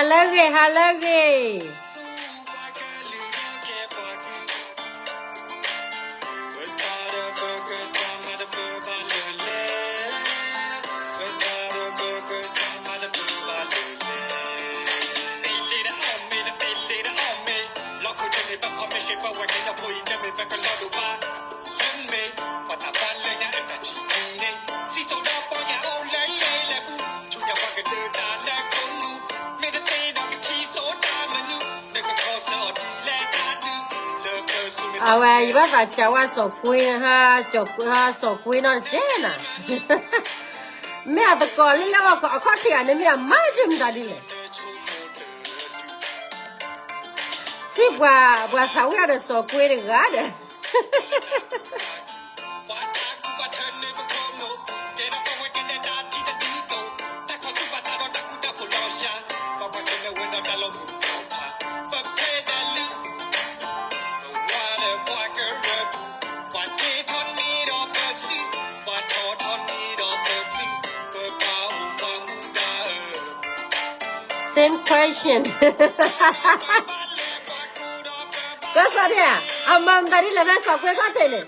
ဟါလၢအဂ့ၤ ဟါလၢအဂ့ၤ. အဝဲ ယဘၣ်သးစံးဝဲစီၤကွ့ ဟါ စီၤကွ့နီတကဲနၤ, မ့ၢ်အသကိးလၢလၢအီၣ်အခီၣ်ထံးဂၤန့ၣ် မ့ၢ်အမၤက့ၤမတၤဒ်လဲၣ်. ထံၣ်ပှၤ ပှၤသးဝံၣ်အီၤဒီးစီၤကွ့တဂၤဒီး Same question. ကစီၣ်ဒၣ်, အမၤမတၤဒ်လဲၣ်ဖဲစီၤကွ့ခီၣ်ထံးန့ၣ်.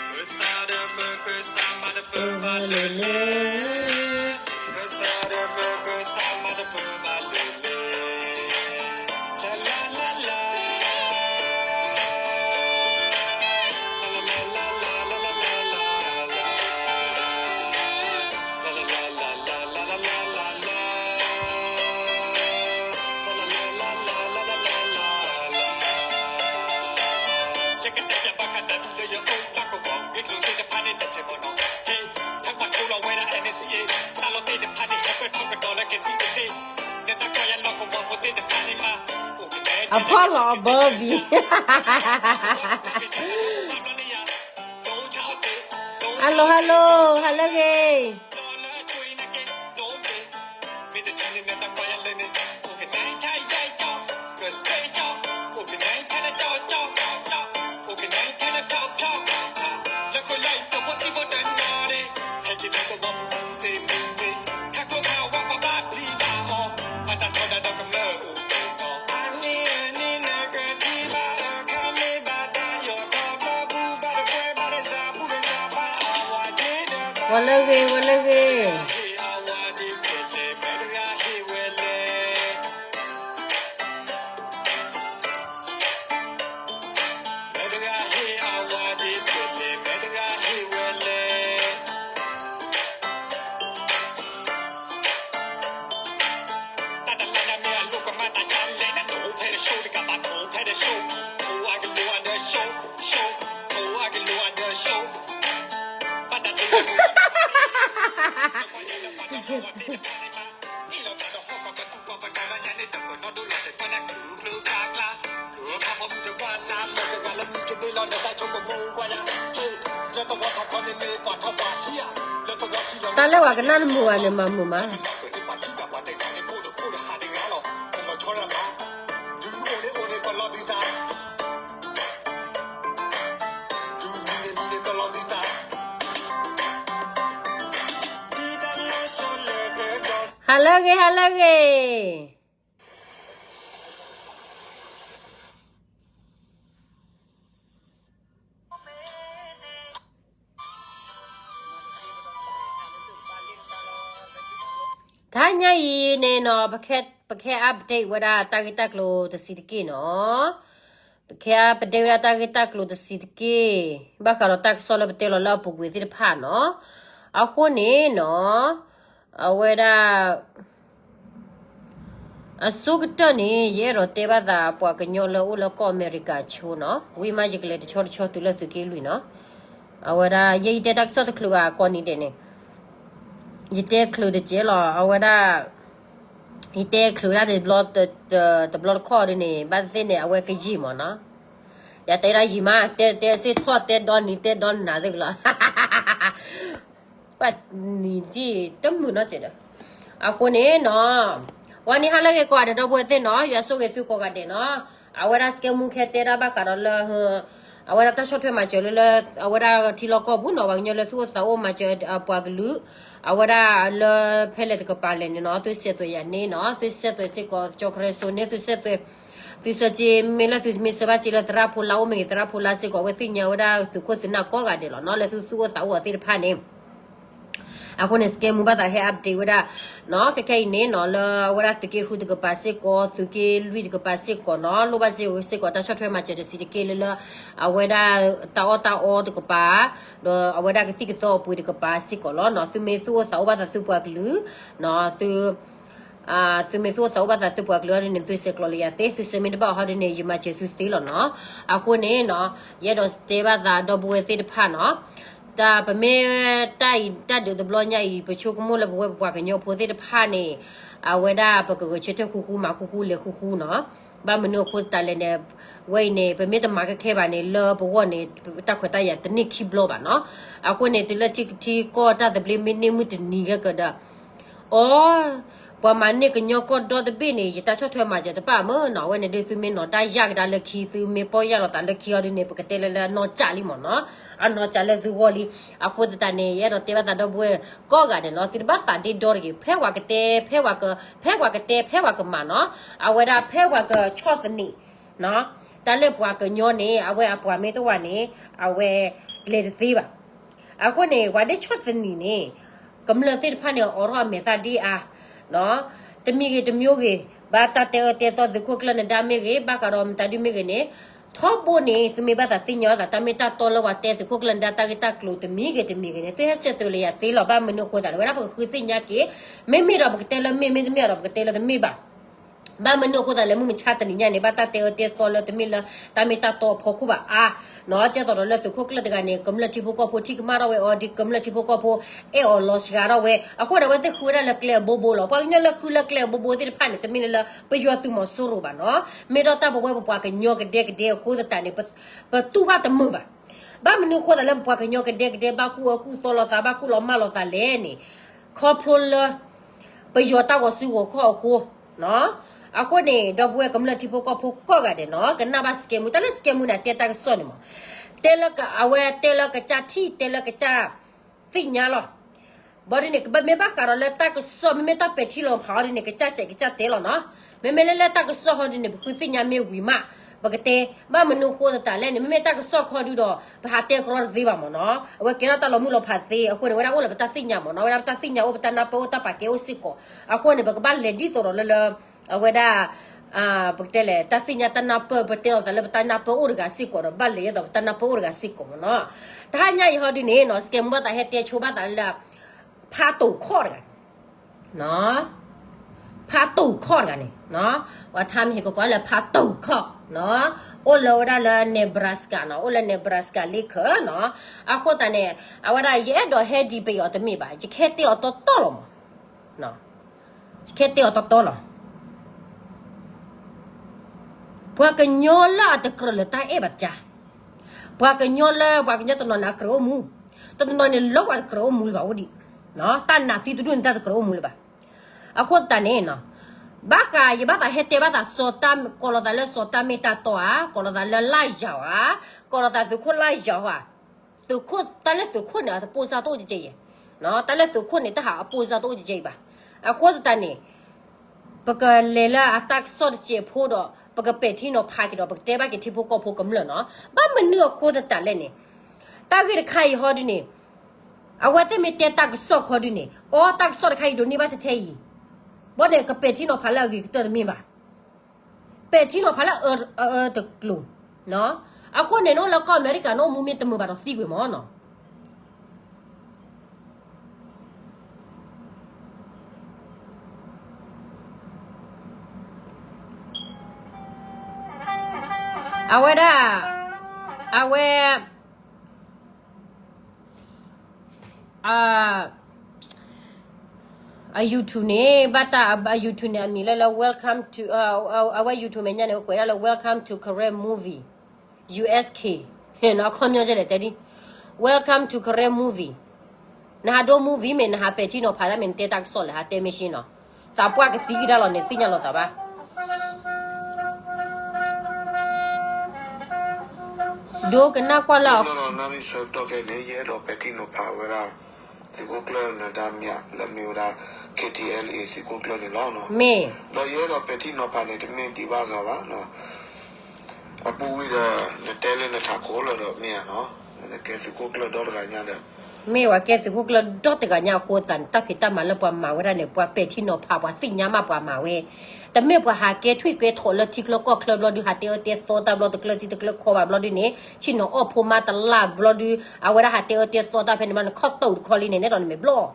အဖီၣ်လီၤအဘၢဘံၣ်. Hello, hello, ဟါလၢအဂ့ၤ. Hello, hello. တၢ်လၢပှၤကနၣ်တမုာ်ဘၣ်န့ၣ် မၤမုာ်မး. ဟါလၢအဂ့ၤ, ဟါလၢအဂ့ၤ. တဟါညါအံၤန့ၣ်နီၤ, ပကဟဲ update ဝဲဒၣ်တၢ်ဂ့ၢ်တၢ်ကျိၤတဆံးတက့ၢ်နီၤ. ပကဟဲ update ဝဲဒၣ်တၢ်ဂ့ၢ်တၢ်ကျိၤတဆံးတက့ၢ်. ဘၣ်ဃးဒီးတၢ်ကစီၣ်လၢပတဲလီၤလၢအပူၤကွံာ်သ့ၣ်တဖၣ်နီၤ. အဃိန့ၣ်နီၤ, အဝဲဒၣ် အဆိကတၢၢ်န့ၣ် ယအဲၣ်ဒိးတဲဘၣ်သးပှၤကညီလၢအအိၣ်လၢကီၢ်အမဲရကၤဆိနီၤ, ဝံၤမးယကလဲၤတဆီတဆီတုၤလၢသုးက့လွံၢ်နီၤ. အဝဲဒၣ် ယဲယတဲတၢ်ကစီၣ်တချုးဘၣ်ကိးနံၤဒဲးန့ၣ်, ယတဲချုးတကဲးလီၤ. အဝဲဒၣ် ယတဲချုးဒၣ်တဘျီတခီၣ်ဒ်န့ၣ် ဘၣ်သ့ၣ်သ့ၣ်န့ၣ် အဝဲကယံာ်မးနီၤ. ယတဲဒၣ်ယံာ်မး, တဲတဲစ့ၢ်ထီၣ်တဲဒီနံၤတဲဒီနၤသ့ၣ်ကလီၤ. ပှၤနံၤဒ်တမုာ်နီတစဲးဒီး, အဃိန့ၣ်နီၤ, ဝဲန့ၣ်ဟါလၢအဂ့ၤကိးဂၤဒဲး ဒီပုၢ်ဝဲၢ်သ့ၣ်နီၤ, ယွၤဆိၣ်ဂ့ၤသုကိးဂၤဒဲးနီၤ. အဝဲဒၣ်စကဲမူခဲတဲဒၣ်ဘၣ်ဃးဒီးလၢ အဝဲဒၣ်တၢ်ဆီၣ်ထွဲမၤစၢၤလၢလၢ အဝဲဒၣ်ထံလီၢ်ကီၢ်ပူၤနီၤ ပှၤကညီလၢသူၣ်အိၣ်သးအိၣ်မၤစၢၤပှၤကလုာ် အဝဲဒၣ်လၢဖဲလဲၣ်တကပၤလဲၣ်န့ၣ်နီၤ သုဆဲးသွဲးယၤန့ၣ်နီၤ သုဆဲးသွဲးစ့ၢ်ကီး ကၠီကရၢစိန့ၣ် သုဆဲးသွဲး သုဆၢက့ မ့ၢ်လၢသုမ့ၢ်ဆၢဘၣ်က့လၢသရၣ်ဖိလါအိၣ်မ့ၢ်ဂ့ၤ သရၣ်ဖိလါစ့ၢ်ကီး အဝဲသ့ၣ်ညါဝဲဒၣ်သုးခိၣ်သုးနၢ်ကိးဂၤဒဲးလီၤနီၤ လၢသုသူၣ်အိၣ်သးအိၣ်အီၤသ့ၣ်တဖၣ်န့ၣ် အဃိန့ၣ် စကဲမူဘၣ်သးဟဲ update ဝဲဒၣ် နီၤ ခဲခဲအံၤန့ၣ်နီၤ လၢအဝဲဒၣ်သုးက့ဃုတကပၤစ့ၢ်ကီး သုးက့လွံၢ်တကပၤစ့ၢ်ကီးနီၤ လိၣ်ဘၣ်စ့ၢ်ကီးတၢ်ဆီၣ်ထွဲမၤစၢၤတဆံးတက့ၢ်လၢလၢ အဝဲဒၣ်တၢ်အီၣ်တၢ်အီတကပၤ ဒီးအဝဲဒၣ်ကသံၣ်ကသီအပှ့ၤတကပၤစ့ၢ်ကီးလီၤနီၤ သုမ့ၢ်သူၣ်အိၣ်သးအိၣ်ဘၣ်သးသုပှၤကလုာ် နီၤ သု သုမ့ၢ်သူၣ်အိၣ်သးအိၣ်ဘၣ်သးသုပှၤကလုာ်ဟီဒ်န့ၣ် သုဆဲးကျိးလၢယၤသ့ သုဆဲးမ့ၢ်တဘၣ်ဟီဒ်န့ၣ် ယမၤစၢၤသုသ့လီၤနီၤ အဃိန့ၣ်နီၤ ယအဲၣ်ဒိးတဲဘၣ်သးဒီပုၢ်ဝဲၢ်သ့ၣ်တဖၣ်နီၤ တၢ်ပမ့ၢ်တၢ်အံၤတၢ်ဒုးတဘျီညါအံၤ ပဆိကမိၣ်လၢပဝဲပပှၤကညီဖိသ့ၣ်တဖၣ်န့ၣ် အဝဲဒၣ်ပကဂဲၤဆၢထၢၣ်ဃူဃူမၤဃူဃူလဲၤဃူဃူနီၤ ဘၣ်မနုၤအဃိသတးလဲၣ်န့ၣ် ဝဲအံၤန့ၣ် ပမ့ၢ်တမၤခဲခဲဘၣ်န့ၣ် လၢပဂီၢ်န့ၣ် တၢ်ခွဲးတၢ်ယာ်တန့ၢ်ခံဘျီဘၣ်နီၤ အဃိန့ၣ် တုၤလၢထံထံကီၢ်တၢ်သဘျ့မ့ၢ်န့ၢ်မုၢ်တနံၤဂ့ၤကဒီး အိ ပှၤမၤန့ၢ်ကညီကီၢ်ဒီတဘ့ၣ်န့ၣ် ယတၢ်ဆီၣ်ထွဲမၤစၢၤတဘၣ်မ့ၢ်နီၤ အဝဲန့ၣ်ဒုးသုမ့ၢ်နီၤတၢ်ယၢ်ကဒါလၢခံ သုမ့ၢ်ပီၢ်ယၢ်လီၤသးလၢခံအီၤဒ်န့ၣ် ပကတဲလၢလၢအနီၢ်ကၠၢ်လံမ့ၢ်နီၤ အနီၢ်ကၠၢ်လၢသုဂီၢ်လံ အဃိသတးန့ၣ် ယအဲၣ်ဒိးတဲဘၣ်သးဒီပုၢ်ဝဲၢ်ကိးဂၤဒဲးနီၤ သုတဘၣ်သးဒ့ဒီတဂ့ၤ ဖဲပှၤကတဲ ဖဲပှၤက ဖဲပှၤကတဲ ဖဲပှၤကမၤနီၤ အဝဲဒၣ်ဖဲပှၤကဆီၣ်သနံး တၢ်လၢပှၤကညီန့ၣ် အဝဲအပှၤမ့ၢ်တဝၤန့ၣ် အဝဲလဲၤတသ့ဘၣ် အဃိန့ၣ် ပှၤဒ့ဆီၣ်သနံးန့ၣ် ကမျၢၢ်သ့ၣ်တဖၣ်န့ၣ် အိးထီၣ်အမဲာ်သၣ်ဒ်အါ တမံၤဂ့ၤတမံၤဂ့ၤ ဘၣ်တၢ်တဲအၢတဲသီသုးခိၣ်ကျၢၢ်နဒါမ့ၢ်ဂ့ၤ ဘၣ်ဃးဒီးမတၤဒုမ့ၢ်ဂ့ၤန့ၣ် ထီဘိန့ၣ် သုမ့ၢ်ဘၣ်သးသ့ၣ်ညါအသး တၢ်မ့ၢ်တၢ်တီလၢပှၤတဲသုးခိၣ်ကျၢၢ်နဒါတၢ်ဂ့ၢ်တၢ်ကျိၤတမံၤဂ့ၤတမံၤဂ့ၤန့ၣ် သုဟဲဆဲးသွဲးလၢယၤသ့လီၤ ဘၣ်မနုၤအဃိသတးလဲၣ် ဝဲဒၣ်ပကဃုသ့ၣ်ညါက့ၤ မ့မ့ၢ်ဒီးပကတဲလၢမ့ၢ် မ့တမ့ၢ်ဒီးပကတဲလၢတမ့ၢ်ဘၣ် ဘၣ်မနုၤအဃိသတးလဲၣ် မုၢ်မဆါတနံၤညါန့ၣ် ဘၣ်တၢ်တဲအၢတဲသီလၢတမ့ၢ်လၢ တၢ်မ့ၢ်တၢ်တီအဖီခိၣ်ဘၣ်အါ နီၤ ကဲသိးဒီးလၢသုးခိၣ်ကျၢၢ်တဂၤန့ၣ် ကမျၢၢ်ထံဖိကီၢ်ဖိထံၣ်ကမၣ်ထီၣ်ဝဲအီၤ ဒ်ကမျၢၢ်ထံဖိကီၢ်ဖိ အဲၣ်အီၤလီၤစှၤထီၣ်ဝဲ အဃိန့ၣ် အဝဲသ့ၣ်ဃုဝဲဒၣ်လၢကျဲအဘိဘိလီၤ. ပှၤကညီလၢဃုလၢကျဲအဘိဘိသ့ၣ်တဖၣ်န့ၣ် တမ့ၢ်လၢလၢပယီၤသုးမီၤစိရိၤဘၣ်နီၤ မ့ၢ်ဒီးတၢ်ပဝဲပပှၤကညီကဒဲကဒဲအဃိသတးန့ၣ် ပတူၢ်ဘၣ်တမုာ်ဘၣ် ဘၣ်မနုၤအဃိသတးလၢပပှၤကညီကဒဲကဒဲ ဘၣ်ကူၣ်အၢကူၣ်သီလိာ်သး ဘၣ်ကူၣ်လီၤမၢ်လိာ်သးလဲၣ်န့ၣ် ခီဖျိလၢ ပယီၤတၢ်ဂီၤစုဂီၤခီၣ်အဃိ အဃိန့ၣ် ဒီပုၢ်ဝဲၢ်ကမျၢၢ်ထံဖိကီၢ်ဖိကိးဂၤဒဲးနီၤ ကနၣ်ဘၣ်စကဲမူ တၢ်လၢစကဲမူန့ၣ် အတဲတၢ်ကစီၣ်န့ၣ်မး တဲလၢအဝဲတဲလၢကစၢ်ထံၣ် တဲလၢကစၢ်သ့ၣ်ညါလီၤ. ဘၣ်ဒ်န့ၣ် ကဘၣ်မ့ၢ်ဘၣ်ဃးဒီးလၢတၢ်ကစီၣ် မ့မ့ၢ်တၢ်ပဲာ်ထံလီၤဖးအီၤဒ်န့ၣ် ကစၢ်စဲးကစၢ်တဲလီၤနီၤ. မ့မ့ၢ်လၢလၢတၢ်ကစီၣ်ဟီဒ်န့ၣ် ပဃုသ့ၣ်ညါမ့ၢ်ဝံၤမး ပကတဲ ဘၣ်မနုၤအဃိသတးလဲၣ်န့ၣ် မ့မ့ၢ်တၢ်ကစီၣ်ခီဒုဒီး ပဟးတဲကရီတသ့ဘၣ်မးနီၤ. အဝဲကဲထီၣ်တၢ်လီၤမုၢ်လီၤဖးသ့ အဃိန့ၣ် ဝဲဒၣ်အိၣ်လၢပတၢ်သ့ၣ်ညါမးနီၤ ဝဲဒၣ်ပတၢ်သ့ၣ်ညါအိၣ် ပတၢ်နၢ်ပၢၢ်အိၣ် တၢ်ပာ်ကဲအိၣ်စ့ၢ်ကီး အဃိန့ၣ် ပကဘၣ်လဲၤဒ်သိးဒီးလၢလၢ အဝဲဒၣ် ပကတဲလဲၣ် တၢ်သ့ၣ်ညါတၢ်နၢ်ပၢၢ် ပတဲလီၤသးလၢပတၢ်နၢ်ပၢၢ်အိၣ်တဂၤစ့ၢ်ကီးဒီး ဘၣ်လဲၤဒ်သိးပတၢ်နၢ်ပၢၢ်အိၣ်တဂၤစ့ၢ်ကီးမးနီၤ. တဟါညါအံၤဟီဒ်န့ၣ်နီၤ စကဲမူဘၣ်သးဟဲတဲဆိဘၣ်သးလၢ ဖးတိာ်ခီၣ်တဂၤ ဖးတိာ်ခီၣ်တဂၤန့ၣ် ပှၤထါမ့ၢ်ဟ့ၣ်ကကွၢ်လၢဖးတိာ်ခီၣ်နီၤ အိၣ်လၢဝဲဒၣ်လၢ Nebraska နီၤ အိၣ်လၢ Nebraska လ့ခၢနီၤ. အဃိသတးန့ၣ် အဝဲဒၣ်ယအဲၣ်ဒိးဟဲဒံးပယီၤတမ့ၢ်ဘၣ် ယကဟဲတဲအီၤတီတီလီၤမး ယကဟဲတဲအီၤတီတီလီၤ. ပှၤကညီလၢအတကြၢးလၢတၢ်အဲၣ်ဘၣ်တကါ, ပှၤကညီလၢပှၤကညီတနီၤန့ၣ် အကြၢးအိၣ်မူ, တနီၤန့ၣ် လၢပှၤတကြၢးအိၣ်မူလၢၤဘၣ်အိၣ်ဒံး, တၢ်နာ်သံတဒူၣ်န့ၣ် တၢ်တကြၢးအိၣ်မူလၢၤဘၣ်. အဃိသတးန့ၣ် ဘၣ်ဃးယဘၣ်သးဟဲတဲဘၣ်သးစီၤတၢ် ကိးလီၤသးလၢစီၤတၢ်မ့ၢ်တၢ်တီဧါ, ကိးလီၤသးလၢလၢယၤဧါ, ကိးလီၤသးသုးခိၣ်လၢယၤဧါ, သုးခိၣ် တၢ်လၢသုးခိၣ်န့ၣ် အတပိၢ်စၢ်တအိၣ်ကဲကဲအံၤ, တၢ်လၢသုးခိၣ်န့ၣ် တၢ်ဟးအပိၢ်စၢ်တအိၣ်ကဲကဲအံၤဘၣ်. အဃိသတးန့ၣ် ပကလဲၤလၢအတၢ်ကစီၣ်တစဲးဖိဒီး ပကပဲာ်ထံနီၤဖးက့ၤဒီး ပကတဲဘၣ်က့ၤထံဖိကီၢ်ဖိကမျၢၢ်နီၤ. ဘၣ်မနုၤအဃိသတးလဲၣ်န့ၣ် တၢ်ဂ့ၢ်တခါအံၤဟီဒုန့ၣ် အဝဲသ့ၣ်မ့ၢ်တဲတၢ်ကစီၣ်ခီဒုန့ၣ် အီတၢ်ကစီၣ်တခါအံၤဒိးန့ၢ်ဘၣ်ထဲထဲအံၤ, ဘၣ်န့ၣ် ကပဲာ်ထံနီၤဖးလၢအဂ့ၤကတၢၢ်တမ့ၢ်ဘၣ်. ပဲာ်ထံနီၤဖးလၢအအၢတကျိၤ, အဃိန့ၣ် နအိၣ်လၢကီၢ်အမဲရကၤ နအိၣ်မူမ့ၢ်တမုာ်ဘၣ်ဒီးသံကွံာ်မးနီၤ. အဝဲဒၣ် အဝဲ အ အ YouTube န့ၣ် ဘၣ်တၢ် အ YouTube န့ၣ် အမံၤလၢလၢ welcome to အ အဝဲ YouTube မဲာ်ညါန့ၣ် ကွဲးဒၣ်လၢ welcome to Karen movie U S K အခီပညီလဲၣ်တဲဒ် welcome to Karen movie နဟးဒိ movie မ့ၢ် နဟးပဲာ်ထံနီၤဖးတၢ်မ့ၢ် နတဲတၢ်ကစီၣ်လဲၣ် ဟးတဲမ့ၢ်ရှ့နီၤ. သးပှၢ်ကသံကဒါလီၤန့ၣ် သ့ၣ်ညါလီၤသးဘၣ်. ဒိကနၣ်ကွၢ်လၢ လၢနံၣ်ဆၢကတီၢ်ခဲအံၤန့ၣ် ယအဲၣ်ဒိးပဲာ်ထံနီၤဖးဝဲဒၣ် သုးခိၣ်ကျၢၢ်နဒါမ့ၢ်ဧါ လၢမ့ၢ်ဝဲဒၣ် K T L A သုးခိၣ်ကျၢၢ်န့ၣ်လီၤ. မ့ၢ် ဒီးယအဲၣ်ဒိးပဲာ်ထံနီၤဖးန့ၣ် တမ့ၢ်ဒံးဘၣ်ဂၤဘၣ်. အပူၤကွံာ်ဒီး နတဲလၢနထးခိၣ်လၢဒီးမ့ၢ်ဧါနီၤ, နကဲသုးခိၣ်ကျၢၢ်ဒီတဂၤညါဒီး မ့ၢ်ဝဲကဲသုးခိၣ်ကျၢၢ်ဒီတဂၤညါအဃိသတးန့ၣ် တၢ်ဖံးတၢ်မၤလၢပှၤမၤဝဲဒၣ်န့ၣ် ပှၤပဲာ်ထံနီၤဖး ပှၤသ့ၣ်ညါမးပှၤမၤဝဲ, တမ့ၢ်ပှၤဟးကဲထွံၣ်ကဲထိးလၢထံချၢကီၢ်ချၢဘျီဒု ဟးတဲအၢတဲသီတၢ်ဘျီတကျၢၢ်ထံတကျၢၢ်ခီဘၣ်ဘျီဒုန့ၣ် ဆ့ၣ်နီၤအီၣ်ဖိမါတလၢ်ဘျီဒု အဝဲဒၣ်ဟးတဲအၢတဲသီတၢ်ဖဲန့ၣ်ဘျီန့ၣ် ခီၣ်တိၣ်တခီလံန့ၣ် နဲဒီးနမဲာ်ဘျီၣ်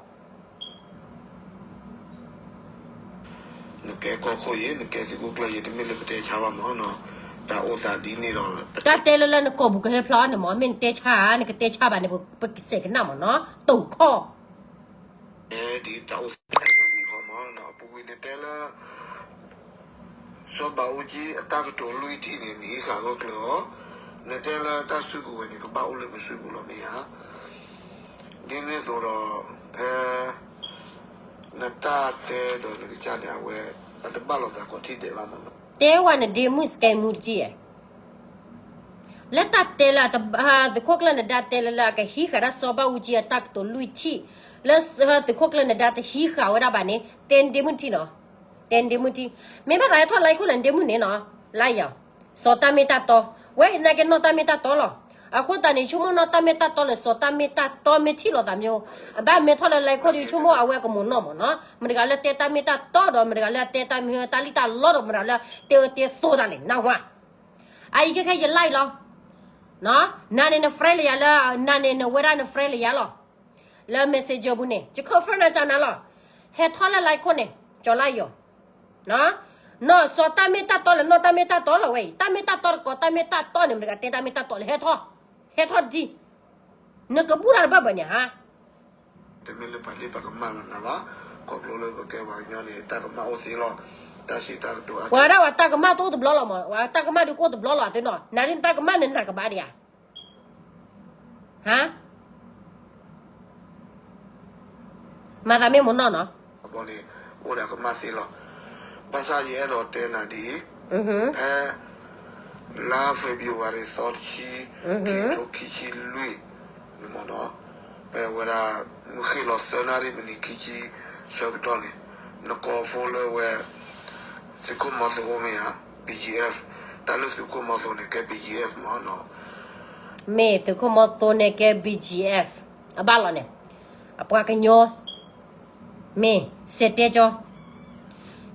နကဲကီၢ်ခိၣ်ယံၤ နကဲသုးခိၣ်ကျၢၢ်ယံၤ တမ့ၢ်လၢပတဲဆါဘၣ်မးနီၤ, တၢ်အိၣ်သးဒ်န့ၣ်ဒီး တၢ်တဲလၢလၢနကိာ်ပူၤကဟဲဖျါအီၤန့ၣ်မး မ့ၢ်နတဲဆါဧါ နကတဲဆါဘၣ်န့ၣ် ပကစဲးကနၣ်မးနီၤ တိာ်ခီၣ် ဒ်တၢ်အိၣ်သးဝဲဒ်အံၤမးနီၤ အပူၤကွံာ်နတဲလၢ စီၤဘးအူကၠံအတၢ်ကတိၤလွံၢ်ထံၣ်န့ၣ် နဟံးဃာ်ဂၢၢ်ကျၢၤအီၤ, နတဲလၢတၢ်စုကဝဲၤန့ၣ် ကဘၣ်အိၣ်လၢပစုပူၤလီၤမ့ၢ်ဧါ. ဒ်န့ၣ်အသိးဒီး ဖဲ နတၢ်တဲဒီးနကစၢ်န့ၣ် အဝဲ အတဘၣ်လိာ်သးကိးထံၣ်ဒဲးဘၣ်မးနီၤ တဲဝဲနဒ့မုၣ်စကဲမူတကံၢ်ဧါ လၢတၢ်တဲလၢ သုးခိၣ်ကျၢၢ်နဒါတဲလၢလၢအကဟံးဃာ်ဒၣ်စီၤဘးအူကၠံအတၢ်ကတိၤလွံၢ်ထံၣ် လၢသုးခိၣ်ကျၢၢ်နဒါတဟံးဃာ်ဝဲဒၣ်ဘၣ်န့ၣ် တဲနဒ့မုၣ်ထံနီၤ, တဲနဒ့မုၣ်ထံ, မ့ၢ်ဘၣ်သးဟဲထီၣ်လၢခိၣ်လၢနဒ့မုၣ်န့ၣ်နီၤ, လါယီၤ, စီၤတၢ်မ့ၢ်တၢ်တီ, ဝဲအံၤနာ်က့နီၢ်တၢ်မ့ၢ်တၢ်တီလီၤ. အဃိသတးန့ၣ် ဆိကမိၣ်နီၢ်တၢ်မ့ၢ်တၢ်တီလၢစီၤတၢ်မ့ၢ်တၢ်တီမ့ၢ်ထံၣ်လိာ်သးမ့ၢ်, အဘၣ်မ့ၢ်ထီၣ်လၢလၢခိၣ်ဒီး ဆိကမိၣ်အဝဲကမိၢ်နီၢ်မးနီၤ, မတဂၤလၢတဲတၢ်မ့ၢ်တၢ်တီဒီး မတဂၤလၢတဲတၢ်မ့ၢ်တၢ်လံၣ်တၢ်လီဒီး မတဂၤလၢတဲအၢတဲသီတၢ်လဲၣ် နၢ်ဟူဧါ. အအံၤခဲခဲယလါအံၤလီၤ. နၤန့ၣ်န friend လၢယၤလၢ နၤန့ၣ်နဝဲဒၣ်န friend လၢယၤလီၤ. လၢ messenger ပူၤန့ၣ် ယ confirm နၤကနၤလီၤ. ဟဲထီၣ်လၢလၢခိၣ်န့ၣ် ကၠီၤလါယီၤ, နီၢ်စီၤတၢ်မ့ၢ်တၢ်တီလၢနီၢ်တၢ်မ့ၢ်တၢ်တီလီၤဝဲအံၤ, တၢ်မ့ၢ်တၢ်တီတကိးတၢ်မ့ၢ်တၢ်တီန့ၣ် မတဂၤတဲတၢ်မ့ၢ်တၢ်တီလၢ ဟဲထီၣ်, ဟဲထီၣ်ဒံး, နကဘူၣ်တၢ်တဘၣ်ဘၣ်န့ၣ်ဧါ. တမ့ၢ်လၢပှၤသ့ၣ်ပှၤကမၣ်လီၤနၤဘၣ်, ခီဖျိလၢပကဲပှၤကညီန့ၣ် တၢ်ကမၣ်အိၣ်သ့လီၤ, တၢ်စံးတၢ်ကတိၤအါ, ပှၤဒၣ်ဝဲတၢ်ကမၣ်တအိၣ်တဘျီလီၤမး, ဝဲတၢ်ကမၣ်ဒုးကအိၣ်တဘျီလီၤအသ့နီၤ, နၤဒ်နတၢ်ကမၣ်န့ၣ်နၤကဘၣ်ဒံးဧါ. ဟါ မၤသးမ့ၢ်မိၢ်နီၢ်နီၤ, ဘီန့ၣ် အိၣ်ဒီးကမၣ်သ့လီၤ. ဘၣ်ဆၣ်ယအဲၣ်ဒိးတဲနၤဒ်အံၤ, ဖဲ လါ February သီတဆံ, ခံကထိခံဆံလွံၢ်န့ၣ်မးနီၤ, ဖဲဝဲဒၣ် မုၢ်ဃ့ၢ်လီၤသၢနၣ်ရံၣ်မံးနံးခံဆံဆၢကတီၢ်န့ၣ်, နကိးဖိလၢဝဲ သုးခိၣ်မီၤသိမ့ၢ်ဧါ, B G F, တၢ်လၢသုးခိၣ်မီၤသိန့ၣ် ကဲ B G F မးနီၤ. မ့ၢ်သုးခိၣ်မီၤသိန့ၣ်ကဲ B G F အဘၣ်လီၤန့ၣ်, အပှၤကညီ, မ့ၢ်စဲးတဲကၠီ,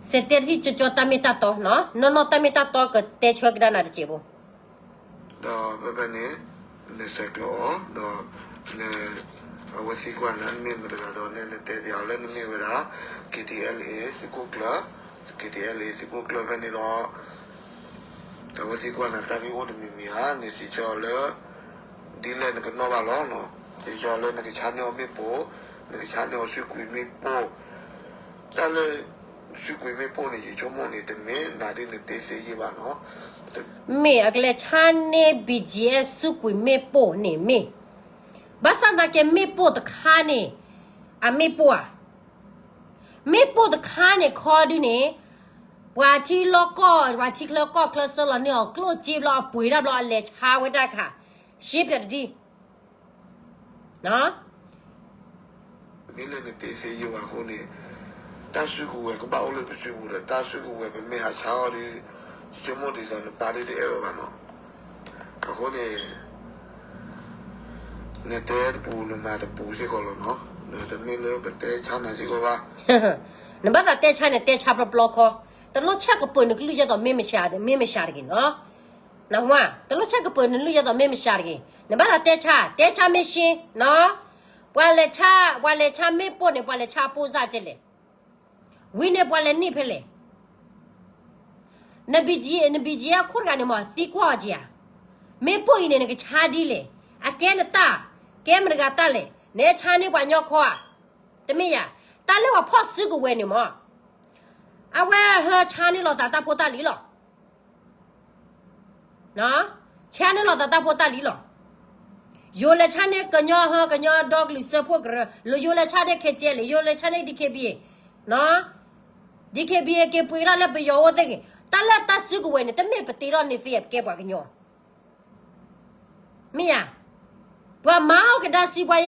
စဲးတဲထံၣ်ကၠီကၠီတၢ်မ့ၢ်တၢ်တီနီၤ, နီၢ်နီၢ်တၢ်မ့ၢ်တၢ်တီကတဲဆၢကဒါနၤတစဲးဖိ ဒီးဖဲဖဲန့ၣ် နဆဲးကျိးအီၤ, ဒီး အဝဲသံကွၢ်နၤ နမ့ၢ်မတၤတဂၤဒီး နတဲပၠးအီၤလၢနမ့ၢ်ဝဲဒၣ် K T L A သုးခိၣ်ကျၢၢ်, K T L A သုးခိၣ်ကျၢၢ်ဖဲန့ၣ်ဒီး အဝဲသံကွၢ်နၤတၢ်ဂ့ၢ်အိၣ်တမံၤမံၤဧါ, နစံးဆၢအီၤလၢ ဒ်လဲၣ်နကနီၣ်ဘၣ်လီၤ. စံးဆၢအီၤလၢနကဆါန့ၢ်အီၤမ့ၣ်ပိၢ်, နကဆါန့ၢ်အီၤစုကွံာ်မ့ၣ်ပိၢ်, တၢ်လၢ စုကွံာ်မ့ၣ်ပိၢ်န့ၣ် ယဆိကမိၣ်န့ၣ် တမ့ၢ်နၤဒ်နတ့သ့ယ့ၢ်ဘၣ်နီၤ. မ့ၢ်အကလဲၤဆါန့ၢ် B G F စုကွံာ်မ့ၣ်ပိၢ်န့ၣ်မ့ၢ်, ဘၣ်ဆၣ်သနာ်က့မ့ၣ်ပိၢ်တခါန့ၣ်, အမ့ၣ်ပိၢ်ဧါ, မ့ၣ်ပိၢ်တခါန့ၣ်ခီဒုန့ၣ်, ပှၤထံလီၢ်ကီၢ်, ပှၤထံချၢကီၢ်ချၢဆှၢလီၤန့ၢ်အီၤကျိၣ်စ့ဘျီ အပှ့ၤတၢ်ဘျီ အလဲၤဆါဝဲဒၣ်တခါ, ရှဲပၠးတဒံ မ့ၢ်လၢနတ့သ့ယ့ၢ်ဘၣ်အဃိန့ၣ်, တၢ်စုကဝဲၤကဘၣ်အိၣ်လၢပစုပူၤဒီး တၢ်စုကဝဲၤပမ့ၢ်ဟးဆါအီၤဒီး, ယဆိကမိၣ်ဒ်သိးနပၢ်ဒ်တအဲၣ်ဝဲဘၣ်နီၤ. အဃိန့ၣ် နတဲတပူၤနမၤတပူၤစ့ၢ်ကီးလီၤနီၤ, တမ့ၢ်လၢပတဲဆါနၤစ့ၢ်ကီးဘၣ်. နဘၣ်သးတဲဆါန့ၣ် တဲဆါပျီပျီခီ, တလိၣ်ဆဲးကပၢၤနကလုၢ်ယဲသိးမ့ၢ်မစှၤတဂ့ၤနီၤ. နဟါ, တလိၣ်ဆဲးကပၢၤနလုၢ်ယဲသိးမ့ၢ်မစှၤတဂ့ၤ, နဘၣ်သးတဲဆါ, တဲဆါမ့ၢ်ရှ့နီၤ, ပှၤလဲၤဆါ, ပှၤလဲၤဆါမ့ၣ်ပိၢ်န့ၣ် ပှၤလဲၤဆါအပိၢ်စၢ်ကဲလဲၣ်, ဝံၤန့ၣ်ပှၤလဲၤန့ၢ်ဖဲလဲၣ်. န BGF ခိၣ်တဂၤန့ၣ်မး သံကွၢ်အီၤက့ၤဧါ, မ့ၣ်ပိၢ်အံၤန့ၣ် နကဆါဒ်လဲၣ်, အကဲနတၢ်, ကဲမတဂၤတၢ်လဲၣ်, နဟဲဆါန့ၢ်ပှၤကညီခီဧါ, တမ့ၢ်ယၤ, တၢ်လၢပှၤဖီၣ်စုကဝဲၤန့ၣ်မး အဝဲဟဲဆါန့ၢ်လိာ်သးတၢ်ဖိတၢ်လံၤလီၤ. ဆါန့ၢ်လိာ်သးတၢ်ဖိတၢ်လံၤလီၤ. ယိၤလဲၤဆါန့ၢ်ကညီဟၢ ကညီဒီကလုာ်စၢဖှိၣ်ကရၢ, ယိၤလဲၤဆါန့ၢ် KTLA, ယိၤလဲၤဆါန့ၢ် DKBA, DKBA က့ၤပှ့ၤဒၣ်လၢပယီၤအိၣ်သ့ၣ်ဂ့ၤ, တၢ်လၢတၢ်စုကဝဲၤန့ၣ် တမ့ၢ်ပတ့ထီၣ်န့ၢ်သ့ ပကဲပှၤကညီ မ့ၢ်ယၤ, ပှၤမၤအီၣ်ကဒါစံးပှၤယ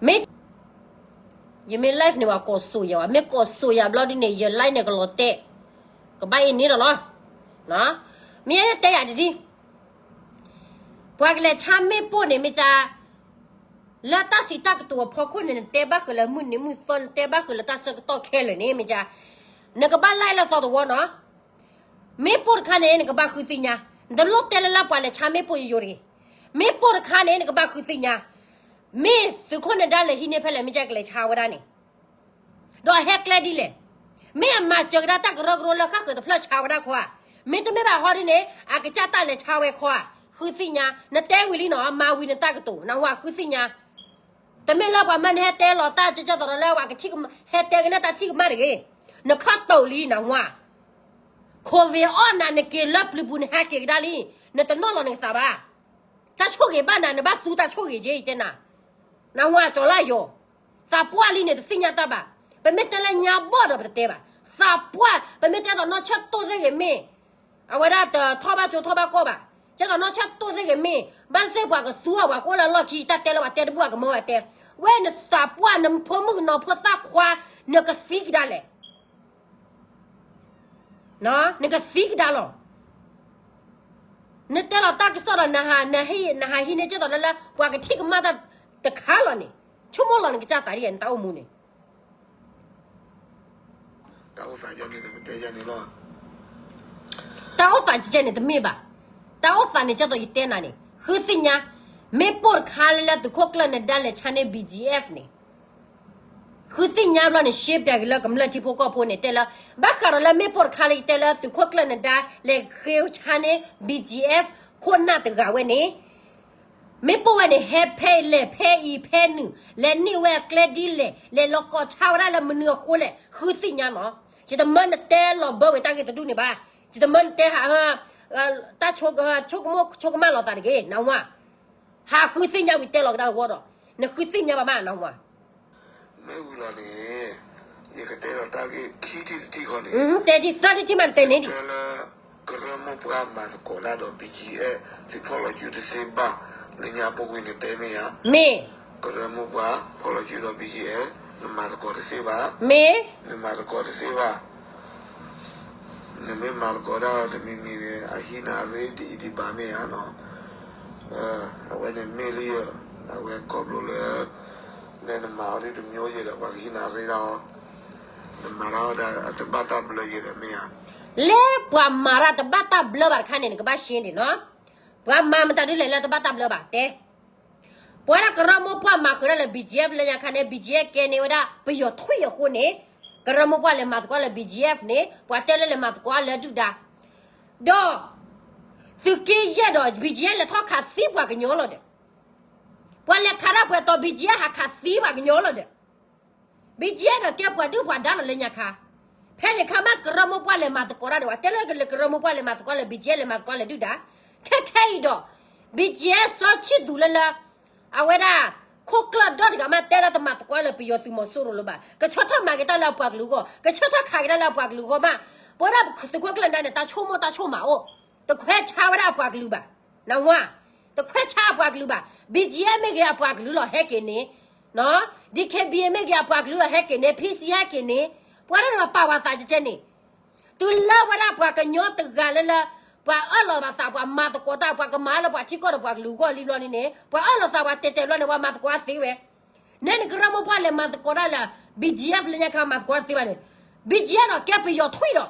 မ့ၢ်, ယမ့ၢ် live န့ၣ် ပှၤကိးစိာ်ယၤဘၣ်, မ့ၢ်ကိးစိာ်ယၤဘျီဒ်န့ၣ် ယ live န့ၣ်ကလီၤတဲာ်, ကဘၣ်အ့န့ၣ်ဒီးလီၤ. မ့ၢ်တဲယၤတဒ်, ပှၤကလဲၤဆါမ့ၣ်ပိၢ်န့ၣ် မ့ၢ်က လၢတၢ်စံးတၢ်ကတိၤအဖီခိၣ်န့ၣ် နတဲဘၣ်ဃုာ်လၢမုၢ်နံၤမုၢ်သီ နတဲဘၣ်ဃုာ်လၢတၢ်ဆၢကတီၢ်ခဲလၢာ်န့ၣ် မ့ၢ်က နကဘၣ် live လၢသီတဝီနီၤ. မ့ၣ်ပိၢ်တခါန့ၣ် နကဘၣ်ဃုသ့ၣ်ညါ, နတလိၣ်တဲလၢလၢပှၤလဲၤဆါမ့ၣ်ပိၢ်ယိယိတဂ့ၤ. မ့ၣ်ပိၢ်တခါန့ၣ် နကဘၣ်ဃုသ့ၣ်ညါ, မ့ၢ်သုးခိၣ်နဒါလဲၤဟံးန့ၢ်ဖဲလဲၣ် မ့ၢ်ကလဲၤဆါဝဲဒၣ်န့ၣ် ဒီးဟဲကျဲဒ်လဲၣ်. မ့ၢ်အမၤစၢၤကဒါတၢ်ကရၢကရိလၢဃၣ်ဃုာ်တဖျၢၣ်ဆါဝဲဒၣ်ခီဧါ, မ့တမ့ၢ်ဘၣ်ဟီဒ်န့ၣ် အကစၢ်တၢ်လဲၤဆါဝဲခီဧါ, ဃုသ့ၣ်ညါ, နတဲဝံၤလံနီၤ မၤဝံၤနတၢ်ကတိၤ နဟါ ဃုသ့ၣ်ညါ. တမ့ၢ်လၢပှၤမၢနဟဲတဲလီၤတၢ်ကကၢ်သိးဒီးလၢပှၤကထံၣ်ကမၣ် ဟဲတဲကနဲၣ်တၢ်ထံၣ်ကမၣ်တဂ့ၤ. နခီၣ်တိာ်လံနဟါ, COVID အီၣ်နၤ နက့ၤလၢပျုၤပူၤ နဟဲက့ၤကဒါလံ, နတနီၣ်လီၤနကသးဘၣ်. တၢ်ဆိၣ်ဂ့ၤဘၣ်နၤ နဘၣ်သူတၢ်ဆိၣ်ဂ့ၤက့ ယတဲနၤ, နဟါ ကၠီၤလၢယီၤ, သးပှၢ်လံန့ၣ် တသ့ၣ်ညါတၢ်ဘၣ်. ပမ့ၢ်တဲလၢညါဘီၣ်ဒီးပတတဲဘၣ်. သးပှၢ် ပမ့ၢ်တဲသိးနီၢ်ဆၢၣ်တိၢ်သ့ၣ်ဂ့ၤမ့ၢ် အဝဲဒၣ်တထီၣ်ဘၣ်ကၠိထီၣ်ဘၣ်ကီၢ်ဘၣ်. ကဲသိးနီၢ်ဆၢၣ်တိၢ်သ့ၣ်ဂ့ၤမ့ၢ် ဘၣ်သ့ၣ်ပှၤကသူအီၤ ပှၤကအိၣ်လၢအလီၢ်ခံ တၢ်တဲလၢပှၤတဲတဘူၣ် ပှၤကမၢဝဲတဲ, ဝဲနသးပှၢ် နဖိမုၣ်ကနီၤဖိသၣ်ခွါ နကသံကဒါလဲၣ်. နကသံကဒါလီၤ. နတဲလီၤတၢ်ကစီၣ်ဒီး နဟးဟံးန့ၢ်ကဲသိးလၢလၢ ပှၤကထံၣ်ကမၣ်တၢ်တခါလီၤန့ၣ်, ဆိကမိၣ်လီၤနကစၢ်သးဒ်ယဲ နတၢ်အိၣ်မူန့ၣ် တၢ်အိၣ်သးယဲန့ၣ် တမ့ၢ်ဘၣ်. တၢ်အိၣ်သးန့ၣ် ကဲသိးယတဲနၤန့ၣ် ဃုသ့ၣ်ညါ, မ့ၣ်ပိၢ်တခါလၢလၢသုးခိၣ်ကျၢၢ်နဒါလဲၤဆါန့ၢ် BGF န့ၣ် ဃုသ့ၣ်ညါဘျီန့ၣ် ရှဲပၠးက့ၤလၢကမျၢၢ်ထံဖိကီၢ်ဖိန့ၣ် တဲလၢ ဘၣ်ဃးဒီးလၢမ့ၣ်ပိၢ်တခါလၢယတဲလၢသုးခိၣ်ကျၢၢ်နဒါ လဲၤဃ့ဆါန့ၢ် BGF ခိၣ်နၢ်တဂၤဝဲန့ၣ် မ့ၣ်ပိၢ်ဝဲန့ၣ် ဟဲဖဲလဲၣ်ဖဲအံၤဖဲနုာ် လဲၤန့ၢ်ဝဲအကျဲဒ်လဲၣ် လဲၤလီၤကိးဆါဝဲဒၣ်လၢမနုၤအဃိလဲၣ် ဃုသ့ၣ်ညါနီၤ. ယတမၢနတဲလီၤဘၢဝဲတၢ်ဂ့ၢ်တဒူၣ်န့ၣ်ဘၣ်. ယတမၢနတဲဟး တၢ်ဆိကမိၣ်ဆိကမၣ်လိာ်သးတဂ့ၤ နဝါ ဟးဃုသ့ၣ်ညါဝံၤတဲလီၤကဒါတဝီဒီး နဃုသ့ၣ်ညါဘၣ်မး နဝါ မ့ၢ်ဝံၤလီၤန့ၣ် ယကတဲဒီးတၢ်ဂ့ၢ်ခံထံၣ်တထံၣ်ဃီန့ၣ် တဲဒ်သၢထံၣ်ထံၣ်မး နတဲန့ၣ်ဒံး လၢ ကရၢမိၢ်ပှၢ်မၤသကိးတၢ်ဒီး BGF သုးဖီၣ်လီၤစုတသ့ဘၣ် လၢညါပူၤကွံာ်န့ၣ်တဲမ့ၢ်ဧါ. မ့ၢ် ကရၢမိၢ်ပှၢ်ဖီၣ်လီၤစုဒီး BGF နမၤသကိးတသ့ဘၣ်. မ့ၢ် နမၤသကိးတသ့ဘၣ်. နမ့ၢ်မၤသကိးတၢ်တမံၤမံၤန့ၣ် အဟံးနၤရ့ဒ်အံၤဒ်ဘၣ်မ့ၢ်ဧါနီၤ. အဝဲန့ၣ်မ့ၢ်လံ အဝဲခီဖျိလၢ နဲနမၤအီၤဒ်တမံၤယဲဒီး ပှၤကဟံးနၤရ့ဒၣ်အီၤ, နမၤတၢ်ဝဲဒၣ်တဘၣ်တၢ်ဘျၢယဲဒီးမ့ၢ်ဧါ. လၢပှၤမၤတၢ်တဘၣ်တၢ်ဘျၢဘၣ်တခါန့ၣ် နကဘၣ်ရှင်းဒံးနီၤ. ပှၤမၤမတၤဒ်လဲၣ်လၢတဘၣ်တၢ်ဘျၢဘၣ်တဲ ပှၤဒၣ်ကရၢမိၢ်ပှၢ်မၤဃုာ်ဒၣ်လၢ BGF လၢညါခါန့ၣ် BGF ကဲန့ၢ်ဝဲဒၣ်ပယီၤထွံၣ်အဃိန့ၣ် ကရၢမိၢ်ပှၢ်လဲၤမၤသကိးလၢ BGF န့ၣ် ပှၤတဲလၢလဲၤမၤသကိးလၢဒုၣ်ဒါ ဒီး သုးက့ယဲၢ်ဒီး BGF လဲၤထီၣ်ခးသံပှၤကညီလီၤဒီး ပှၤလဲၤခးတၢ်ပှဲၤတီၤ BGF ဟးခးသံပှၤကညီလီၤဒီး BGF ဒီးကဲပှၤဒုၣ်ပှၤဒါလီၤလၢညါခါ ဖဲန့ၣ်ခါမးကရၢမိၢ်ပှၢ်လဲၤမၤသကိးတၢ်ဒီး ပှၤတဲလၢကရၢမိၢ်ပှၢ်လဲၤမၤသကိးလၢ BGF လဲၤမၤသကိးလၢဒုၣ်ဒါ ခဲခဲအံၤဒီး BGF စီၤဆံၣ်သူးလၢလၢ အဝဲဒၣ် ခိၣ်ကျၢၢ်ဒီတဂၤမးတဲလၢတမၤသကိးလၢပယီၤသုးမီၤစိရိၤလၢၤဘၣ် ကဆၢထၢၣ်မၤက့ၤတၢ်လၢအပှၤကလုာ်အဂီၢ် ကဆၢထၢၣ်ခးက့ၤတၢ်လၢအပှၤကလုာ်အဂီၢ်မး ပဝဲဒၣ်သုးခိၣ်ကျၢၢ်နဒါန့ၣ် တၢ်ဆိကမိၣ်တၢ်ဆိကမးအိၣ် တခွဲးဆါဝဲဒၣ်အပှၤကလုာ်ဘၣ် နဝါ တခွဲးဆါအပှၤကလုာ်ဘၣ် BGF မ့ၢ်ဂ့ၤအပှၤကလုာ်လီၤဟဲက့ၤန့ၣ် DKBA မ့ၢ်ဂ့ၤအပှၤကလုာ်လီၤဟဲက့ၤန့ၣ် PC ဟဲက့ၤန့ၣ် ပှၤဒၣ်လီၤပာ်ဝဲသးကဲကဲန့ၣ် တုၤလၢဝဲဒၣ်ပှၤကညီတဂၤလၢလၢ ပှၤအၢၣ်လီၤဘၣ်သး ပှၤမၤသကိးတၢ် ပှၤကမၤလၢပှၤထံကီၢ်ဒီးပှၤကလုာ်အဂီၢ်လံဘျီန့ၣ်န့ၣ် ပှၤအၢၣ်လီၤသးပှၤတဲာ်တဲာ်ဘျီန့ၣ် ပှၤမၤသကိးသ့ဝဲ နဲနကရၢမိၢ်ပှၢ်လဲၤမၤသကိးတၢ်လၢ BGF လၢညါခါ မၤသကိးတၢ်သ့ဘၣ်န့ၣ် BGF ဒီးကဲပယီၤထွံၣ်ဒီး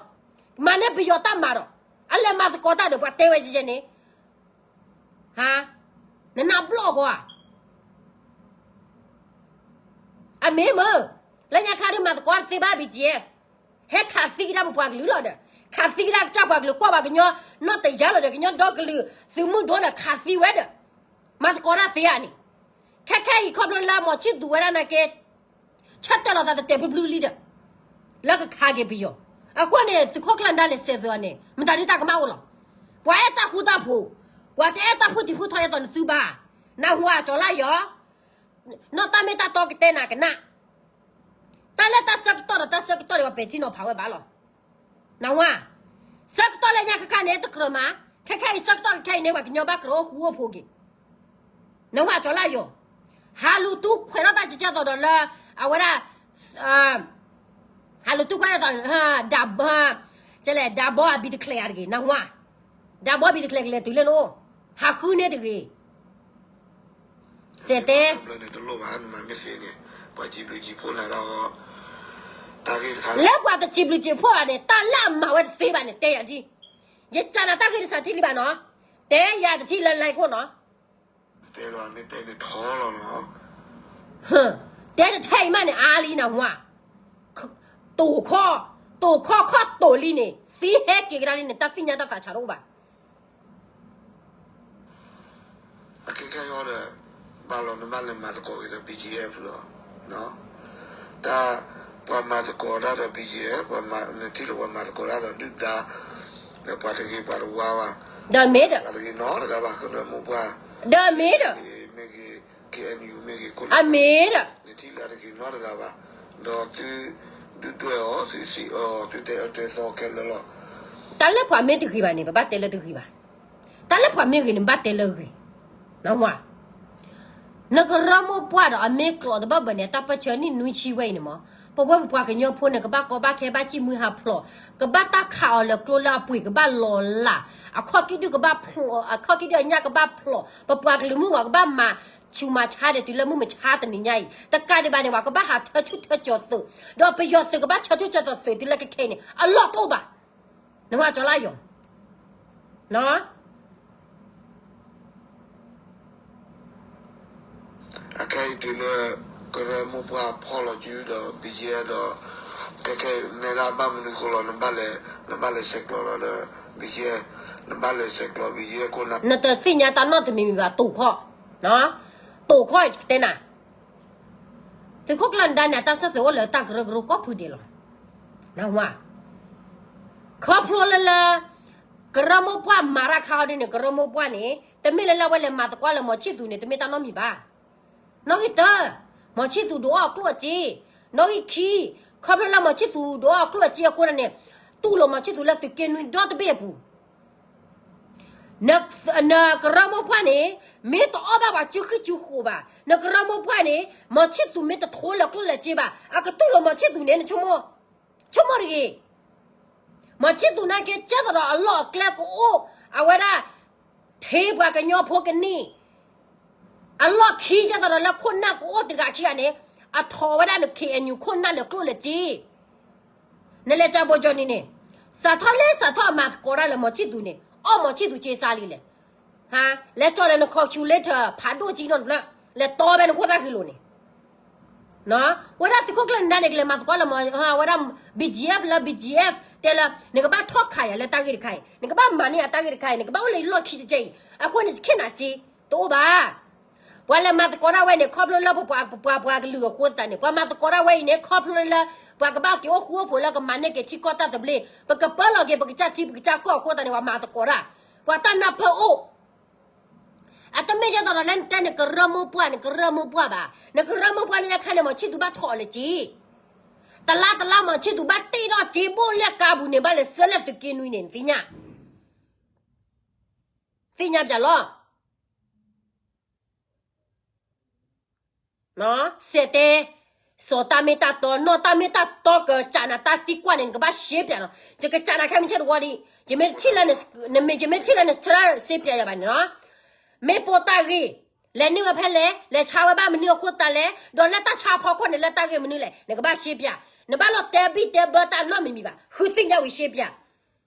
မၤန့ၢ်ပယီၤတၢ်မၤဒီး အလဲၤမၤသကိးတၢ်ဒီး ပှၤတဲဝဲကဲကဲန့ၣ် ဟါ နနၢ်ဘျီၣ်ဃီဧါ အမ့ၢ်မ့ၢ် လၢညါခါဒ်မၤသကိးတသ့ဘၣ် BGF ဟဲခးသံကဒါပပှၤကလုာ်လီၤဒီး ခးသံကဒါကစၢ်ပှၤကလုာ်ကွၢ်ပှၤကညီ နီၢ်တယၢ်လီၤဒီး ကညီဒီကလုာ် သုးမုၢ်ဒိၣ်ဒီးခးသံဝဲဒီး မၤသကိးတၢ်သ့ဧါန့ၣ် ခဲခဲအံၤခီဖျိလၢမီၤဆံၣ်သူးဝဲဒၣ်နာ်က့ ဆၢတဲာ်လီၤသးတတဲာ်ဘျုးဘျုးလံဒီး လၢကခးက့ၤပယီၤ အဃိန့ၣ် သုးခိၣ်ကျၢၢ်နဒါလဲၤစဲးသုးအီၤန့ၣ် မတၤဒ်တၢ်ကမၣ်အိၣ်လီၤ ပှၤအဲၣ်တၢ်ဃူတၢ်ဖိး ပှၤတအဲၣ်တၢ်ဖုၣ်တံၢ်ဖုၣ်ထီယဲသိးနသုဘၣ် နၢ်ဟူဧါ ကၠီၤလါယီၤ, နီၢ်တၢ်မ့ၢ်တၢ်တီကတဲနၤကနၣ်, တၢ်လၢတၢ်ဆၢကတီၢ်ဒီးတၢ်ဆၢကတီၢ်န့ၣ် ပှၤပဲာ်ထံနီၤဖးဝဲဘၣ်လီၤ. နၢ်ဟူဧါ, ဆၢကတီၢ်လၢညါခဲခါန့ၣ် တကြၢးမး, ခဲခဲအံၤဆၢကတီၢ်ခဲခဲအံၤန့ၣ် ပှၤကညီဘၣ်ကရၢအိၣ်ဃူအိၣ်ဖိးက့ၤ, နၢ်ဟူဧါ ကၠီၤလါယီၤ, ဟးလူၤတူၢ်ခွဲးထီၣ်တၢ်ကကၢ်သိးဒီးလၢ အဝဲဒၣ် ဟးလူၤတူၢ်ခွဲးထီၣ်တၢ်, ဒၣ်ဘီအဘံၣ်တချဲးဧါတဂ့ၤ နၢ်ဟူဧါ, ဒၣ်ဘီအဘံၣ်တချဲးကလဲၤတုၤလၢနအိၣ်, ဟးဃုန့ၢ်တဂ့ၤ, စဲးတဲ လၢပှၤတစံးဘျုးစံးဖှိၣ်ဘၣ်န့ၣ် တၢ်လၢအမၤဝဲတသ့ဘၣ်န့ၣ် တဲယၤဒ်, ယကနၣ်တၢ်ဂ့ၢ်တစးထံၣ်လံဘၣ်နီၤ, တဲယၤတထံၣ်လၢ line ခိၣ်နီၤ တဲတထဲအံၤမးန့ၣ် အါလံ နၢ်ဟူဧါ, တိာ်ခီ, တိာ်ခီခီတိာ်လံန့ၣ် သံဟဲက့ၤကဒါလံန့ၣ် တၢ်သ့ၣ်ညါတၢ်သးဆးတအိၣ်ဘၣ်. အခဲခဲအံၤဒီး ဘၣ်လီၤနဘၣ်လဲၤမၤသကိးက့ၤဒီး BGF လီၤ. တၢ် ပှၤမၤသကိးတၢ်ဒီး BGF, နထံၣ်လၢပှၤမၤသကိးတၢ်ဒီးဒုၣ်ဒါ, ဒီးပှၤတဂ့ၤပှၤတဝါဘၣ်, ဒီးမ့ၢ်ဒီး ပှၤတဂ့ၤနီတဂၤဘၣ် ကရၢမိၢ်ပှၢ်, ဒီးမ့ၢ်ဒီး မ့ၢ်ဂ့ၤ KNU မ့ၢ်ဂ့ၤ အမ့ၢ်ဒီး နထံၣ်လၢတဂ့ၤနီတဂၤဘၣ်, ဒီးသု ဒုၣ်ဒွဲၣ်အီၤ သုစံးအၢအီၤ သုတဲအၢတဲသီခဲလၢာ်လီၤ. တၢ်လၢပှၤမ့ၢ်တဂ့ၤဘၣ်န့ၣ် ပဘၣ်တဲလၢတဂ့ၤဘၣ်, တၢ်လၢပှၤမ့ၢ်ဂ့ၤန့ၣ် ဘၣ်တဲလၢဂ့ၤ, နၢ်ဟူဧါ. နကရၢမိၢ်ပှၢ်ဒီးအမ့ၢ်ကျိးတဘၣ်ဘၣ်န့ၣ် အတၢ်ပၢၢ်ဆၢနံၣ်နွံဆံဝဲအံၤန့ၣ်မး, ပဝဲပပှၤကညီဖိန့ၣ် ကဘၣ်ကီဘၣ်ခဲ ဘၣ်စံၣ်မှံဟးဖျိး, ကဘၣ်တၢ်ခးအီၤလၢကျိလၢအပှ့ၤ ကဘၣ်လီၤလး, အခီၣ်ကံၣ်ဒုၣ်ကဘၣ်ဖျိး, အခီၣ်ကံၣ်ဒုၣ်အညၣ်ကဘၣ်ဖျိး, ပပှၤကလုာ်မုၣ်ဂီၤကဘၣ်မၤဆူးမၤဆါဒီးတုၤလၢမုၢ်မဆါတနံၤညါအံၤ, တကးဒံးဘၣ်န့ၣ် ပှၤကဘၣ်ဟးထၢဆူၣ်ထၢကၠီၤသုး, ဒီးပယီၤသုးကဘၣ်ထၢဆူၣ်ထၢကၠီၤသုးတုၤလၢခဲခဲအံၤန့ၣ် အလီၢ်တအိၣ်ဘၣ်. နၢ်ဟူဧါ ကၠီၤလါယီၤ, အခဲအံၤတုၤလၢ ကရၢမိၢ်ပှၢ်ဖီၣ်လီၤစုဒီး BGF ဒီး ခဲခဲအံၤ နဲဒၣ်ဘၣ်မနုၤအဃိလီၤ နဘၣ်လဲၤ နဘၣ်လဲၤဆဲးကျိးလီၤဒီး BGF, နဘၣ်လဲၤဆဲးကျိး BGF ခိၣ်နၢ် နတသ့ၣ်ညါတၢ်နီတမံၤမံၤဘၣ် တိာ်ခီ, တိာ်ခီအံၤကတဲနၤ သုးခိၣ်ကျၢၢ်နဒါန့ၣ် အတၢ်စၢ်သုးအိၣ်လၢတၢ်ကရၢကရိကိးဖုဒဲးလီၤ. နၢ်ဟူဧါ, ခီဖျိလၢလၢ ကရၢမိၢ်ပှၢ်မၤတၢ်ခါအီၤဒ်န့ၣ် ကရၢမိၢ်ပှၢ်န့ၣ် တမ့ၢ်လၢလၢအဝဲလဲၤမၤသကိးလၢမီၤဆံၣ်သူးန့ၣ် တမ့ၢ်တၢ်နီတမံၤဘၣ်. နီၣ်ဂံၢ်တၢ, မီၤဆံၣ်သူးဒုးအီၣ်ကျိၣ်အစ့, နီၣ်ဂံၢ်ခံ, ခီဖျိလၢမီၤဆံၣ်သူးဒုးအီၣ်ကျိၣ်အစ့အဃိန့ၣ် တူၢ်လိာ်မီၤဆံၣ်သူးလၢသုးက့နွံဒီတဘ့ၣ်အပူၤ နကရၢမိၢ်ပှၢ်န့ၣ် မ့ၢ်တအီၣ်ဘၣ်ပှၤစုဃံစုဃိးဘၣ်, နကရၢမိၢ်ပှၢ်န့ၣ် မီၤဆံၣ်သူးမ့ၢ်တထိလၢကျိၣ်လၢစ့ဘၣ် အကတူၢ်လိာ်မီၤဆံၣ်သူးန့ၣ် နဆိကမိၣ်တဂ့ၤ. မီၤဆံၣ်သူးနာ်က့ ကဲသိးဒီးအလီၢ်အကျဲကအိၣ်, အဝဲဒၣ် ထံပှၤကညီဖိကနံၣ် အလီၢ်ခံကဲသိးဒီးလၢခိၣ်နၢ်ကအိၣ်တဂၤခံဂၤန့ၣ် အထိးဝဲဒၣ်န KNU ခိၣ်နၢ်လၢကျိၣ်လၢစ့ နလဲၤကၢ်ဘိကၠီနံၤန့ၣ် စးထီၣ်လၢစးထီၣ်အမၤသကိးတၢ်လၢမီၤဆံၣ်သူးန့ၣ် အီၣ်မီၤဆံၣ်သူးစ့စါလံလဲၣ်. လဲၤကၠီၣ်လၢန calculator ဖးဒိၣ်ကံနီတဖျၢၣ် လဲၤတီဝဲနခိၣ်သၣ်ဃံလိၤန့ၣ် ဝဲဒၣ်သုးခိၣ်ကျၢၢ်နဒါန့ၣ် ကလဲၤမၤသကိးလၢမီၤ ဝဲဒၣ် BGF လၢ BGF တဲလၢ နကဘၣ်ထီၣ်ခးယၤလၢတၢ်ဂ့ၢ်တခါအံၤ နကဘၣ်မၤန့ၢ်အတၢ်ဂ့ၢ်တခါအံၤ နကဘၣ်အိၣ်လၢယလီၢ်ခံစ့အံၤ အဃိန့ၣ် ယခ့ၣ်နၤစ့ တအိၣ်ဘၣ်. ပှၤလဲၤမၤသကိးတၢ်ဝဲန့ၣ် ခီဖျိလၢပပှၤပှၤပှၤကလုာ်အဃိသတးန့ၣ် ပှၤမၤသကိးတၢ်ဝဲအံၤန့ၣ် ခီဖျိလၢ ပှၤကဘၣ်က့ၤအိၣ်ဃူအိၣ်ဖိးလၢကမၤန့ၢ်က့ၤထံကီၢ်တၢ်သဘျ့ ပကပၢလီၤက့ၤ ပကစၢ်ထံပကစၢ်ကီၢ်အဃိသတးန့ၣ် ပှၤမၤသကိးတၢ် ပှၤတၢ်နၢ်ပၢၢ်အိၣ် အတမ့ၢ်ဒ်သိးဒီးလၢနတဲနကရၢမိၢ်ပှၢ် နကရၢမိၢ်ပှၢ်ဘၣ်. နကရၢမိၢ်ပှၢ်လၢညါခါန့ၣ် မီၤဆံၣ်သူးဘၣ်ထိးအီၤလၢစ့ တလါတလါ မီၤဆံၣ်သူးဘၣ်တ့ထီၣ်စ့ဘိၣ်လၢကါပူၤန့ၣ် ဘၣ်လဲၤဆှၢလၢသုးက့နွံန့ၣ် နသ့ၣ်ညါ သ့ၣ်ညါပၠးလီၤ. စဲးတဲ စီၤတၢ်မ့ၢ်တၢ်တီ နီၢ်တၢ်မ့ၢ်တၢ်တီ ကစးနၤတၢ်သံကွၢ်န့ၣ် နကဘၣ်ရှဲပၠးနီၤ. ယကစးနၤခဲမုၢ်ဆ့ၣ်တဝီဒံး ယမ့ၢ်တထံၣ်လၢ ယမ့ၢ်တထံၣ်လၢနဆၢရှဲပၠးယၤဘၣ်န့ၣ်နီၤ မ့ၢ်ပိာ်တၢ်ဂ့ၢ် လဲၤန့ၢ်ဝဲဖဲလဲၣ် လဲၤဆါဝဲဘၣ်မနုၤအဃိသတးလဲၣ် ဒီးလၢတၢ်ဆါဖီခိၣ်န့ၣ် လၢတၢ်ဂ့ၢ်မနုၤလဲၣ် နကဘၣ်ရှဲပၠး. နဘၣ်လီၤတဲဘံၣ်တဲဘၢတၢ်နီတမံၤမံၤဘၣ် ဃုသ့ၣ်ညါဝံၤရှဲပၠး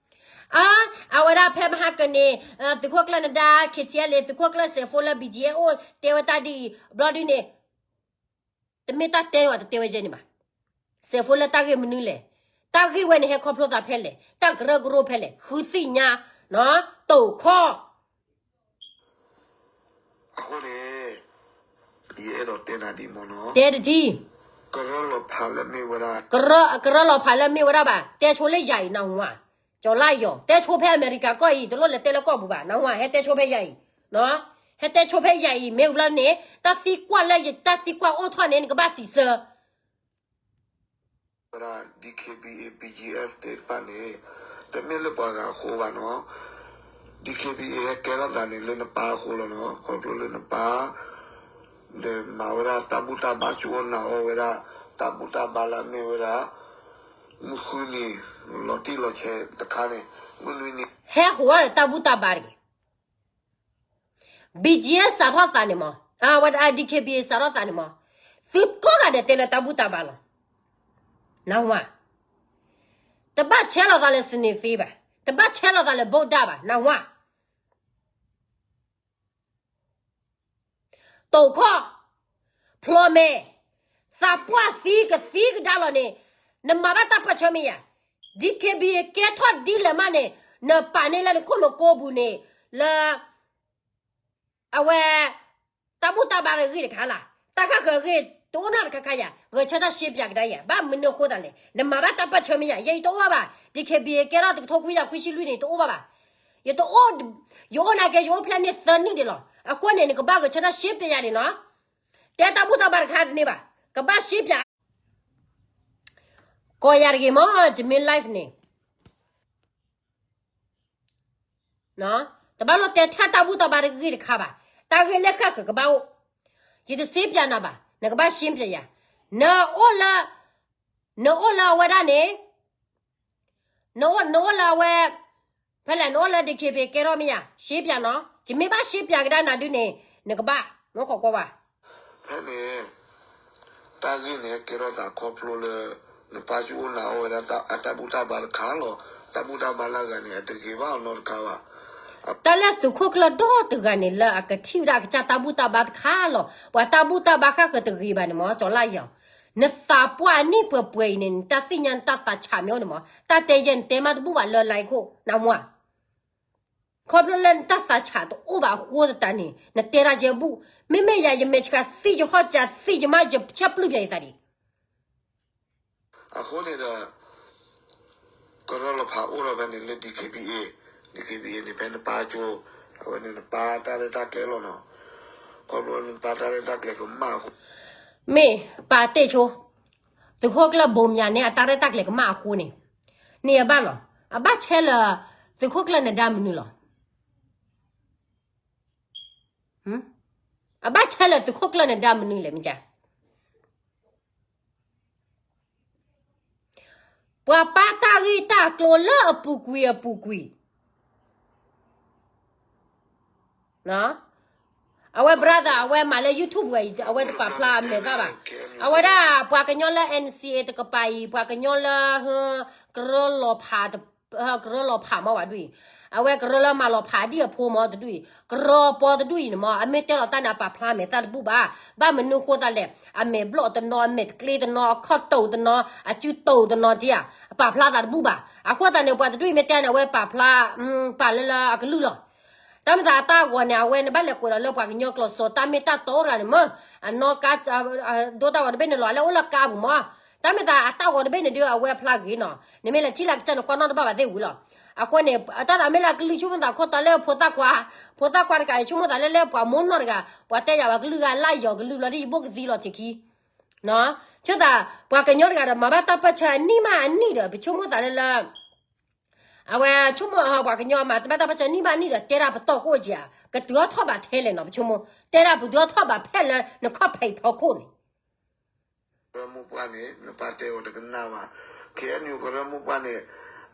အ အဝဲဒၣ်ဖဲမဟါကန့ၣ် သုးခိၣ်ကျၢၢ်နဒါ ခ့ၣ်ထံလ့ သုးခိၣ်ကျၢၢ်စဲးဖိလၢ BGF အိၣ်တဲဝဲတၢ်ဒ်အံၤ ဘျီဒ်န့ၣ် တမ့ၢ်တၢ်တဲဝဲတတဲဝဲယဲန့ၣ်ဘၣ်. စဲးဖိလၢတၢ်ဂ့ၢ်မနုၤလဲၣ် တၢ်ဂ့ၢ်ဝဲန့ၣ် ဟဲခီဖျိသးဖဲလဲၣ် တၢ်ကရၢကရိဖဲလဲၣ် ဃုသ့ၣ်ညါ တိာ်ခီ အဃိန့ၣ် ယအဲၣ်ဒိးတဲနၤဒ်မ့ၢ်နီၤ တဲတထံ ကရၢလီၤဖးလၢမ့ၢ်ဝဲဒၣ် ကရၢလီၤဖးလၢမ့ၢ်ဝဲဒၣ်ဘၣ် တဲဆိလၢယၤအံၤ နၢ်ဟူဧါ ကၠီၤလါယီၤ တဲဆိဖဲအမဲရကၤကီၢ်အံၤ တလိၣ်လဲၤတဲလၢကီၢ်ပူၤဘၣ် နၢ်ဟူဧါ ဟဲတဲဆိဖဲယၤအံၤ နီၤ ဟဲတဲဆိဖဲယၤအံၤ မ့ၢ်ဝံၤလီၤန့ၣ် တၢ်သံကွၢ်လၢယတၢ်သံကွၢ်အိၣ်ထီၣ်န့ၣ် နကဘၣ်စံးဆၢ ဝဲဒၣ် D K B A B G F သ့ၣ်တဖၣ်န့ၣ် တမ့ၢ်လၢပှၤဂၤအဃိဘၣ်နီၤ, D K B A ဟဲကဲထီၣ်သးန့ၣ် လၢနပၢ်အဃိလီၤနီၤ, ခီဖျိလၢနပၢ် ဒီးမၤဝဲဒၣ်တၢ်ဘူၣ်တၢ်ဘါဆူအအိၣ်နၤအိၣ်ဝဲဒၣ်, တၢ်ဘူၣ်တၢ်ဘါလၢအမ့ၢ်ဝဲဒၣ် မုၢ်ဃုနံၤ လီၤတံၢ်လီၤဆဲးတခါန့ၣ် မုၢ်နွံနံၤ ဟဲဟိးဝဲဒၣ်တၢ်ဘူၣ်တၢ်ဘါတဂ့ၤ B G F စးထီၣ်သးန့ၣ်မး, အဝဲဒၣ် D K B A စးထီၣ်သးန့ၣ်မး, သုကိးဂၤဒဲးတဲလၢတၢ်ဘူၣ်တၢ်ဘါလီၤ. နၢ်ဟူဧါ, တဘၣ်ဆဲးလီၤသးလၢစန့ၤသ့ဘၣ်, တဘၣ်ဆဲးလီၤသးလၢဘိၣ်ဒၣ်ဘၣ်, နၢ်ဟူဧါ. တိာ်ခီၣ်, ဖျိးမဲာ်, သးပှၢ်သံကသံကဒါလီၤန့ၣ်, နမၤဘၣ်တၢ်ပၢၢ်ဆၢမ့ၢ်ယၤ, D K B A ကဲထီၣ်ဒ်လဲၣ်မးန့ၣ်, နပာ်န့ၢ်လၢနခိၣ်နကိးပူၤန့ၣ်, လၢ အဝဲ တၢ်ဘူၣ်တၢ်ဘါတဂ့ၢ်တခါလၢ်, တၢ်ဃၣ်ဃၢၤအဂ့ၢ်တအိၣ်နီတခါခါယၤ, ဂဲၤဆၢထၢၣ်ရှဲပၠးကဒါယၤ, ဘၣ်မနုၤအဃိသတးလဲၣ်, နမၤဘၣ်တၢ်ပၢၢ်ဆၢမ့ၢ်ယၤ, ယဲယတအိၣ်ဘၣ်ဘၣ်, D K B A ကဲထီၣ်တကထိခွံကယၤခွံဆံလွံၢ်န့ၣ် တအိၣ်ဘၣ်ဘၣ်, ယတအိၣ်, ယအိၣ်နာ်က့ ယအိၣ်ဖျဲၣ်န့ၢ်သၢနံၣ်ဒံးလီၤ, အဃိန့ၣ် နကဘၣ်ဂဲၤဆၢထၢၣ်ရှဲပၠးယၤန့ၣ်နီၤ, တဲတၢ်ဘူၣ်တၢ်ဘါတခါတန့ၢ်ဘၣ်, ကဘၣ်ရှဲပၠး ကိးယၤတဂ့ၤမး, ယမ့ၢ် live န့ၣ် တဘၣ်လိၣ်တဲထဲတၢ်ဘူၣ်တၢ်ဘါတဂ့ၢ်တခါဘၣ်, တၢ်ဂ့ၢ်လၢဃၣ်ဃၢၤကဘၣ်အိၣ်, ယတရှဲပၠးနၤဘၣ်, နကဘၣ်ရှဲပၠးယၤ, နအိၣ်လၢ, နအိၣ်လၢအဝဲဒၣ်န့ၣ်, နအိၣ်, နအိၣ်လၢအဝဲ, ဖဲလဲၣ် နအိၣ်လၢ D K B A ကဲထီၣ်မ့ၢ်ယၤ, ရှဲပၠးနီၤ, ယမ့ၢ်ဘၣ်ရှဲပၠးကဒါနၤဒုန့ၣ်, နကဘၣ်, နခိးကွၢ်ဘၣ် ဖဲန့ၣ်, တၢ်ဂ့ၢ်န့ၣ် ကဲထီၣ်သးခီဖျိလၢ နပၢ်ကအိၣ်နၤအိၣ်ဝဲဒၣ်အတၢ်ဘူၣ်တၢ်ဘါတခါလီၤ. တၢ်ဘူၣ်တၢ်ဘါလၢအဂၤန့ၣ် အတဂ့ၤဘၣ်အီၤနီတခါဘၣ်. တၢ်လၢသုးခိၣ်ကျၢၢ်ဒီတဂၤန့ၣ် လၢအကထံၣ်ဝဲဒၣ်အကစၢ်တၢ်ဘူၣ်တၢ်ဘါတခါလီၤ. ပှၤတၢ်ဘူၣ်တၢ်ဘါဃၣ်ဃၢၤတဂ့ၤဘၣ်န့ၣ်မး ကၠီၤလါယီၤ. နသးပှၢ်နံၣ်ပှဲၤပှဲၤအံၤန့ၣ် နတၢ်သ့ၣ်ညါနတၢ်သးဆးမ့ၢ်အိၣ်န့ၣ်မး တၢ်တဲယဲၢ် နတဲမးတဘူၣ်ဘၣ်လၢ line ခိၣ် နမ့ၢ် ခီဖျိလၢနတၢ်သးဆးတအိၣ်ဘၣ်အဃိသတးန့ၣ် နတဲတၢ်ကဲဘူၣ်. မ့မ့ၢ်ယၤ ယမဲာ်ဆှးသံ ယဟီၣ်စၢၤသံ ယမါယဆဲးပျုၢ်ပၠးယသးဒံး. အဃိန့ၣ်ဒီး ကရၢလီၤဖးအိၣ်ထီၣ်ဖဲန့ၣ်လၢ D K B A, D K B A န့ၣ် ဖဲနပၢ်ကၠိ, အဝဲန့ၣ်နပၢ်တၢ်ရဲၣ်တၢ်ကျဲၤလီၤနီၤ. ခီဖျိနပၢ်တၢ်ရဲၣ်တၢ်ကျဲၤကမၣ်အဃိ မ့ၢ်ပာ်တ့ၢ်ဆိ သုးခိၣ်ကျၢၢ်ဘိးမၠးန့ၣ် အတၢ်ရဲၣ်တၢ်ကျဲၤကမၣ်အဃိန့ၣ် န့ၢ်အဘၣ်လီၤ. အဘၣ်ဆဲးလၢ သုးခိၣ်ကျၢၢ်နဒါမနုၤလီၤ. အဘၣ်ဆဲးလၢသုးခိၣ်ကျၢၢ်နဒါမနုၤလဲၣ် မ့ၢ်က ပှၤပာ်တၢ်ဂ့ၢ်တၢ်ကျိၤလၢအပူၤကွံာ်အပူၤကွံာ် အဝဲ brother အဝဲမၤလၢ YouTube ဝဲအံၤ အဝဲတပာ်ဖျါအမဲာ်သၣ်ဘၣ်. အဝဲဒၣ်ပှၤကညီလၢ N C A တကပၤအံၤ ပှၤကညီလၢ ကရၢလီၤဖး ကရၢလီၤဖးမးဝဲဒ်အံၤ, အဝဲကရၢလၢမၤလီၤဖးဒ်အဖိမးတဒူၣ်အံၤ, ကရၢပီတဒူၣ်အံၤန့ၣ်မး အမ့ၢ်တဲလီၤတၢ်န့ၣ် အပာ်ဖျါမဲာ်သၣ်တဘူၣ်ဘၣ်. ဘၣ်မနုၤဃိသတးလဲၣ်, အမဲာ်ဘျီၣ်တနီၤ အမဲာ်တကျ့တနီၤ အခီၣ်တိာ်တနီၤ အစုတိာ်တနီၤတယၤ အပာ်ဖျါသးတဘူၣ်ဘၣ်. အဃိသတးန့ၣ် ပှၤတဒူၣ်အံၤမ့ၢ်တဲန့ၣ် အဝဲပာ်ဖျါ ပာ်လၢလၢအကလုၢ်လီၤ. တၢ်မ့ၢ်သးအတၢ်ဂီၤန့ၣ် အဝဲန့ၣ်ဘၣ်လဲၤကွဲးလီၤလၢပှၤကညီကျိာ်စိၤ တၢ်မ့ၢ်တၢ်တီတဂၤန့ၣ်မး, အနီၢ်ကါ ဒိတၢ်ဂီၤတဘ့ၣ်န့ၣ်လီၤ အလဲၤအိၣ်လၢကါပူၤမး. တၢ်မ့ၢ်သးအတၢ်ဂီၤတဘ့ၣ်န့ၣ်ဒုး အဝဲဖျါဂ့ၤနီၤ, နမ့ၢ်လဲၤထံၣ်လၢကစၢၢ်န့ၣ် ကွၢ်နီၣ်တဘၣ်ဘၣ်သ့ၣ်ဝံၤလီၤ. အဃိန့ၣ် တၢ်သးမ့ၢ်လၢအကလုၢ်ဆိကမိၣ်သးခိၣ်တီလၢဖိသၣ်ခွါ, ဖိသၣ်ခွါတဂၤအံၤ ဆိကမိၣ်သးလၢလၢပှၤမိၢ်နီၢ်တဂၤ ပှၤတဲယၤဝဲကလုၢ်ဂၤလၢယီၤကလုၢ်လီၤ ဒ်ယဘိၣ်ကသံလီၤထံးခံ ဆိသး ပှၤကညီတဂၤဒီး မၤဘၣ်တၢ်ပၢၢ်ဆၢအနံၣ်မးအနံၣ်ဒီး ပဆိကမိၣ်သးလၢလၢ အဝဲဆိကမိၣ် ပှၤကညီမၤတၢ်ဘၣ်တၢ်ပၢၢ်ဆၢနံၣ်မးနံၣ်ဒီး တဲဒၣ်ပတီၢ်ကိၣ်က့ၤဧါ, ကတုၤထီၣ်ထီၣ်ဘးထဲလဲၣ်နီၤ ပဆိကမိၣ်, တဲဒၣ်ပတုၤထီၣ်ထီၣ်ဘးဖဲလၢနခီၣ်ဖံးဖီခိၣ်န့ၣ် ကရၢမိၢ်ပှၢ်န့ၣ် နပၢ်တဲအီၤတကနၣ်ဘၣ်. K N U ကရၢမိၢ်ပှၢ်န့ၣ်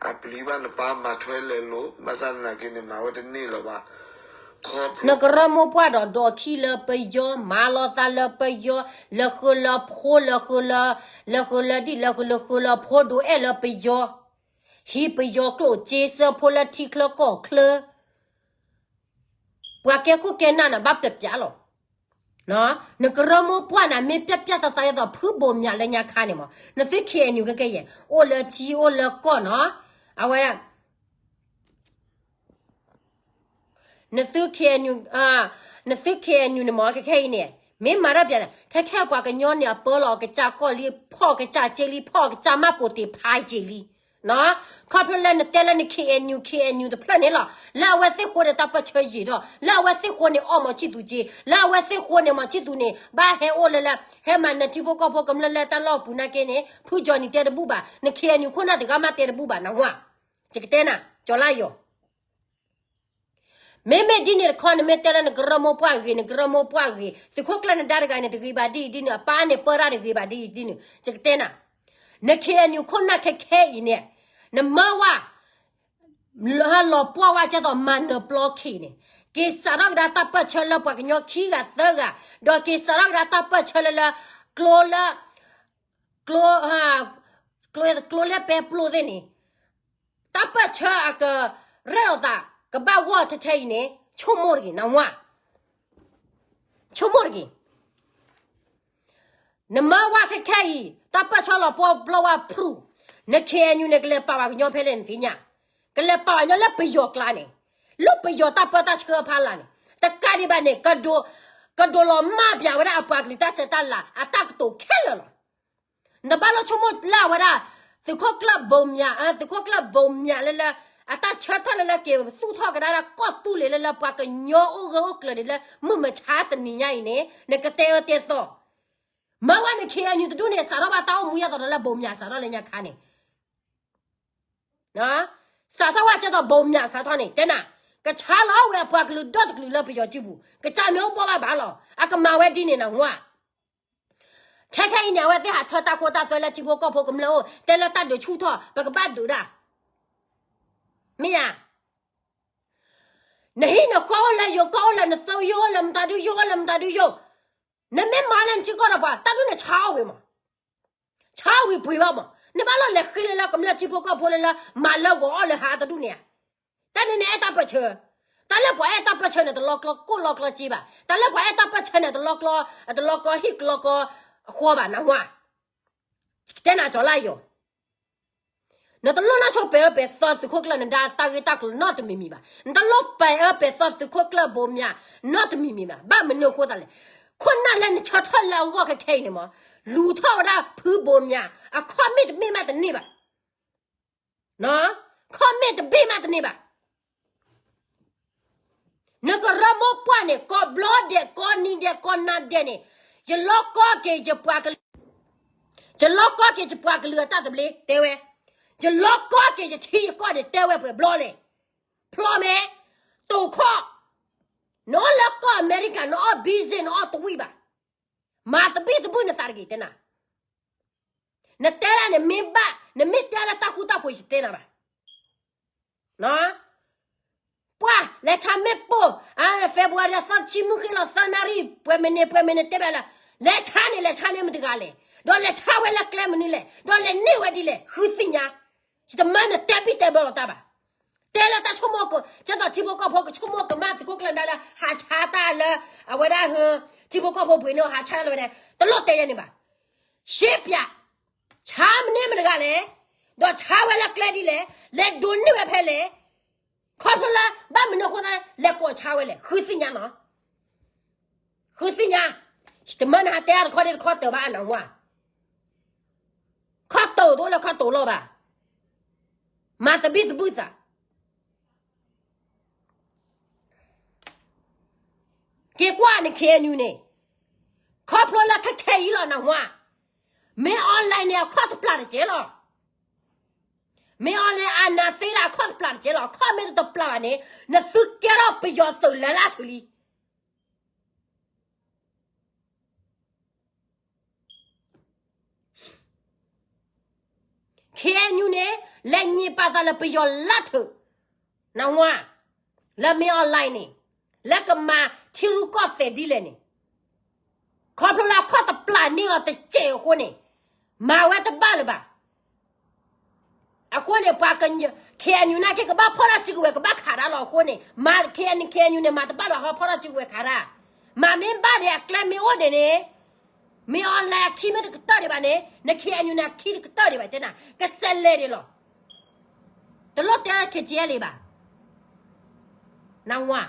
အပျံၤဘၣ်နပၢ်မၤထွဲလဲၤလိာ် ဘၣ်ဆၣ်သနာ်က့န့ၣ် မၤဝဲတန့ၢ်လၢၤဘၣ်. နကရၢမိၢ်ပှၢ်ဒီး ဒီးခံလၢပယီၤ မၤလီၤသးလၢပယီၤ လၢဃုာ်လၢဖိ လၢဃုာ်လၢ လၢဃုာ်လၢဒ် လၢဃုာ်လၢဃုာ်လၢဖိ ဒိးအဲၣ်လၢပယီၤ ဟံးပယီၤကျိၣ်စ့ စၢဖှိလၢထံချၢကီၢ်ချၢ ပှၤကဲခိၣ်ကဲနၢ်န့ၣ် ဘၣ်ပျးပျးလီၤ. နကရၢမိၢ်ပှၢ်န့ၣ် မ့ၢ်ပျးပျးသးသးဒ်သိး ဖုဘိးမၠးလၢညါခါန့ၣ်မး နသု K N U ကဲကဲယဲၢ် အိၣ်လၢထံအိၣ်လၢကီၢ်နီၤ အဝဲ နသု K N U, နသု K N U န့ၣ်မး ခဲခဲအံၤန့ၣ် မ့ၢ်မၤတၢ်ပျးန့ၣ် ခဲခဲပှၤကညီန့ၣ် အပၢလီၤအကစၢ်ကီၢ်လံ ဖီၣ်အကစၢ်စ့လံ ဖီၣ်အကစၢ်မၢ်ပိာ်တ့ၢ်ဖးယံာ်လံ. ခီဖျိလၢနတဲလၢန K N U K N U တဖျၢၣ်န့ၣ်လီၤ, လၢအဝဲသ့ၣ်ဃိန့ၣ်တၢ်ပၢၢ်ဆၢယံာ်ထီၣ်, လၢအဝဲသ့ၣ်ဃိန့ၣ်အီၣ်မီၤဆံၣ်သူက့, လၢအဝဲသ့ၣ်ဃိန့ၣ် မီၤဆံၣ်သူန့ၣ် ဘၣ်ဟဲအိၣ်လၢလၢ ဟဲမၤနၢၤထံဖိကီၢ်ဖိကမျၢၢ်လၢတၢ်လီၢ်ပူၤနာ်က့န့ၣ် ဖုကၠီၤနံၤတဲတဘူၣ်ဘၣ်, န K N U ခိၣ်နၢ်တဂၤမးတဲတဘူၣ်ဘၣ် နဝၤ, ယကတဲနၤ ကၠီၤလါယီၤ မ့မ့ၢ်ဒ်န့ၣ်တခီ နမ့ၢ်တဲလၢနကရၢမိၢ်ပှၢ်ဂ့ၤ နကရၢမိၢ်ပှၢ်ဂ့ၤ သုးခိၣ်ကျၢၢ်နဒါတဂၤန့ၣ် တဂ့ၤဘၣ်ဒ်အံၤဒ်န့ၣ် အပၢ်န့ၣ်ပၢတၢ်တဂ့ၤဘၣ်ဒ်အံၤဒ်န့ၣ် ယကတဲနၤ, န K N U ခိၣ်နၢ်ခဲခဲအံၤန့ၣ် နမၢဝဲ လီၤပှီၢ်ဝဲကဲသိးမၤနၢၤပျီခံန့ၣ်, က့ၤစးထီၣ်ကဒါတၢ်ပၢၢ်ဆၢလၢပှၤကညီခံဂၤသၢဂၤ, ဒီးက့ၤစးထီၣ်ကဒါတၢ်ပၢၢ်ဆၢလၢလၢ ကျိလၢ ကျိ ကျိလၢပဲပျိသ့ၣ်န့ၣ်, တၢ်ပၢၢ်ဆၢအကရဲၣ်လီၤသး ကဘၣ်ဂီၢ်ထဲထဲအံၤန့ၣ် ဆိကမိၣ်တဂ့ၤ နဝၤ, ဆိကမိၣ်တဂ့ၤ နမၢဝဲခဲခဲအံၤ တၢ်ပၢၢ်ဆၢလီၤပှီၢ်ပျီဝဲဖုၣ်, န K N U န့ၣ် ကလဲၤပာ်ပှၤကညီဖဲလဲၣ်နသ့ၣ်ညါ, ကလဲၤပာ်ပှၤကညီလၢပယီၤကျါန့ၣ်, လၢပယီၤတၢ်ပၢတၢ်ဆှၢဖးလာ်န့ၣ်, တကးဒံးဘၣ်န့ၣ် ကဒိးလီၤမၢ်ပၠးဝဲဒၣ်အပှၤကလုာ်တၢ်ဆဲးတၢ်လၤ အတၢ်ကတိၤခဲလၢာ်လီၤ. နဘၣ်လိၣ်ဆိကမိၣ်လၢအဝဲဒၣ် သုးခိၣ်ကျၢၢ်ဘိမၠး သုးခိၣ်ကျၢၢ်ဘိမၠးလၢလၢ အတၢ်ဆၢထၢၣ်လၢလၢက့ၤသူၣ်ထီၣ်ကဒါတၢ်ကီၢ်သူလ့ၤလၢလၢပှၤကညီအိၣ်ဂၢၢ်အိၣ်ကျၢၤန့ၣ်လၢ မုၢ်မဆါတနံၤညါအံၤန့ၣ် နကတဲအၢတဲသီ မၤဝဲန K N U တဒူၣ်န့ၣ် စးထီၣ်ဘၣ်တၢ်အိၣ်မူယဲၢ်သိးဒီးလၢဘိမၠးစးထီၣ်လၢညါခါန့ၣ်, စးထီၣ်ဝဲကဲသိးဘိမၠးစးထီၣ်န့ၣ် တဲနၤ, ကဆါလီၤဝဲအပှၤကလုာ်ဒီတကလုာ်လၢပယီၤစုပူၤ ကစၢ်မ့ၢ်အိၣ်ဘှီၣ်ဘၣ်ဘၣ်လီၤ အကမၤဝဲဒ်န့ၣ်နဝၤ ခဲခဲအံၤန့ၣ် အဝဲသ့ၣ်ဟးထၢတၢ်ခိတၢ်သွဲလၢထံဖိကီၢ်ဖိကမျၢၢ်အိၣ် တဲလၢတၢ်ဒုးဆူၣ်ထီၣ် ပကဘၣ်ဒုးဒၣ်, မ့ၢ်ဧါ, နဟံၣ်နဃီအိၣ်လၢယိၤကီၢ်အိၣ်လၢနသိယိၣ်အိၣ်လၢမတၤဒုယိၣ်အိၣ်လၢမတၤဒုယိၣ်, နမ့ၢ်မၤလၢနထံကီၢ်ဒီးပှၤ တၢ်ဒုးန့ၣ်ဆါအီၣ်ဝံၤမး, ဆါအီၣ်ဝံၤပှ့ၤဘၣ်မး နဘၣ်လီၤလဲၤဃ့လၢလၢကမျၢၢ်ထံဖိကီၢ်ဖိလၢလၢ မၤလၢဂီၤအီၣ်လၢဟးတဒူၣ်န့ၣ်ဧါ တၢ်န့ၣ်န့ၣ်အဲၣ်တၢ်ပၢၢ်ဆၢ, တၢ်လၢပှၤအဲၣ်တၢ်ပၢၢ်ဆၢန့ၣ် တလီကျီကိၣ်လီကျီစ့ဘၣ်, တၢ်လၢပှၤအဲၣ်တၢ်ပၢၢ်ဆၢန့ၣ် တလီကျီ, တလီကျီဟံၣ်ကျီကီအဃီဘၣ်နဝၤ, တဲနၤကၠီၤလါယီၤ, နတလိၣ်နီၢ်ဆိပာ်အၢပာ်သီသုးခိၣ်ကျၢၢ်နဒါတၢ်ဂ့ၢ်တၢ်ကျိၤနီတမံၤမံၤဘၣ်, နတလိၣ်ပာ်အၢပာ်သီသုးခိၣ်ကျၢၢ်ဘိမၠးနီတမံၤမံၤဘၣ်, ဘၣ်မနုၤအဃိသတးလဲၣ်, ခိၣ်နၢ်လၢနဆၢထၢၣ်လၢအဂီၢ်ခဲခဲအံၤန့ၣ်မး, လူၤထီၣ်ဝဲဒၣ်ဖုဘိမၠး, အခီၣ်မ့ၢ်တဘ့ၣ်မးတန့ၢ်ဘၣ် ခီၣ်မ့ၢ်တဘ့ၣ်မးတန့ၢ်ဘၣ်, နကရၢမိၢ်ပှၢ်န့ၣ် ကိးဘျီဒဲး ကိးနံၤဒဲး ကိးနၤဒဲးန့ၣ်, ယလီၤကီက့ၤယပှၤကလုာ်, ယလီၤကီက့ၤယပှၤကလုာ်အတၢ်သဘျ့တဲဝဲ, ယလီၤကီက့ၤယထံယကီၢ်န့ၣ်တဲဝဲပှဲၤဘျီလဲၣ်, ဖျီမဲ, တိာ်ခီၣ်, နအီၣ်လၢကီၢ်အမဲရကၤ နအီၣ်ဘံစ့ နအီၣ်တဝံၣ်ဘၣ်, မၤသဘံၣ်သဘုၣ်နသးတဂ့ၤတဲနၤ နတဲဒၣ်န့ၣ်မ့ၢ်ဘၣ်, နမ့ၢ်တဲလၢတၢ်ဃူတၢ်ဖိးယတဲနၤဘၣ်, ပှၤလဲၤဆါမ့ၣ်ပိၢ်, February သီတဆံမုၢ်ဃ့လီၤသၢနၣ်ရံၣ် ပှဲၤမ့ၢ်န့ၣ် ပှဲၤမ့ၢ်န့ၣ်တဲဘၣ်လၢ, လဲၤဆါန့ၣ် လဲၤဆါန့ၣ်မတၤတဂၤလဲၣ်, ဒီးလဲၤဆါဝဲလၢကျဲမနုၤလဲၣ်, ဒီးလဲၤန့ၢ်ဝဲဒ်လဲၣ် ဃုသ့ၣ်ညါ, ယတမၢနတဲဘံၣ်တဲဘၢလီၤတၢ်ဘၣ်, တဲလၢတၢ်ဆိကမိၣ်က, ကဲသိးထံဖိကီၢ်ဖိကဆိကမိၣ်ကမၣ်သုးခိၣ်ကျၢၢ်နဒါလၢ ဟးဆါတၢ်လၢ, အဝဲဒၣ်ဟၢ, ထံဖိကီၢ်ဖိပှ့ၤန့ၢ်ဟးဆါတၢ်လၢဝဲဒၣ်, တလိၣ်တဲယဲန့ၣ်ဘၣ် ရှဲပၠး, ဆါမန့ၢ်မတၤတဂၤလဲၣ်, ဒီးဆါဝဲလၢကျဲဒ်လဲၣ်, လဲၤဒိးန့ၢ်ဝဲဖဲလဲၣ်, ခီဖျိလၢ ဘၣ်မနုၤအဃိသတး လဲၤကိးဆါဝဲလဲၣ် ဃုသ့ၣ်ညါနီၤ, ဃုသ့ၣ်ညါ, ယတမၢနဟးတဲအါတခီဒ်တခီတၢၢ်ဘၣ်အနဝၤ, ခီတၢၢ်တအိၣ်လၢခီတၢၢ်လီၤဘၣ်, မၤသဘံၣ်သဘုၣ်သး က့ၤကွၢ်န K N U န့ၣ်, ခီဖျိလၢခဲခဲအံၤလီၤနဝၤ, မ့ၢ် online န့ၣ် အခီၣ်တပျၢ်တကဲလီၤ, မ့ၢ် online အနၢ်သ့ဒၣ်အခီၣ်တပျၢ်တကဲလီၤ, အခီၣ်မ့ၢ်တပျၢ်ဘၣ်န့ၣ် နသုကဲထီၣ်ပယီၤသုးလၢလၢထုးလံ K N U န့ၣ် လဲၤညံးပာ်သးလၢပယီၤလၢထုး, နဝၤ, လၢမ့ၢ် online န့ၣ်, လၢကမၤထံရူၢ်ကီၢ်သဲးဒ်လဲၣ်န့ၣ်, ခီဖျိလၢအခီၣ်တပျၢ်န့ၢ်အီၤတစဲးအဃိန့ၣ်, မၤဝဲတဘၣ်လၢၤဘၣ် အဃိန့ၣ် ပှၤ K N U နာ်က့ ကဘၣ်ဖီၣ်တၢ်စုကဝဲၤ ကဘၣ်ခးတၢ်လီၤအဃိန့ၣ်, မၤ K N K N U န့ၣ် မၤတဘၣ်ဒီးဟီဖီၣ်တၢ်စုကဝဲၤခးတၢ်, မၤမ့ၢ်ဘၣ်ဒီးအကျဲမ့ၢ်အိၣ်ဒံးန့ၣ်, မ့ၢ် online အခံမ့ၢ်တကတၢၢ်ဒံးဘၣ်န့ၣ် န K N U န့ၣ် အခံတကတၢၢ်ဒံးဘၣ်တဲနၤ, ကစဲးလဲၤဒံးလီၤ. တလိၣ်တဲ K T L ဘၣ်. နဝၤ,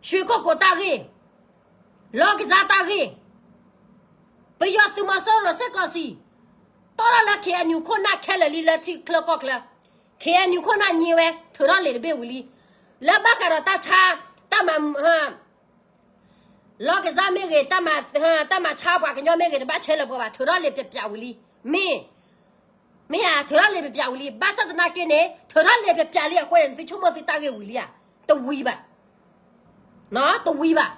ရွှေကုက္ကို တၢ်ဂ့ၢ်, လောင်းကစား တၢ်ဂ့ၢ်, ပယီၤသုးမီၤစိရိၤစ့ၢ်ကီးစံး, တီထီၣ်လၢ ခ့ၣ်အဲၣ်ယူၣ် ခိၣ်နၢ်ခဲလၢာ်လံ လၢထံချၢကီၢ်ချၢ, ခ့ၣ်အဲၣ်ယူၣ် ခိၣ်နၢ်ညိဝဲ ထုးထီၣ်လံာ်တဘ့ၣ်ဝံၤလံ, လၢဘၣ်ဃးဒီးတၢ်ဆါ, တၢ်မၤ လီၢ်ကစၢ်မ့ၢ်ဂ့ၤ, တၢ်မၤဆါပှၤကညီမ့ၢ်ဂ့ၤ, တဘၣ်ဆဲးလၢပှဲၤဘၣ်, ထုးထီၣ်လံာ်ပျးပျးဝံၤလံ, မ့ၢ်, မ့ၢ်ယါ ထုးထီၣ်လံာ်ပျးပျးဝံၤလံ, ဘၣ်ဆၣ်သနာ်က့န့ၣ် ထုးထီၣ်လံာ်ပျးပျးလံအဃိန့ၣ် သုဆိကမိၣ်သုတၢ်ဂ့ၢ်ဝံၤလံဧါ, တဝံၤဘၣ်, တဝံၤဘၣ်,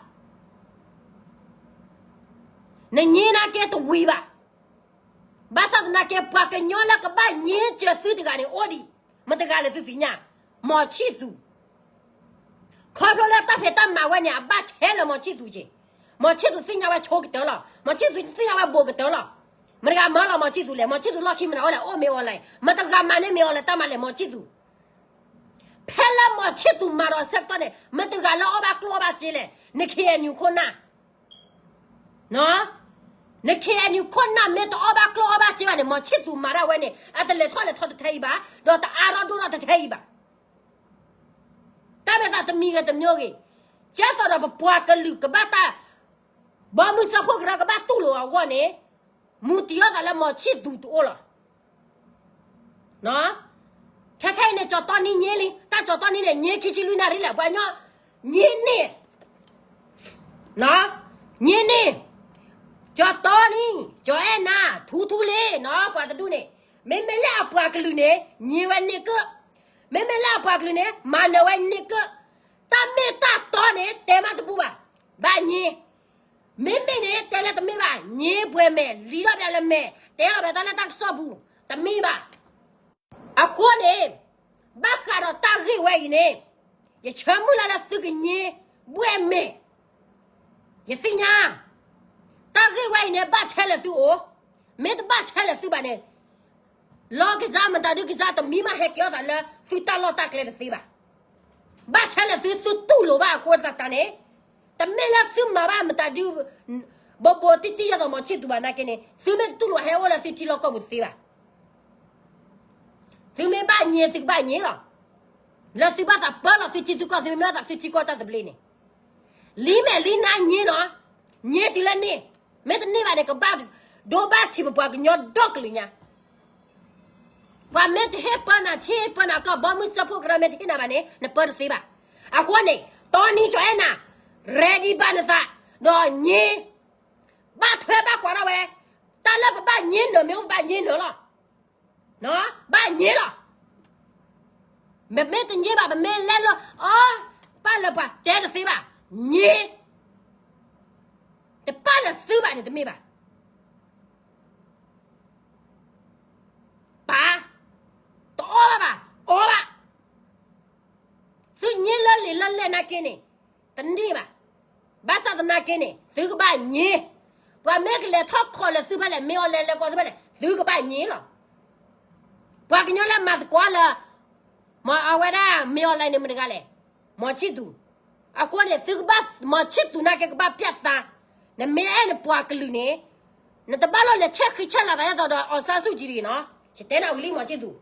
နညိနာ်က့တဝံၤဘၣ်, ဘၣ်ဆၣ်သနာ်က့ ပှၤကညီလၢကဘၣ်ညိစၢၤသုတဂၤန့ၣ် အိၣ်ဒံး, မတၤတဂၤလဲၣ်သုသ့ၣ်ညါ, မီၤဆံၣ်သူၣ် ခီဖျိလၢတၢ်ဖံးတၢ်မၤဝဲန့ၣ် အဘၣ်ဆဲးလၢမီၤဆံၣ်သူၣ်က့ၤ, မီၤဆံၣ်သူၣ်သ့ၣ်ညါဝဲဆိကတၢၢ်လီၤ, မီၤဆံၣ်သူၣ်သ့ၣ်ညါဝဲဘူးကတၢၢ်လီၤ, မတၤတဂၤမၤလီၤမီၤဆံၣ်သူၣ်လဲၣ်, မီၤဆံၣ်သူၣ်လီၢ်ခံမနုၤအိၣ်လဲၣ်, အိၣ်မ့ၢ်အီၤလဲၣ်, မတၤတဂၤမၤန့ၢ်မ့ၢ်အီၤလဲၣ်, တၢ်မၤလဲၣ် မီၤဆံၣ်သူၣ် ဖဲလၢမီၤဆံၣ်သူၣ်မၤဒီးဆၢကတီၢ်န့ၣ် မတၤတဂၤလၢအီၣ်ဘၣ်ကျိၣ်အီၣ်ဘၣ်စ့လဲၣ်, နခ့ၣ်အဲၣ်ယူၣ် ခိၣ်နၢ် နခ့ၣ်အဲၣ်ယူၣ် ခိၣ်နၢ် မ့ၢ်တအီၣ်ဘၣ်ကျိၣ်အီၣ်ဘၣ်စ့ဘၣ်န့ၣ် မီၤဆံၣ်သူၣ်မၤဒၣ်ဝဲန့ၣ် အတလဲၤထီၣ်လဲၤထီတထဲအံၤဘၣ်, ဒီးတအါထီၣ်ဒိၣ်ထီၣ်တထဲအံၤဘၣ်. တၢ်မ့ၢ်သးတမံၤဂ့ၤတမံၤဂ့ၤ, ကဲသိးဒီးပပှၤကလုာ်ကဘၣ်တၢ် ဘီမုၢ်စၢဖှိၣ်ကရၢကဘၣ်တူၢ်လိာ်အဂီၢ်န့ၣ်, မူတံၢ်အီၣ်သးလၢမီၤဆံၣ်သူၣ်တအိၣ်လီၤ. ခဲခဲအံၤန့ၣ် ကၠီၤတီနံညိလံ, တၢ်ကၠီၤတီနံန့ၣ် ညိခံဆံလွံၢ်နၣ်ရံၣ်လဲၣ်, ပှၤကညီ ညိန့ၢ် ညိန့ၢ် ကၠီၤတီနံ, ကၠီၤအဲၣ်နၤ, ထူထူလ့နီၤ, ပှၤတဒူၣ်န့ၣ်, မ့မ့ၢ်လၢအပှၤကလုာ်န့ၣ် ညိဝဲန့ၢ်ကၢၣ်, မ့မ့ၢ်လၢအပှၤကလုာ်န့ၣ် မၤနၢၤဝဲန့ၢ်ကၢၣ်, တၢ်မ့ၢ်တၢ်တီန့ၣ် တဲမးတဘူၣ်ဘၣ်, ဘၣ်ညိ, မ့မ့ၢ်န့ၣ် တဲလၢတမ့ၢ်ဘၣ်, ညိပှဲၤမဲာ်, လံထီၣ်ပျးလၢမဲာ်, တဲလီၤပျးတၢ်လၢတၢ်ကစီၣ်ပူၤ, တမ့ၢ်ဘၣ်. အဃိန့ၣ် ဘၣ်ဃးဒီးတၢ်ဂ့ၢ်ဝဲအံၤန့ၣ်, ယဆၢမုၢ်လၢ်လၢသုကညိဘှဲၣ်မဲာ်, ယသ့ၣ်ညါ, တၢ်ဂ့ၢ်ဝဲအံၤန့ၣ် ဘၣ်ဆၢလၢသုအိၣ်, မ့ၢ်တဘၣ်ဆၢလၢသုဘၣ်န့ၣ်, လီၢ်ကစၢ်မတၤဒုကစၢ်တမံၤမးဟဲကဲထီၣ်သးလၢသုတၢ်လီၢ်တၢ်ကျဲတသ့ဘၣ်. ဘၣ်ဆၢလၢသုသုတူၢ်လိာ်ဘၣ်အဃိသတးန့ၣ်, တမ့ၢ်လၢသုမၤဘၣ်မတၤဒု ဘိးဘိးတံၢ်တံၢ်ယဲၢ်သိးမီၤဆံၣ်သူၣ်ဘၣ်နာ်က့န့ၣ်, သုမ့ၢ်တတူၢ်လိာ်ဟဲအိၣ်လၢသုထံလီၢ်ကီၢ်ပူၤတသ့ဘၣ်. သုမ့ၢ်ဘၣ်ညိ သုကဘၣ်ညိလီၤ. လၢသုဘၣ်သးပၢလီၤသုထံသုကီၢ်, သုမ့ၢ်ဘၣ်သးသုထံကီၢ်တၢ်သဘျ့န့ၣ်, လံမဲာ်လံနါညိလီၤ. ညိတုၤလၢန့ၣ်, မ့ၢ်တန့ၢ်ဘၣ်န့ၣ် ကဘၣ်ဒိဘၣ်ထံးပပှၤကညီဒီကလုာ်ညါ ပှၤမ့ၢ်တဟ့ၣ်ပၢနၤထံပၢနၤကီၢ်, ဘီမုၢ်စၢဖှိၣ်ကရၢမ့ၢ်တဟ့ၣ်နၤဘၣ်န့ၣ် နပၢတသ့ဘၣ်. အဃိန့ၣ်, တီနံကၠီၤအဲၣ်နၤ, ready ဘၣ်နသး, ဒီးညိ, ဘၣ်ထွဲဘၣ်ကွၢ်ထီၣ်ဝဲ, တၢ်လၢပဘၣ်ညိနၢၤမ့ၢ်အိၣ်ပဘၣ်ညိနၢၤလီၤ. ဘၣ်ညိလီၤ. ပမ့ၢ်တညိဘၣ်, ပမ့ၢ်လဲလိာ်အီၤ, ပာ်လၢပှၤတဲတသ့ဘၣ်, ညိ, တပာ်လၢသုဘၣ်န့ၣ်တမ့ၢ်ဘၣ်. ပာ်, တအီၣ်ဘၣ်ဘၣ်, အီၣ်ဘၣ်. သုညိလၢလံာ်လၢလဲၢ်နာ်က့န့ၣ်, တန့ၢ်ဘၣ်. ဘၣ်ဆၣ်သနာ်က့န့ၣ် သုကဘၣ်ညိ, ပှၤမ့ၢ်ကလဲၤထီၣ်ခိးလၢသုဖဲလဲၣ်, မ့ၢ်အီၤလဲၤလဲၤကိးသုဖဲလဲၣ်, သုကဘၣ်ညိလီၤ. ပှၤကညီလၢမၤသကိးလၢ အဝဲဒၣ်မ့ၢ်အီၤလဲၤန့ၣ် မတၤတဂၤလဲၣ်, မီၤဆံၣ်သူၣ်. အဃိန့ၣ် သုကဘၣ်, မီၤဆံၣ်သူၣ်နာ်က့ကဘၣ်ပျဲၢ်သး, နမ့ၢ်အဲၣ်နပှၤကလုာ်န့ၣ်, နတဘၣ်လိၣ်လဲၤဆဲးဃံဆဲးလၤသးဒ်သိးဒီးအီၣ်ဆၣ်စူၣ်ကံတဂ့ၤနီၤ. ယတဲနၤဝံၤလံမီၤဆံၣ်သူၣ်,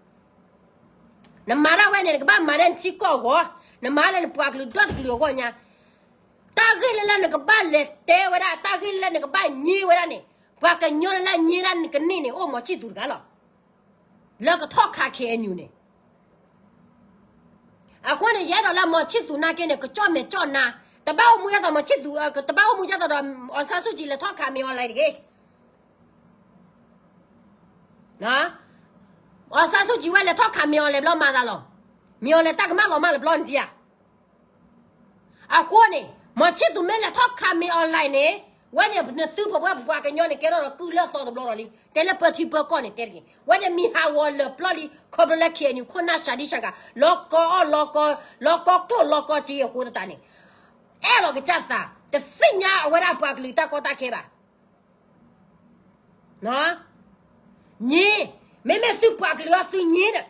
နမၤဒၣ်ဝဲန့ၣ် နကဘၣ်မၤလၢနထံကီၢ်အဂီၢ်, နမၤလၢနပှၤကလုာ်ဒီတကလုာ်အဂီၢ်ညါ. တၢ်ဂ့ၢ်လၢလၢနကဘၣ်လဲၤတဲဝဲဒၣ်, တၢ်ဂ့ၢ်လၢလၢနကဘၣ်ညိဝဲဒၣ်န့ၣ်, ပှၤကညီလၢညိဒၣ်နကန့ၢ်န့ၣ် အိၣ်မီၤဆံၣ်သူၣ်တဂၤလီၤ. လၢကထီၣ်ခး ခ့ၣ်အဲၣ်ယူၣ် န့ၣ် အဃိန့ၣ် ယအဲၣ်ဒိးလၢမီၤဆံၣ်သူၣ်နာ်က့န့ၣ် ကကၠီၣ်မဲာ်ကၠီၣ်နါ, တဘၣ်အိၣ်မူဒ်သိးမီၤဆံၣ်သူၣ်, တဘၣ်အိၣ်မူဒ်သိးဒီး အီၣ်ဆၣ်စူၣ်ကံ လဲၤထီၣ်ခးမ့ၢ်အီၤလဲၤတဂ့ၤ. အီၣ်ဆၣ်စူၣ်ကံ ဝဲလဲၤထီၣ်ခးမ့ၢ်အီၤလဲၤဘျီမၤသးလီၤ. မ့ၢ်အီၤလဲၤတၢ်ကမၣ်လီၤမၢ်လၢဘျီနဒံဧါ. အဃိန့ၣ် မီၤဆံၣ်သူၣ်မ့ၢ်လဲၤထီၣ်ခးမ့ၢ်အီၤလဲၤန့ၣ်, ဝဲန့ၣ်နသုပဝဲပပှၤကညီန့ၣ် ကဲထီၣ်ဒီးကုၢ်လၢအသီတဘျီဒီးလံ, တဲလၢပၢထံပၢကီၢ်န့ၣ်တဲတဂ့ၤ. ဝဲန့ၣ်မံၤဟးဂီၤလၢာ်ပျီလံ, ခီဖျိလၢ ခ့ၣ်အဲၣ်ယူၣ် ခိၣ်နၢ်စှၤဒံစှၤဂၤ, လီၤကီအီၣ်လီၤကီ, လီၤကီကျိၣ်လီၤကီစ့အဃိသတးန့ၣ်, အဲၣ်လီၤကစၢ်သး, တသ့ၣ်ညါအဝဲဒၣ်ပှၤကလုာ်တၢ်ကီတၢ်ခဲဘၣ်. ညိ, မ့မ့ၢ်သုပှၤကလုာ်အီၤသုညိဒီး,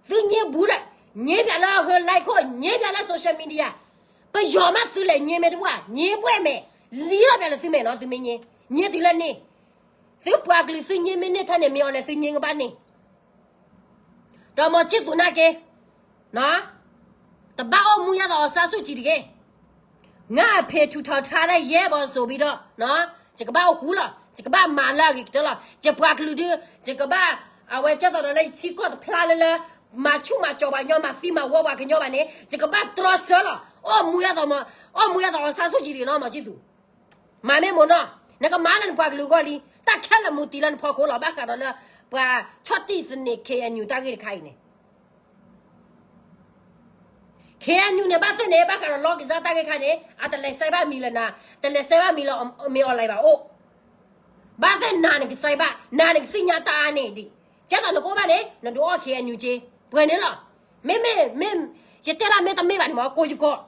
သုညိဘူးဒီး, ညိပၠးလၢဟၢ like ခိၣ်, ညိပၠးလၢ social media, ပယီၤမးသုလဲၤညိမ့ၢ်တဘူၣ်ဧါ, ညိဘှဲၣ်မဲာ်, လံထီၣ်ပၠးလၢသုမဲာ်နီၤ, သုမ့ၢ်ညိ, ညိတုၤလၢန့ၣ်, သုပှၤကလုာ်သုညိမ့ၢ်န့ၢ်ထဲန့ၣ် မ့ၢ်အီၤလဲၤသုညိကဘၣ်န့ၣ် ဒီးမီၤဆံၣ်သူၣ်နာ်က့, တဘၣ်အိၣ်မူဒ်သိးအီၣ်ဆၣ်စူၣ်ကံတဂ့ၤ. ငါ့အဖေထူထောင်ထားတဲ့ ရဲဘော်ဆိုပြီးတော့, ယကဘၣ်အိၣ်ဃူလီၤ. ယကဘၣ်မၤလၢအဂ့ၤကတၢၢ်လီၤ. ယပှၤကလုာ်ဒုး ယကဘၣ် အဝဲကဲသိးဒီးလၢယထံကီၢ်တဖျါလၢလၢ မၤဆူၣ်မၤစီၤပှၤကညီ မၤသံမၤဝီပှၤကညီဘၣ်န့ၣ် ယကဘၣ်တြီဆၢလီၤ. အိၣ်မူအသိး အိၣ်မူအသိး အောင်ဆန်းစုကြည် နီၤ မၤဆံသူ မၤမ့ၢ်မိၢ်နီၤ နကမၤလၢနပှၤကလုာ်အဂီၢ်လံ တၢ်ခဲလၢာ်မူတံၢ်လၢနဖီခိၣ်လီၤ. ဘၣ်ဃးဒီးလၢ ပှၤဆီၣ်တံၢ်သန့ၤ ခ့ၣ်အဲၣ်ယူၣ် တၢ်ဂ့ၢ်တခါအံၤန့ၣ် ခ့ၣ်အဲၣ်ယူၣ် န့ၣ် ဘၣ်သ့ၣ်န့ၣ် ဘၣ်ဃးဒီးလီၢ်ကစၢ်တၢ်ဂ့ၢ်တခါန့ၣ် အတလဲၤဆဲးဘၣ်မံၤလၢနၤ တလဲၤဆဲးဘၣ်မံၤလၢမ့ၢ် online ဘၣ်အိၣ် ဘၣ်သ့ၣ်နၤနကဆဲးဘၣ် နၤနကသ့ၣ်ညါတၢ်အါန့ၢ်ဒံး ကဲသိးနကအိၣ်ဘၣ်န့ၣ် နဒုးအီၣ် ခ့ၣ်အဲၣ်ယူၣ် က့ ပှဲၤန့ၣ်လီၤ. မ့မ့ၢ် မ့ၢ် ယတဲဒၣ်မ့ၢ်တမ့ၢ်ဘၣ်န့ၣ်မ့ၢ် ကိးယကီၢ်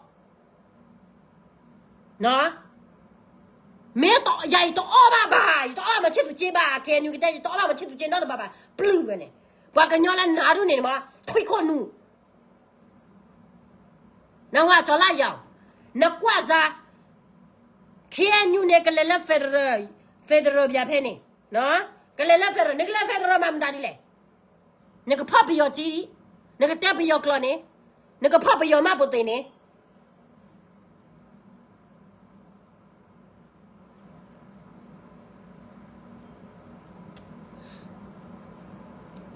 မ့ၢ်ယတအီၣ်ဘၣ်ဘၣ် ယတအီၣ်ဘၣ်မၤဆံသူက့ဘၣ် ခ့ၣ်အဲၣ်ယူၣ် ကတဲ ယတအီၣ်ဘၣ်မၤဆံသူက့နီတဘျီဘၣ် ပျုၢ်ဝဲန့ၣ် ပှၤကညီလၢနၤဒ်န့ၣ်မ့ၢ် ထွံၣ်ခိၣ်နူာ် နဝၤကၠီၤလါယီၤ နကွၢ်စါ ခ့ၣ်အဲၣ်ယူၣ် န့ၣ် ကလဲၤလၢ federal federal ပယၤဖဲန့ၣ် ကလဲၤလၢ federal နကလဲၤ federal မၤမတၤဒ်လဲၣ် နကဖီၣ်ပယီၤက့ နကတဲပယီၤကျိာ်န့ၣ် နကဖီၣ်ပယီၤမးပိာ်တ့ၢ်န့ၣ်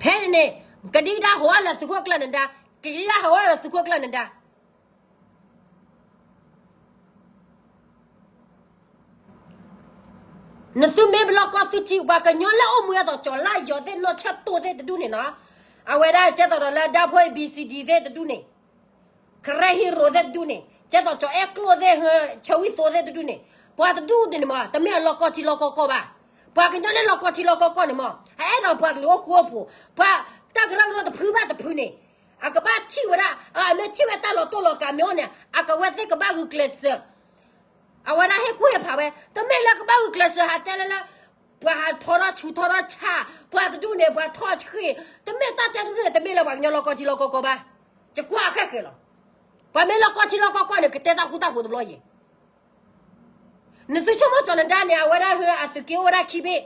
ဖဲန့ၣ်န့ၣ် ကဒံကဒါဟီၣ်ဝဲလၢသုးခိၣ်ကျၢၢ်နဒါ ကဒံကဒါဟီၣ်ဝဲလၢသုးခိၣ်ကျၢၢ်နဒါ နသုမ့ၢ်ပလီၢ်ကီၢ်သုထံ ပှၤကညီလၢအိၣ်မူအသိး ကၠီၤလါယီၤသ့ၣ် နီၢ်ဆၢတိၢ်သ့ၣ်တဒူၣ်န့ၣ်နီၤ အဝဲဒၣ်ကဲသိးဒီးလၢ ဒၢဖှိၣ် B C D သ့ၣ်တဒူၣ်န့ၣ် Karen Hero သ့ၣ်တဒူၣ်န့ၣ် ကဲသိးကၠီၤအဲၣ်ကျိၣ်သ့ၣ် ဆၢဝံၣ်သိသ့ၣ်တဒူၣ်န့ၣ် ပှၤတဒူၣ်န့ၣ်န့ၣ်မ့ၢ် တမ့ၢ်အလီၢ်ကီၢ်ထံလီၢ်ကီၢ်ကီၢ်ဘၣ်. ပှၤကညီန့ၣ်လီၢ်ကီၢ်ထံလီၢ်ကီၢ်ကီၢ်န့ၣ်မ့ၢ် အအဲၣ်ဒိးပှၤကလုာ်အိၣ်ဃူအိၣ်ဖိး ပှၤတၢ်ကရၢကရိတဖုဘၣ်တဖုန့ၣ် အကဘၣ်ထံၣ်ဝဲဒၣ် အမ့ၢ်ထံၣ်ဝဲတၢ်လီၤတိၢ်လီၤကးမ့ၢ်အိၣ်န့ၣ် အကဝဲသ့ၣ်ကဘၣ်ဂုာ်ကျဲးစၢး အဝဲဒၣ်ဟ့ၣ်ကူၣ်ဟ့ၣ်ဖးဝဲ တမ့ၢ်လၢကဘၣ်ဂုာ်ကျဲးစၢးဟးတဲလၢလၢ ပှၤဟးထီထီၣ်ဆူးထီထီၣ်ဆၣ် ပှၤတဒူၣ်န့ၣ် ပှၤထီၣ်ဆှံ တမ့ၢ်တၢ်တဲတဒူၣ်န့ၣ် တမ့ၢ်လၢပှၤကညီလီၢ်ကီၢ်ထံလီၢ်ကီၢ်ကီၢ်ဘၣ်. ယကွၢ်အဃဲၣ်ဃဲၣ်လီၤ. ပှၤမ့ၢ်လီၢ်ကီၢ်ထံလီၢ်ကီၢ်ကီၢ်န့ၣ် ကတဲတၢ်ဃူတၢ်ဖိးတဘျီယဲၢ် နသုဆိကမိၣ်ကၠီၤနဒါန့ၣ် အဝဲဒၣ်ဟၢအသုးက့အိၣ်ဝဲဒၣ်ခံဘ့ၣ်,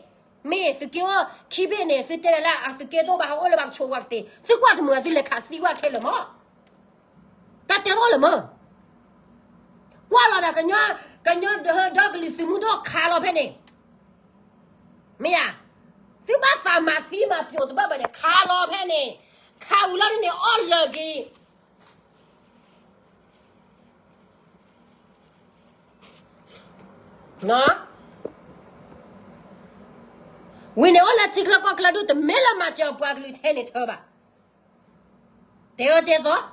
မ့ၢ်သုးက့အိၣ်ခံဘ့ၣ်န့ၣ် သုတဲလၢအသုးက့တအိၣ်ဘၣ် ဟးအိၣ်လၢဘၣ်ကဆိးဝဲကသ့, သုကွၢ်တမုာ် သုလဲၤခးသံကွၢ်ခဲလၢာ်မး, တၢ်တဲတအိၣ်လၢၤမး, ကွၢ်လီၤဒီးကညီ, ကညီဒီးကလုာ်သုးမုၢ်ဒိၣ်ခးလီၤဖဲန့ၣ်, မ့ၢ်ဧါ, သုဘၣ်သးမၤသံမၤပျိာ်တဘၣ်ဘၣ်န့ၣ် ခးလီၤဖဲန့ၣ်, ခးဝံၤလီၤဒ်န့ၣ် အီၣ်လၢာ်က့ၤ ဝံၤန့ၣ်အိၣ်လၢထံချၢကီၢ်ချၢဒုး တမ့ၢ်လၢမၤစၢၤပှၤကလုာ်ထဲန့ၣ်ထၢဘၣ်, တဲအၢတဲသီ,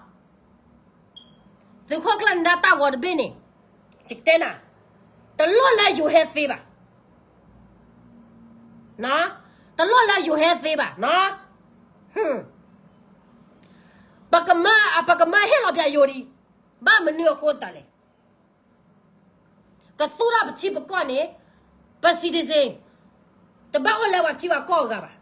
သုးခိၣ်ကျၢၢ်နဒါတၢ်ဂီၤတဘ့ၣ်န့ၣ်, ယကတဲနၤ, တလိၣ်လၢယိၤဟဲသ့ဘၣ်, တလိၣ်လၢယိၤဟဲသ့ဘၣ်, ပကမၢ, ပကမၢဟ့ၣ်လီၤပၠးယိၤဒံး, ဘၣ်မနုၤအဃိသတးလဲၣ် ကသူၣ်ထီၣ်ပထံပကီၢ်န့ၣ်, ပ citizen တဘၣ်အိၣ်လၢပှၤထံပှၤကီၢ်အဂၤဘၣ်.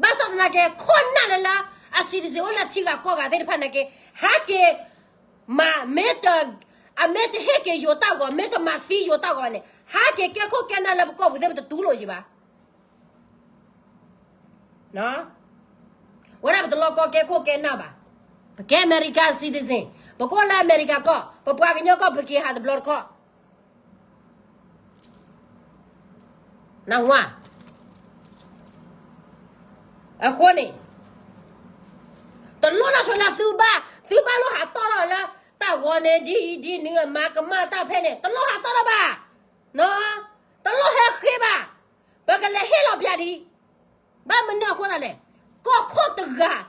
ဘၣ်ဆၣ်သနာ်က့ ခိၣ်နၢ်လၢလၢ အ citizen အိၣ်လၢထံဂၤကီၢ်ဂၤသ့ၣ်တဖၣ်နာ်က့, ဟဲက့ၤမၤ, မ့ၢ်တ, အမ့ၢ်တဟ့ၣ်က့ၤယိၤတၢ်ဂီၤ, မ့ၢ်တမၤသံယိၤတၢ်ဂီၤန့ၣ်, ဟဲက့ၤကဲခိၣ်ကဲနၢ်လၢပကီၢ်ပူၤသ့ၣ် ပတတူၢ်လိာ်ယံၤဘၣ်. ဝဲဒၣ်ပတလီၢ်ကီၢ်ကဲခိၣ်ကဲနၢ်ဘၣ်, ပကဲ America citizen, ပကအိၣ်လၢအမဲရကၤကီၢ်, ပပှၤကညီကီၢ် ပက့ၤဟးတဘျီတခီၣ်, နဝါ, အဃိန့ၣ်, တလိၣ်နီၢ်ဆိလၢသုဘၣ်, သုဘၣ်လိၣ်ဟးတီၢ်ထီၣ်လၢ တၢ်ဂီၤန့ၣ်ဒ်အံၤဒ်နုၤ မၤကမၣ်တၢ်ဖဲန့ၣ် တလိၣ်ဟးတီၢ်ထီၣ်ဘၣ်, တလိၣ်ဟဲဃ့ဘၣ်, ပကလဲၤဟ့ၣ်လီၤပၠးဒံး, ဘၣ်မနုၤအဃိသတးလဲၣ်, ကီၢ်ခိၣ်တဂၤ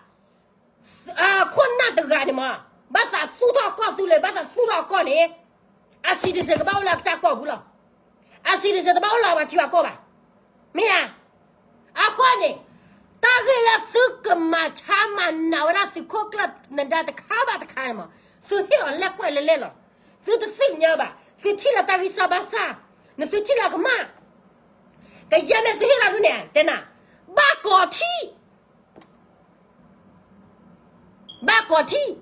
ခိၣ်နၢ်တဂၤန့ၣ်မး, ဘၣ်သးသူၣ်ထီၣ်ကီၢ်သူလ့ၤ ဘၣ်သးသူၣ်ထီၣ်ကီၢ်န့ၣ်, အ citizen ကဘၣ်အိၣ်လၢအကစၢ်ကီၢ်ပူၤလီၤ. အ citizen တဘၣ်အိၣ်လၢပှၤထံပှၤကီၢ်ဘၣ်. မ့ၢ်ဧါ. အဃိန့ၣ်, တၢ်ဂ့ၢ်လၢသုကမၤဆါမၤနးဝဲဒၣ်သုးခိၣ်ကျၢၢ်နဒါတခါဘၣ်တခါန့ၣ်မး, သုဟ့ၣ်အီၤလဲၣ်ကွဲးလဲၣ်လဲၣ်လီၤ. သုတသ့ၣ်ညါဘၣ်, သုထံၣ်လၢတၢ်ဂံၢ်စၢ်ဘါစၢ်, နသုထံၣ်လၢကမၣ် ကယဲၢ်မ့ၢ်သုဟ့ၣ်လီၤဒုန့ၣ် တဲနၤ, ဘၣ်ကီၤထံ, ဘၣ်ကီၤထံ,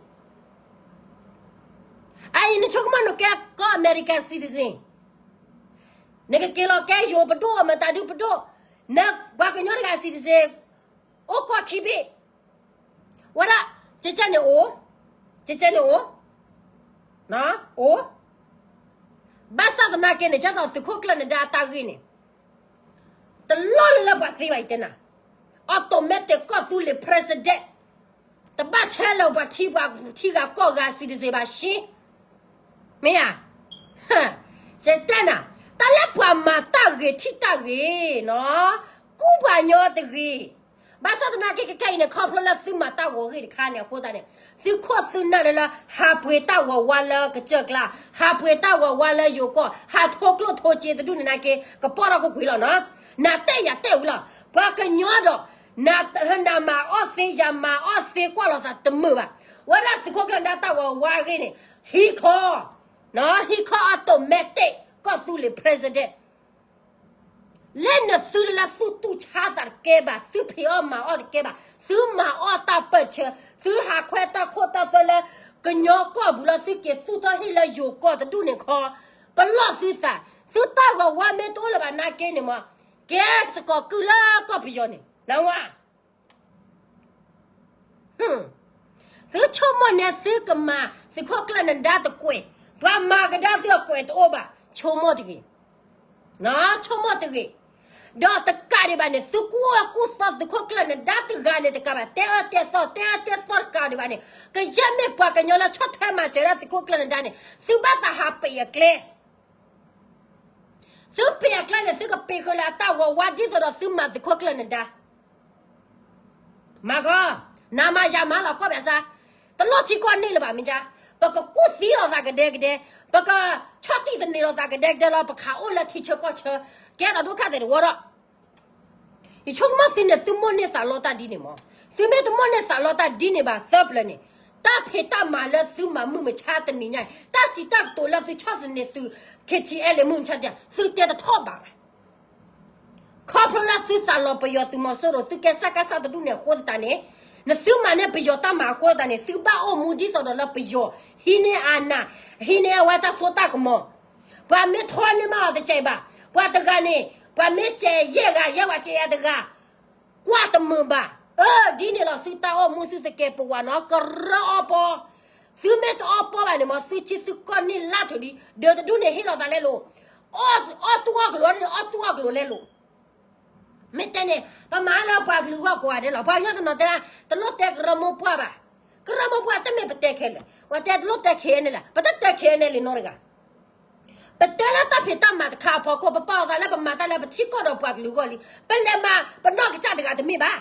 အအံၤနဆိကမိၣ်နကဲကီၢ် American citizen, နကက့ၤလီၤကဲယိၤပဒိၣ် မတၤဒုပဒိၣ်, နပှၤကညီတဂၤ citizen အိၣ်ကီၢ်ခံဘ့ၣ်, ဝဲဒၣ်, ကကဲန့ၣ်အိၣ်, ကကဲန့ၣ်အိၣ်, အိၣ် ဘၣ်ဆၣ်သနာ်က့န့ၣ် ကဲသိးသုးခိၣ်ကျၢၢ်နဒါအတၢ်ဂ့ၢ်န့ၣ် တလီၢ်လၢလၢပှၤသ့ဘၣ်အံၤတဲနၤ, automatic ကီၢ်သူလ့ၤ president တဘၣ်ဆဲးလၢပှၤထံပှၤထံဂၤကီၢ်ဂၤ citizen ဘၣ်ရှ့, မ့ၢ်ဧါ, ယတဲနၤ, တၢ်လၢပှၤမၤတၢ်ဂ့ၤထံၣ်တၢ်ဂ့ၤနီၤ, ကူပှၤကညီတဂ့ၤ ဘၣ်ဆၣ်သနာ်က့ခဲခဲအံၤန့ၣ် ခီဖျိလၢသုမၤတၢ်ဂီၤဂ့ၤတခါန့ၣ်အဃိသတးန့ၣ်, သုခိၣ်သုနၢ်လၢလၢ ဟးပှ့ၤတၢ်ဂီၤဝါလၢကစၢၢ်ကျါ, ဟးပှ့ၤတၢ်ဂီၤဝါလၢယိၤကီၢ်, ဟးထိကျိၣ်ထိစ့တဒူၣ်န့ၣ်နာ်က့ ကပီၢ်ထီၣ်ကွ့ၢ်ကွ့ၢ်လီၤနီၤ, နၤတဲယၤတဲဝံၤလီၤ, ပှၤကညီဒီး နမၤအီၣ်သ့ ယၤမၤအီၣ်သ့ ကွၢ်လိာ်သးတမုာ်ဘၣ်, ဝဲဒၣ်သုးခိၣ်ကျၢၢ်နဒါတၢ်ဂီၤဝါအဂ့ၢ်န့ၣ်, ဟံးခီ, ဟံးခီ automatic ကီၢ်သူလ့ၤ president လၢနသုလၢလၢသူၣ်တူၢ်ဆါသးတကဲဘၣ်, သုဖံးအီၣ်မၤအီၣ်တကဲဘၣ်, သုမၤအီၣ်တၢ်ပၢၢ်ဆၢ, သုဟးခွဲးတၢ်ခိၣ်တၢ်သွဲလၢ ကညီကီၢ်ပူၤလၢသုက့ၤသူၣ်ထီၣ်ဟံၣ်လၢယိၤကီၢ်တဒူၣ်န့ၣ်ခီ, ပလီၢ်သုသး, သုတၢ်ဂီၤဝါမ့ၢ်တအိၣ်လၢၤဘၣ်နာ်က့န့ၣ်မး, ကဲသကိးကုၢ်လၢကီၢ်ပယီၤန့ၣ် နဝါ သုဆိကမိၣ်န့ၣ်သုကမၤသုးခိၣ်ကျၢၢ်နဒါတကွဲး, ပှၤမၤကဒါသုအကွဲးတအိၣ်ဘၣ်, ဆိကမိၣ်တဂ့ၤ, ဆိကမိၣ်တဂ့ၤ, ဒီးတကးဒံးဘၣ်န့ၣ် သုကူၣ်အၢကူၣ်သီသုးခိၣ်ကျၢၢ်နဒါတဂၤန့ၣ်တကးဘၣ်, တဲအၢတဲသီ တဲအၢတဲသီတကးဒံးဘၣ်န့ၣ်, ကယဲၢ်မ့ၢ်ပှၤကညီလၢဆီၣ်ထွဲမၤစၢၤဒၣ်သုးခိၣ်ကျၢၢ်နဒါန့ၣ် သုဘၣ်သးဟးပ့းအကျဲ သုပ့းအကျဲန့ၣ် သုကပ့းဃုာ်လၢအတၢ်ဂီၤဝါဒ်သိးဒီးသုမၤသုးခိၣ်ကျၢၢ်နဒါ, မၤဂီၤ, နမၤယၤမၤလီၤ ကီၢ်ပယီၤစါ, တလိၣ်ထံကီၢ်န့ၣ်လၢၤဘၣ်မ့ၢ်ကါ, ပကကူၣ်သံလိာ်သးကဒဲကဒဲ, ပကဆီၣ်တံၢ်သန့ၤလိာ်သးကဒဲကဒဲလီၤ, ပခးအိၣ်လၢထံဆၢကီၢ်ဆၢ, ကဲထီၣ်ဒိၣ်ခါသဲးတဝီဒီး ယဆိကမိၣ်သုန့ၣ် သုမိၣ်န့ၢ်သးလီတၢ်ဒ်န့ၣ်မး, သုမ့ၢ်တမိၣ်န့ၢ်သးလီတၢ်ဒ်န့ၣ်ဘၣ်သၢပျၢၤန့ၣ်, တၢ်ဖံးတၢ်မၤလၢသုမၤမုၢ်မဆါတနံၤညါအံၤ, တၢ်စံးတၢ်ကတိၤလၢသုဆီၣ်သနံးသု KTLA မုၢ်မဆါတနံၤ သုတဲတထီၣ်ဘးဘၣ် ခီဖျိလၢသုသးလီၤပယီၤသုးမီၤစိရိၤ သုကဲစၢ်ကစၢ်တဒူၣ်န့ၣ်အဃိသတးန့ၣ်, နသုမၤန့ၢ်ပယီၤတၢ်မၤအဃိသတးန့ၣ် သုဘၣ်အိၣ်မူဒ်သိးဒီးလၢပယီၤ, ဟံးန့ၢ်အနၢ်, ဟံးန့ၢ်အဝဲတၢ်စိတၢ်ကမီၤ, ပှၤမ့ၢ်ထီန့ၢ်မးအီၤတစဲးဘၣ်, ပှၤတဂၤန့ၣ် ပှၤမ့ၢ်စဲးယဲၢ်ဂၤ ယဲၢ်ဝဲစဲးယဲၢ်တဂၤ ကွၢ်တမုာ်ဘၣ်, အၢ ဒ်န့ၣ်လီၤ သုတၢ်အိၣ်မူသုသကဲးပဝးနီၤ ကရၢအီပီ, သုမ့ၢ်တအီပီဘၣ်န့ၣ်မး သုဆံသုကီၢ်န့ၣ်လၢထူၣ်ဒံး ဒၢးတဒူၣ်န့ၣ်ဟ့ၣ်လီၤသးလဲလိာ်, အီၣ်တူၢ်အီၣ်ကျိၤန့ၣ် အီၣ်တူၢ်အီၣ်ကျိၤလဲလိာ်, မ့ၢ်တဲန့ၣ် ပမၤလၢပှၤကလုာ်ဂီၢ်ကိးဂၤဒဲးလီၤ, ပှၤကညီတနီၤတဲဒၣ် တလိၣ်တဲကရၢမိၢ်ပှၢ်ဘၣ်, ကရၢမိၢ်ပှၢ်တမ့ၢ်ပတဲခဲလၢာ်, ပှၤတဲတလိၣ်တဲခဲအံၤန့ၣ်လဲၣ်, ပတတဲခဲအံၤန့ၣ်လံနီတဂၤ ပတဲလၢတၢ်ဖံးတၢ်မၤတခါအဖီခိၣ် ပပာ်အသးလၢပမၤတၢ်လၢပထံကီၢ်ဒီးပှၤကလုာ်အဂီၢ်လံ, ပလဲၤမၤပနီၢ်ကစၢ်တဂၤတမ့ၢ်ဘၣ်.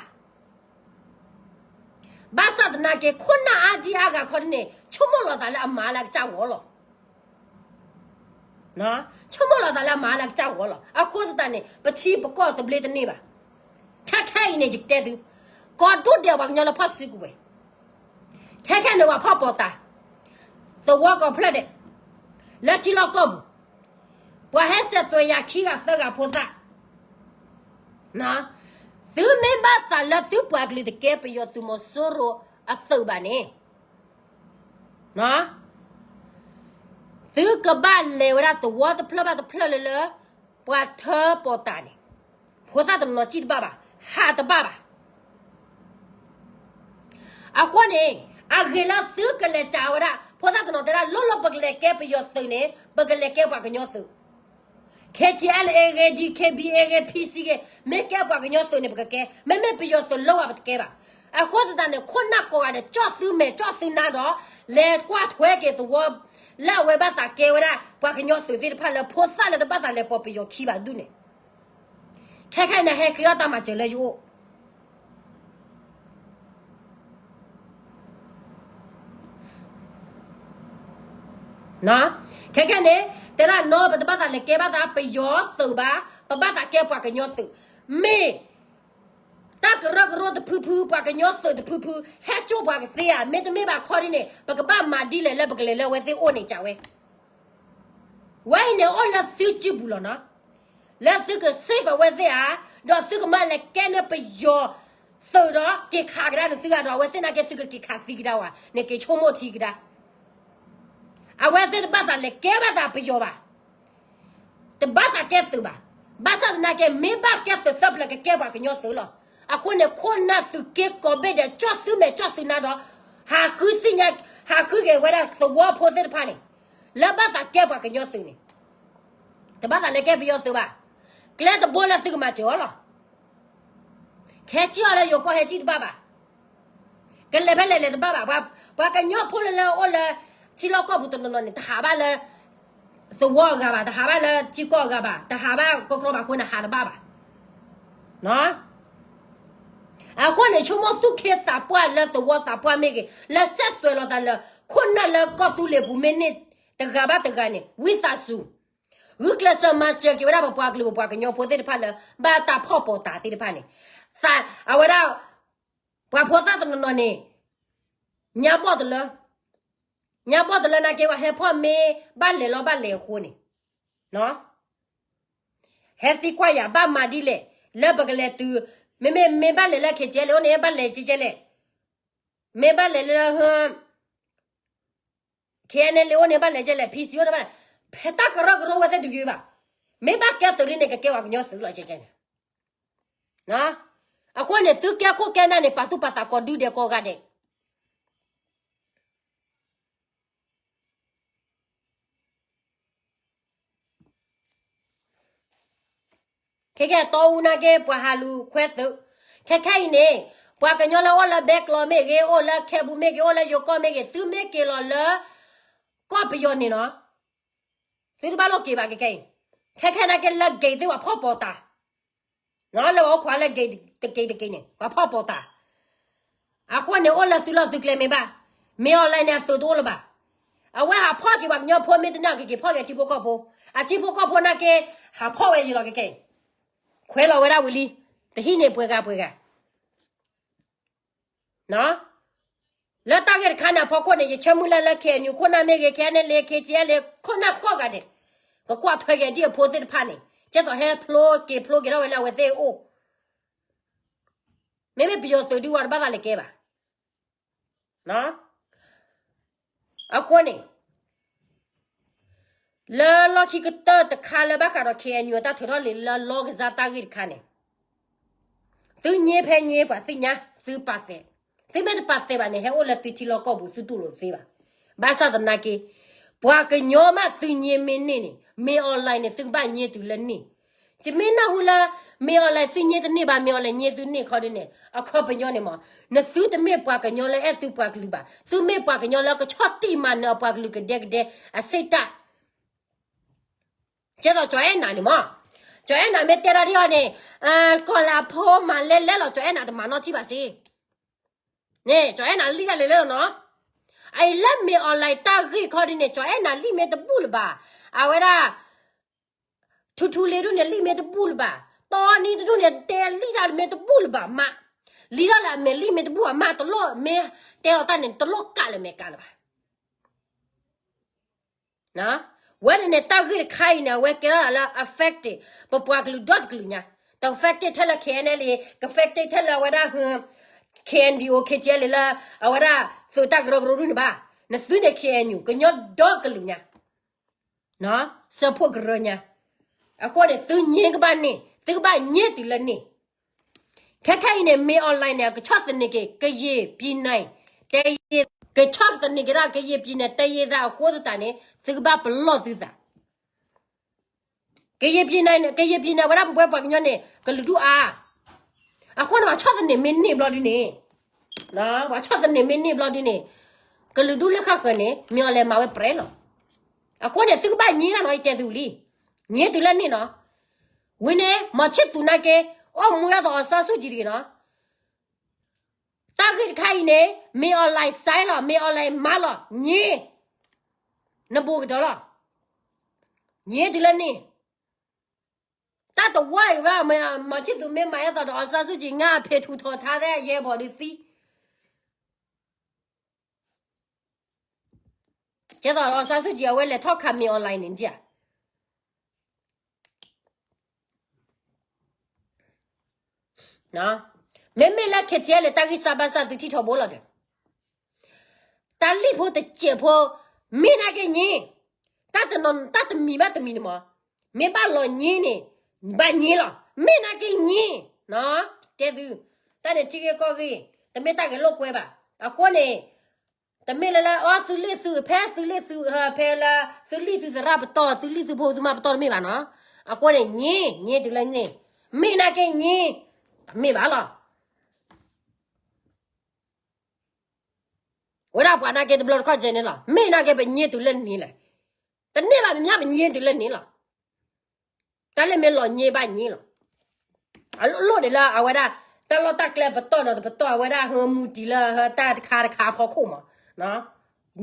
ဘၣ်ဆၣ်သနာ်က့ ခိၣ်နၢ်အါဒံအါဂၤခီဒ်န့ၣ် ဆိကမိၣ်လီၤသးလၢအမၤလၢအကစၢ်ဂီၢ်လီၤ. ဆိကမိၣ်လီၤသးလၢအမၤလၢအကစၢ်ဂီၢ်လီၤ. အဃိသတးန့ၣ် ပထံပကီၢ်သဘျ့တန့ၢ်ဘၣ်. ခဲခဲအံၤန့ၣ် ယကတဲသု, ကီၢ်ဒိၣ်ဒဲးပှၤကညီလၢဖီၣ်စုကဝဲၤ ခဲခဲန့ၣ် ပှၤဖီၣ်ပီးတၢ်, သဝီကိးဖျၢၣ်ဒဲး, လၢထံလီၢ်ကီၢ်ပူၤ, ပှၤဟဲစဲးသွဲးယၤခံဂၤသၢဂၤဖိသၣ်, သုမ့ၢ်ဘၣ်သးလၢသုပှၤကလုာ်တကဲပယီၤသုးမီၤစိရိၤအသုးဘၣ်န့ၣ်, သုကဘၣ်လဲၤဝဲဒၣ်သဝီတဖျၢၣ်ဘၣ်တဖျၢၣ်လၢလၢ ပှၤထၢပီးတၢ်န့ၣ်, ဖိသၣ်တနီၤစံၣ်တဘၣ်ဘၣ်, ဟးတဘၣ်ဘၣ်. အဃိန့ၣ် အဂ့ၤလၢသုကလဲၤစးဝဲဒၣ် ဖိသၣ်တနီၤတဲဒၣ် လီၢ်လီၢ်ပကလဲၤကဲပယီၤသုးန့ၣ် ပကလဲၤကဲပှၤကညီသုး, KTLA ဂ့ၤ DKBA ဂ့ၤ PC ဂ့ၤ မ့ၢ်ကဲပှၤကညီသုးန့ၣ် ပကကဲ, မ့မ့ၢ်ပယီၤသုးလီၢ်ဝဲပတကဲဘၣ်. အဃိသတးန့ၣ် ခိၣ်နၢ်ကိးဂၤဒဲး ကၠီၣ်သုမဲာ်ကၠီၣ်သုနါဒီး လဲၤကွၢ်ထွဲက့ၤသဝီ လၢအဝဲဘၣ်သးကဲဝဲဒၣ်ပှၤကညီသုးသ့ၣ်တဖၣ်လၢဖိသၣ်လၢတဘၣ်သးလဲၤပိာ်ပယီၤခံဘၣ်ဒူၣ်န့ၣ်, ခဲခဲန့ၣ် ဟဲဃ့အီၣ်တၢ်မၤစၢၤလၢယအိၣ် ခဲခဲန့ၣ် တဲဒၣ်နီၢ် ပတဘၣ်သးလဲၤကဲဘၣ်သးပယီၤသုးဘၣ်, ပဘၣ်သးကဲပှၤကညီသုး, မ့ၢ်တၢ်ကရၢကရိတဖုဖု ပှၤကညီသုးတဖုဖု ဟဲကၠိၣ်ပှၤကသ့ဧါ, မ့တမ့ၢ်ဘၣ်ခီဒ်န့ၣ် ပကဘၣ်မၤဒ်လဲၣ်လၢပကလဲၤလၢအဝဲသ့ၣ်အိၣ်န့ၣ် ကဝဲ ဝဲအံၤန့ၣ် အိၣ်လၢသုစုပူၤလီၤနီၤ, လၢသုက save အဝဲသ့ၣ်ဧါ, ဒီးသုကမၤလဲၤကဲန့ၢ်ပယီၤသုးဒီး က့ၤခးကဒါန့ၣ်သုဂၤဒီး အဝဲသ့ၣ်နာ်က့သုကက့ၤခးသံကဒါဝဲန့ၣ် က့ၤဆိကမိၣ်ထံကဒါ အဝဲသ့ၣ်တဘၣ်သးလဲၤကဲဘၣ်သးပယီၤဘၣ်, တဘၣ်သးကဲသုးဘၣ်. ဘၣ်ဆၣ်သနာ်က့ မ့ၢ်ဘၣ်ကဲသုးသၢပျၢၤကကဲပှၤကညီသုးလီၤ. အဃိန့ၣ် ခိၣ်နၢ်သုးက့ကိးဘ့ၣ်ဒဲး ကၠီၣ်သုမဲာ်ကၠီၣ်သုနါဒီး ဟးဃုသ့ၣ်ညါ, ဟးဃုက့ၤဝဲဒၣ်သဝီဖိသ့ၣ်တဖၣ်န့ၣ်, လၢဘၣ်သးကဲပှၤကညီသုးန့ၣ် တဘၣ်သးလဲၤကဲပယီၤသုးဘၣ်. ကျဲတဘိလၢသုကမၤစၢၤအီၤလီၤ. ဟဲစံၣ်အီၤလၢယိၤကီၢ်ဟဲစံၣ်တဘၣ်ဘၣ်. ကလဲၤဖဲလဲၣ်လဲၤတဘၣ်ဘၣ်. ပှၤကညီဖိလၢလၢအိၣ်လၢ ထံလီၢ်ကီၢ်ပူၤတနီၤနီၤန့ၣ် တဟးဘၣ်လၢ သဝီအဂၤဘၣ်, တဟးဘၣ်လၢထံကီၢ်အဂၤဘၣ်, တဟးဘၣ်ကီကီဘၣ်အဃိန့ၣ် ဟးတဘၣ်ဘၣ်. အဃိန့ၣ် ဆိကမိၣ်သူၣ်က့သးပှၢ်လၢသဝီသးပှၢ်မ့ၢ်ဂ့ၤ, လၢစဲးသွဲးလီၤသးလၢ ခိၣ်နၢ်လၢကီၢ်သူလ့ၤပူၤမ့ၢ်န့ၢ်တဂၤဘၣ်တဂၤန့ၣ် ဝံသးစူၤ ဂုာ်ကျဲးစၢးမၤစၢၤက့ၤဝဲဒၣ်ပပှၤကလုာ်ပပှၤကညီဖိသ့ၣ်တဖၣ်လၢ ဘၣ်တၢ်ဖီၣ်ပိာ်တၢ်သ့ၣ်တဖၣ်န့ၣ်, အဝဲဒၣ် ပှၤဖိသၣ်တနီၤနီၤန့ၣ် ညါဘီၣ်တလၢ ညါဘီၣ်တလၢနာ်က့ ပှၤဟဲဖီၣ်မ့ၢ်ဘၣ်လဲၤလီၤဘၣ်လဲၤအဃိန့ၣ် ဟဲသံကွၢ်ယၤ ဘၣ်မၤဒ်လဲၣ်, လၢပကလဲၤတုၤ, မ့မ့ၢ်မ့ၢ်ဘၣ်လဲၤလၢ ခ့ကဲလဲၣ် အိၣ်န့ၣ် ဘၣ်လဲၤကဲကဲလဲၣ်, မ့ၢ်ဘၣ်လဲၤလၢ ခ့ၣ်အဲၣ်လ့ အိၣ်န့ၣ် ဘၣ်လဲၤကဲလဲၣ်, ဖံစံအိၣ်န့ၣ်ဘၣ်လဲၤ, ဖဲတၢ်ကရၢကရိဝဲသ့ၣ်တယုၢ်ဘၣ်, မ့ၢ်ဘၣ်ကဲသုးလံန့ၣ် ကကဲပှၤကညီသုးလီၤကဲကဲန့ၣ်. အဃိန့ၣ် သုကဲခိၣ်ကဲနၢ်န့ၣ် ပာ်သူၣ်ပာ်သးကိးဒုဒဲးကိးဂၤဒဲး ခဲကဲတီအူနာ်က့ ပှၤဟးလူၤခွဲသုး, ခဲခဲအံၤန့ၣ် ပှၤကညီလၢအိၣ်လၢဘဲကျိးမ့ၢ်ဂ့ၤ, အိၣ်လၢခဲပူၤမ့ၢ်ဂ့ၤ, အိၣ်လၢယိၤကီၢ်မ့ၢ်ဂ့ၤ, သုမ့ၢ်က့ၤလီၤလၢ ကီၢ်ပယီၤန့ၣ်နီၤ, သုတဘၣ်လိၣ်က့ၤဘၣ်ခဲခဲအံၤ, ခဲခဲနာ်က့လၢ gate သ့ၣ် ပှၤဖီၣ်ပိာ်တၢ် လၢပှၤအိၣ်ခိးလၢ gate တက့ၢ်တက့ၢ်န့ၣ် ပှၤဖီၣ်ပိာ်တၢ်, အဃိန့ၣ် အိၣ်လၢသုလီၢ်သုကျဲမ့ၢ်ဘၣ်, မ့ၢ်အီၣ်လဲၣ်န့ၣ် အသုးတအိၣ်လၢၤဘၣ်, အဝဲဟးဖီၣ်က့ၤပှၤကညီဖိမ့ၢ်တန့ၢ် ကက့ၤဖီၣ်က့ၤအထံဖိကီၢ်ဖိ, အထံဖိကီၢ်ဖိနာ်က့ ဟးဖီၣ်ဝဲယံၤလီၤခဲခဲအံၤ, ခွဲးလီၤဝဲဒၣ်ဝံၤလံ, တဟံးန့ၢ်ပှဲၤဂၤပှဲၤဂၤ လၢတၢ်ဂ့ၢ်တခါန့ၣ်အဖီခိၣ်န့ၣ် ယဆၢမုၢ်လၢ်လၢ KNU ခိၣ်နၢ်မ့ၢ်ဂ့ၤ, KNLA, KTLA ခိၣ်နၢ်ကိးဂၤဒဲး, ကကွၢ်ထွဲက့ၤဒံၣ်အဖိသ့ၣ်တဖၣ်န့ၣ် ကဲသိးဟဲဖျိက့ၤဖျိက့ၤထီၣ်ဝဲလၢအဝဲသ့ၣ်အအိၣ်, မ့မ့ၢ်ပယီၤသုးဒုးဝဲတဘၣ်သးလဲၤကဲဘၣ်. အဃိန့ၣ် လၢလီၢ်ခံကတၢၢ်တခါလၢဘၣ်ဃးဒီး KNU အတၢ်ထုးထီၣ်လံာ်လၢလီကစၢ်တၢ်ဂ့ၢ်တခါန့ၣ်, သုည့ဖဲည့ပှၤသ့ၣ်ညါ, သုပာ်သဲး, သုမ့ၢ်တပာ်သဲးဘၣ်န့ၣ် ဟဲအိၣ်လၢသုထံလီၢ်ကီၢ်ပူၤ သုတူၢ်လိာ်သ့ဘၣ်. ဘၣ်ဆၣ်သနာ်က့ ပှၤကညီမးသုည့မ့ၢ်န့ၢ်န့ၣ် မ့ၢ်အီၣ်လဲၣ်န့ၣ် သုကဘၣ်ည့တုၤလၢန့ၢ်, ယမ့ၢ်နၢ်ဟူလၢ မ့ၢ်အီၣ်လဲၣ်သုည့တန့ၢ်ဘၣ်, မ့ၢ်အီၣ်လဲၣ်ည့သုန့ၢ်ခီဒ်န့ၣ် အခီပညီန့ၣ်မး, နသုတမ့ၢ်ပှၤကညီလၢအဲၣ်သုပှၤကလုာ်ဘၣ်, သုမ့ၢ်ပှၤကညီလၢကဆီၣ်တံၢ်မၤနၢၤအပှၤကလုာ်ကဒဲကဒဲအစ့ၣ်တၢ် ကဲသိးကၠီၤအဲၣ်နၤန့ၣ်မး, ကၠီၤအဲၣ်နၤမ့ၢ်တဲဒၣ်ဒ်အီၤန့ၣ်, ကီၢ်လၢအဖိမၤလဲလဲလီၤ, ကၠီၤအဲၣ်နၤတမၤနီတံၢ်ဘၣ်စ့, န့ၣ် ကၠီၤအဲၣ်နၤလံၣ်ဒၣ်လဲာ်လဲာ်လီၤနီၤ, အအံၤလၢမ့ၢ်အီၣ်လဲၣ်တၢ်ဂ့ၢ်ခီဒ်န့ၣ် ကၠီၤအဲၣ်နၤလံၣ်မ့ၢ်တဘူၣ်လၢၤဘၣ်, အဝဲဒၣ် ထူထူလ့ဒူၣ်န့ၣ်လံၣ်မ့ၢ်တဘူၣ်လၢၤဘၣ်, တီနံတဒူၣ်န့ၣ် တဲလံၣ်ဒၣ်မ့ၢ်တဘူၣ်လၢၤဘၣ်မး, လံၣ်ဒၣ်လၢအမဲာ်လံၣ်မ့ၢ်တဘူၣ်အမး တလိၣ်မ့ၢ်တဲလီၤတၢ်န့ၣ် တလိၣ်ကးလၢမဲာ်ကးလၢၤဘၣ်. ဝဲန့ၣ်န့ၣ် တၢ်ဂ့ၢ်တခါအံၤန့ၣ် အဝဲကဲထီၣ်သးလၢ affected ပပှၤကလုာ်ဒီတကလုာ်ညါ, တ affected ထဲလၢ KNLA, က affected ထဲလၢအဝဲဒၣ် KNDO KTLA လၢ အဝဲဒၣ်သုးတၢ်ကရၢကရိဒူၣ်န့ၣ်ဘၣ်, နသုန့ၣ် KNU ကညီဒီကလုာ်ညါ စၢဖှိၣ်ကရၢညါ, အဃိန့ၣ် သုည့ကဘၣ်န့ၢ်, သုကဘၣ်ည့တုၤလၢန့ၢ် ခဲခဲအံၤန့ၣ် မ့ၢ်အီၣ်လဲၣ်န့ၣ် ကဆီၣ်သနံးက့ၤ ကယဲၢ်ပံၤနဲၣ်, တယဲၢ်, ကဆီၣ်သနံးက့ၤဒၣ် ကယဲၢ်ပံၤနဲၣ် တယဲၢ်သးအဃိသတးန့ၣ် သုကဘၣ်ပလီၢ်သုသး, ကယဲၢ်ပံၤနဲၣ်, ကယဲၢ်ပံၤနဲၣ်ဝဲဒၣ်ပဝဲပှၤကညီန့ၣ် ကလုာ်ဒူၣ်အါ, အဃိန့ၣ် ပှၤဆီၣ်သနံးမ့ၢ်န့ၢ်ဘျီဒုန့ၣ်, ပှၤဆီၣ်သနံးမ့ၢ်န့ၢ်ဘျီဒုန့ၣ် ကလုာ်ဒူၣ်လၢဃၣ်ဃၢၤန့ၣ် မ့ၢ်အီၣ်လဲၣ်မၤဝဲပြဲလီၤ. အဃိန့ၣ် သုကဘၣ်ည့ဒၣ်နီၤ ယတဲသုလံ, ည့တုၤလၢန့ၣ်နီၤ, ဝံၤန့ၣ် မီၤဆံၣ်သူးနာ်က့ အိၣ်မူဒ်သိး အောင်ဆန်းစုကြည် တဂ့ၤနီၤ, တၢ်ဂ့ၢ်တခါအံၤန့ၣ် မ့ၢ်အီၣ်လဲၣ်စဲလီၤ, မ့ၢ်အီၣ်လဲၣ်မၤလီၤ, ည့, နဘူးကတၢၢ်လီၤ, ည့တုၤလၢန့ၣ်, တၢ်တဝါအံၤဝဲ မီၤဆံၣ်သူးမ့ၢ်မၤဒ်သိးဒီး အောင်ဆန်းစုကြည် ငါဖဲးထူးထီးထါ ရဲဘော် ဒုးသံ ကဲသိး အောင်ဆန်းစုကြည် အဝဲလဲၤထီၣ်ခး မ့ၢ်အီၣ်လဲၣ်န့ၣ်ဧါ, မ့မ့ၢ်လၢ KTLA တၢ်ဂံၢ်စၢ်ဘါစၢ် သုထံၣ်ထီဘိလီၤဒီး တၢ်လံၣ်ဖိတစဲးဖိ မ့ၢ်နာ်က့ည့, တၢ်တနီၤ တၢ်တမံၤဘၣ်တမံၤန့ၣ်မး, မ့ၢ်ဘၣ်လီၤည့န့ၣ် ဘၣ်ည့လီၤ, မ့ၢ်နာ်က့ည့, တဲသု, တၢ်န့ၣ်ထံဂ့ၢ်ကီၢ်ဂ့ၢ်, တမ့ၢ်တၢ်ဂဲၤလိာ်ကွဲဘၣ်. အဃိန့ၣ် တမ့ၢ်လၢလၢ အီ သုလံၣ်သုဖဲ သုလံၣ်သု ဖဲလၢ သုလံၣ်သုသရၣ်ပတီၢ် သုလံၣ်သုဖိသုမါပတီၢ်တမ့ၢ်ဘၣ်နီၤ. အဃိန့ၣ် ငြိ ငြိတုၤလၢန့ၣ်, မ့ၢ်နာ်က့ ငြိ, တမ့ၢ်ဘၣ်လီၤ. ဝဲဒၣ်ပှၤနာ်က့တဘျီတခီၣ်ကဲန့ၣ်လီၤ. မ့ၢ်နာ်က့ ပငြိတုၤလၢန့ၣ်လဲၣ်. တန့ၢ်ဘၣ် ပမ့ၢ်ပငြိတုၤလၢန့ၣ်လီၤ. တၢ်လၢမ့ၢ်လီၤငြိဘၣ်ငြိလီၤ. အလိၣ်ဒံးလၢအဝဲဒၣ် တၢ်လီၢ်တၢ်ကျဲပတီၢ်ဒီးတပတီၢ် အဝဲဒၣ်ဟဲမူတံၢ်လၢ ဟၢတၢ်တခါတခါအဖီခိၣ်မး,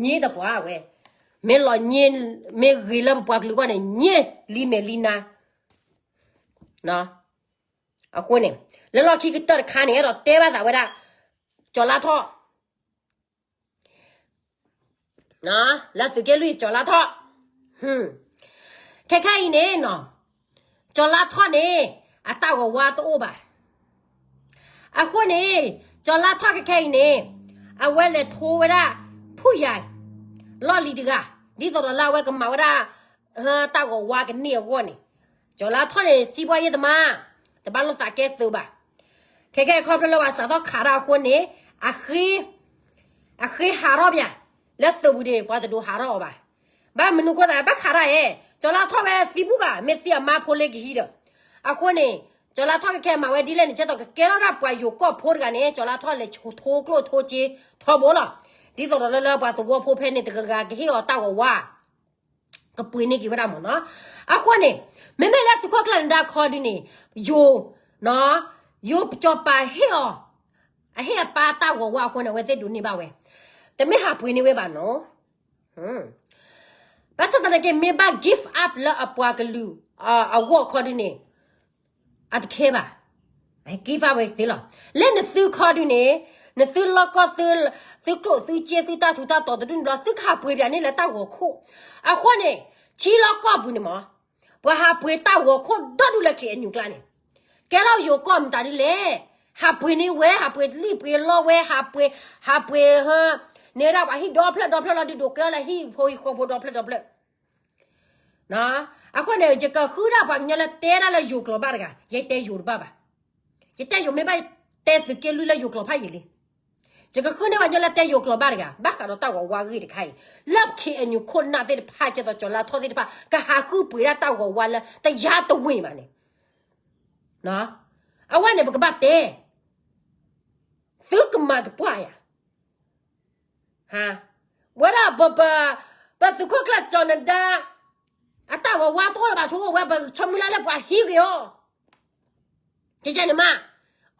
ငြိတပှၤဝဲ, မ့ၢ်လီၤငြိ မ့ၢ်ဂ့ၤလၢပပှၤကလုာ်အဂီၢ်န့ၣ် ငြိလံမဲာ်လံနါ. အဃိန့ၣ် လၢလီၢ်ခံကတၢၢ်တခါန့ၣ် အဲၣ်ဒိးတဲဘၣ်သးဝဲဒၣ် ကၠီၤလါထီၣ် လၢသုးက့လွံၢ် ကၠီၤလါထီၣ်, ခဲခဲအံၤန့ၣ်နီၤ, ကၠီၤလါထီၣ်န့ၣ် အတၢ်ဂီၤဝါတအိၣ်ဘၣ်. အဃိန့ၣ် ကၠီၤလါထီၣ်ခဲခဲအံၤန့ၣ် အဝဲလဲၤထိဝဲဒၣ် ဖူၣ်ယၤ လီၢ်လံၤတဂၤ, ဒ်သိးဒီးလၢအဝဲကမၤဝဲဒၣ် တၢ်ဂီၤဝါကန့ၢ်အဂီၢ်န့ၣ်, ကၠီၤလါထီၣ်န့ၣ် စံးဘှီယဲၢ်တမါ တဘၣ်လိာ်သးကဲသုးဘၣ်. ခဲခဲခီဖျိလၢပှၤစးထီၣ်ခးတၢ်အဃိန့ၣ် အဃ့ အဃ့ဟးထီၣ်ပၠး လၢသုးပူၤန့ၣ် ပှၤတဒိးဟးထီၣ်အီၤဘၣ်. ဘၣ်မနုၤအဃိသး ဘၣ်ခးတၢ်ဧါ, ကၠီၤလါထီၣ်ဝဲသံဘူၣ်ဘၣ်, မ့ၢ်သံအမါဖိလ့ကဟံးဒီး. အဃိန့ၣ် ကၠီၤလါထီၣ်ခဲခဲမၤဝဲဒ်လဲၣ်န့ၣ် ကဲသိးကကဲထီၣ်ဒၣ်ပှၤယိၤကီၢ်ဖိတဂၤန့ၣ် ကၠီၤလါထီၣ်လဲၤထိကျိၣ်ထိစ့ထီဘိလီၤ. ဒ်သိးဒီးလၢလၢပှၤသဝီဖိဖဲန့ၣ်တဂၤဂၤကဟ့ၣ်အီၤတၢ်ဂီၤဝါ ကပှ့ၤန့ၢ်က့ၤဝဲဒၣ်မ့ၢ်နီၤ. အဃိန့ၣ် မ့မ့ၢ်လၢသုးခိၣ်ကျၢၢ်နဒါခီဒ်န့ၣ် ယိၤ ယိၤစီၤပၤဟ့ၣ်အီၤ, အဟ့ၣ်အပၢ်တၢ်ဂီၤဝါအဃိန့ၣ် အဝဲသ့ၣ်ဒိးန့ၢ်ဘၣ်ဝဲ, တမ့ၢ်ဟးပှ့ၤန့ၢ်ဝဲဘၣ်နီၤ. ဘၣ်ဆၣ်သနာ်က့ မ့ၢ်ဘၣ် give up လၢအပှၤကလုာ်အဂီၢ်ခီဒ်န့ၣ် အတခဲဘၣ်. give up ဝဲသ့လီၤ. လၢနသုခီဒုန့ၣ် နသုလီၢ်ကီၢ် သုကျိၣ်သုစ့ သုတၢ်ထူးတၢ်တီၤတဒူၣ်န့ၣ်ဘျီ သုကဟးပှ့ၤပၠးန့ၢ်လၢတၢ်ဂီၤခိၣ်. အဃိန့ၣ် ထံလီၢ်ကီၢ်ပူၤန့ၣ်မး ပှၤဟးပှ့ၤတၢ်ဂီၤခိၣ်ဒီဒူၣ်လၢ KNU ကျါန့ၣ် ကဲထီၣ်ယိၤကီၢ်မတၤဒ်လဲၣ်. ဟးပှ့ၤန့ၢ်ဝဲ ဟးပှ့ၤလံၣ်ပှ့ၤလီဝဲ ဟးပှ့ၤ ဟးပှ့ၤဟၢ န့ၢ်ဒၣ်ပှၤဟံၣ်ဒီဖျၢၣ်ဒီဖျၢၣ်လီၤ ဒုးဒိးကဲလၢဟံၣ်ဖိဃီဖိဒီဖျၢၣ်ဒီဖျၢၣ် အဃိန့ၣ် ယကဃုဒၣ်ပှၤကညီလၢတဲဒၣ်လၢယိၤကျိာ်ဘၣ်တဂၤ, ယတဲယိၤတဘၣ်ဘၣ်. ယတဲယိၤမ့ၢ်ဘၣ် တဲသုးက့လွံၢ်လၢယိၤကျိာ်ဖးယံာ်လံ. ယကဃုန့ၢ်ပှၤကညီလၢတဲယိၤကျိာ်ဘၣ်တဂၤ ဘၣ်ဃးဒီးတၢ်ဂီၤဝါအဂ့ၢ်တခါအံၤ လၢ KNU ခိၣ်နၢ်သ့ၣ်တဖၣ် ကဲသိးကၠီၤလါထီၣ်သ့ၣ်တဖၣ် ကဟးဃုပှ့ၤဒၣ်တၢ်ဂီၤဝါလၢတယါတဝ့ၢ်ဘၣ်န့ၣ် အဝဲန့ၣ် ပကဘၣ်တဲ သုကမၤတပှၢ်ယၤ ဝဲဒၣ် ပသုးခိၣ်ကျၢၢ်ကၠီၤနဒါ အတၢ်ဂီၤဝါတအိၣ်လၢၤဘၣ်ဆိ ဝဲပဆိမိၣ်လၢ်လၢပှၤဟံးဂ့ၤအီၤ ကကဲန့ၣ်မး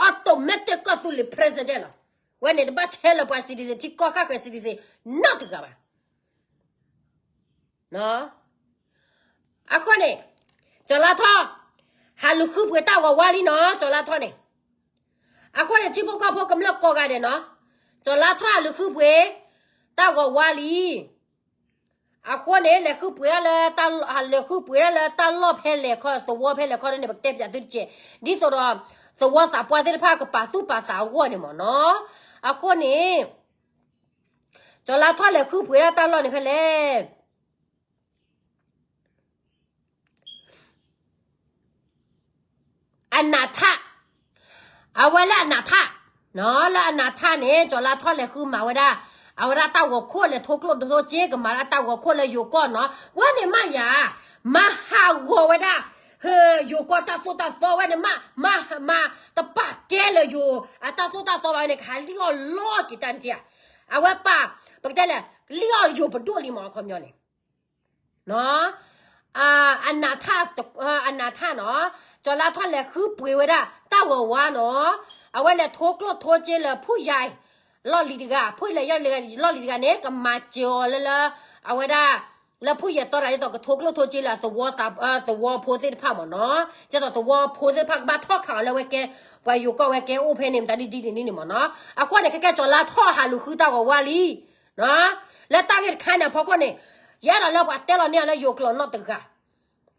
automatic ကီၢ်သူလ့ၤ president လီၤ. ဝဲန့ၣ်တဘၣ်ဆဲးလၢပှၤ citizen ထံကီၢ်ဃၣ်ဃၢၤ citizen နီတဂၤဘၣ်. အဃိန့ၣ် ကၠီၤလါထီၣ် ဟးလူၤဃုပှ့ၤတၢ်ဂီၤဝါလံနီၤ ကၠီၤလါထီၣ်န့ၣ်. အဃိန့ၣ် ထံဖိကီၢ်ဖိကမျၢၢ်ကိးဂၤဒဲးနီၤ ကၠီၤလါထီၣ်ဟးလူၤဃုပှ့ၤ တၢ်ဂီၤဝါလံ. အဃိန့ၣ် လဲၤဃုပှ့ၤလၢ လဲၤဃုပှ့ၤဒၣ်လၢတၢ်လီၢ်ဖဲလဲၣ်ခီ သဝီဖဲလဲၣ်ခီန့ၣ် ပကတဲပၠးသုတကဲး ဒ်သိးဒီး သဝီသးပှၢ်သ့ၣ်တဖၣ်ကပာ်သူၣ်ပာ်သးအဂီၢ်န့ၣ်မ့ၢ်နီၤ. အဃိန့ၣ် ကၠီၤလါထီၣ်လဲၤဃုပှ့ၤဒၣ်တၢ်လီၢ်န့ၣ်ဖဲလဲၣ် အနးထၣ် အဝဲလၢအနးထၣ် လၢအနးထၣ်န့ၣ် ကၠီၤလါထီၣ်လဲၤဃုမၤဝဲဒၣ် အဝဲဒၣ်တၢ်ဂီၤခိၣ်လဲၤထိကျိၣ်ထိစ့ ကမၤဒၣ်တၢ်ဂီၤခိၣ်လၢယိၤကီၢ်နီၤ. ဝဲန့ၣ်မးယၤ မၤဟးဂီၤဝဲဒၣ် ယိၤကီၢ်တၢ်သိၣ်တၢ်သီဝဲန့ၣ်မး မၤ မၤတပာ်ကဲလၢယိၤအတၢ်သိၣ်တၢ်သီဘၣ်ဝဲန့ၣ် ကဟးလံၣ်အီၣ်လီၤက့ၤတၢ်န့ၣ်ဧါ. အဝဲပာ် ပကတဲလဲၣ် လံၣ်အီၣ်ယိၤပဒိၣ်လံမး အခီပညီန့ၣ် အနးထၣ် အနးထၣ်နီၤ ကၠီၤလါထီၣ်လဲၤဃုပှ့ၤဝဲဒၣ် တၢ်ဂီၤဝါနီၤ အဝဲလဲၤထိကျိၣ်ထိစ့လၢဖုၣ်ယါ လီၢ်လံၤတဂၤ ဖုၣ်လဲၤယါလီၢ်လံၤတဂၤန့ၣ် ကမၤစၢၤအီၤလၢလၢ အဝဲဒၣ် လၢဖုၣ်ယဲၢ်သီတဂၤ ဒ်သိးကထိကျိၣ်ထိစ့လၢ သဝီဖိသ့ၣ်တဖၣ်မ့ၢ်နီၤ ကဲသိးသဝီဖိသ့ၣ်တဖၣ်ကဘၣ်ထီၣ်ခးအီၤလၢဝဲကဲ ပှၤယိၤကီၢ်ဝဲကဲအိၣ်ဖဲန့ၣ် မတၤဒ်ဒ်န့ၣ်န့ၣ်မ့ၢ်နီၤ. အဃိန့ၣ် ခဲကဲကၠီၤလါထီၣ်ဟးလူၤဃုတၢ်ဂီၤဝါလံ လၢတၢ်ဂ့ၢ်တခါန့ၣ်အဖီခိၣ်န့ၣ် ယအဲၣ်ဒိးလၢပှၤတဲလီၤန့ၢ်အီၤလၢယိၤကျိာ်နီတဂၤ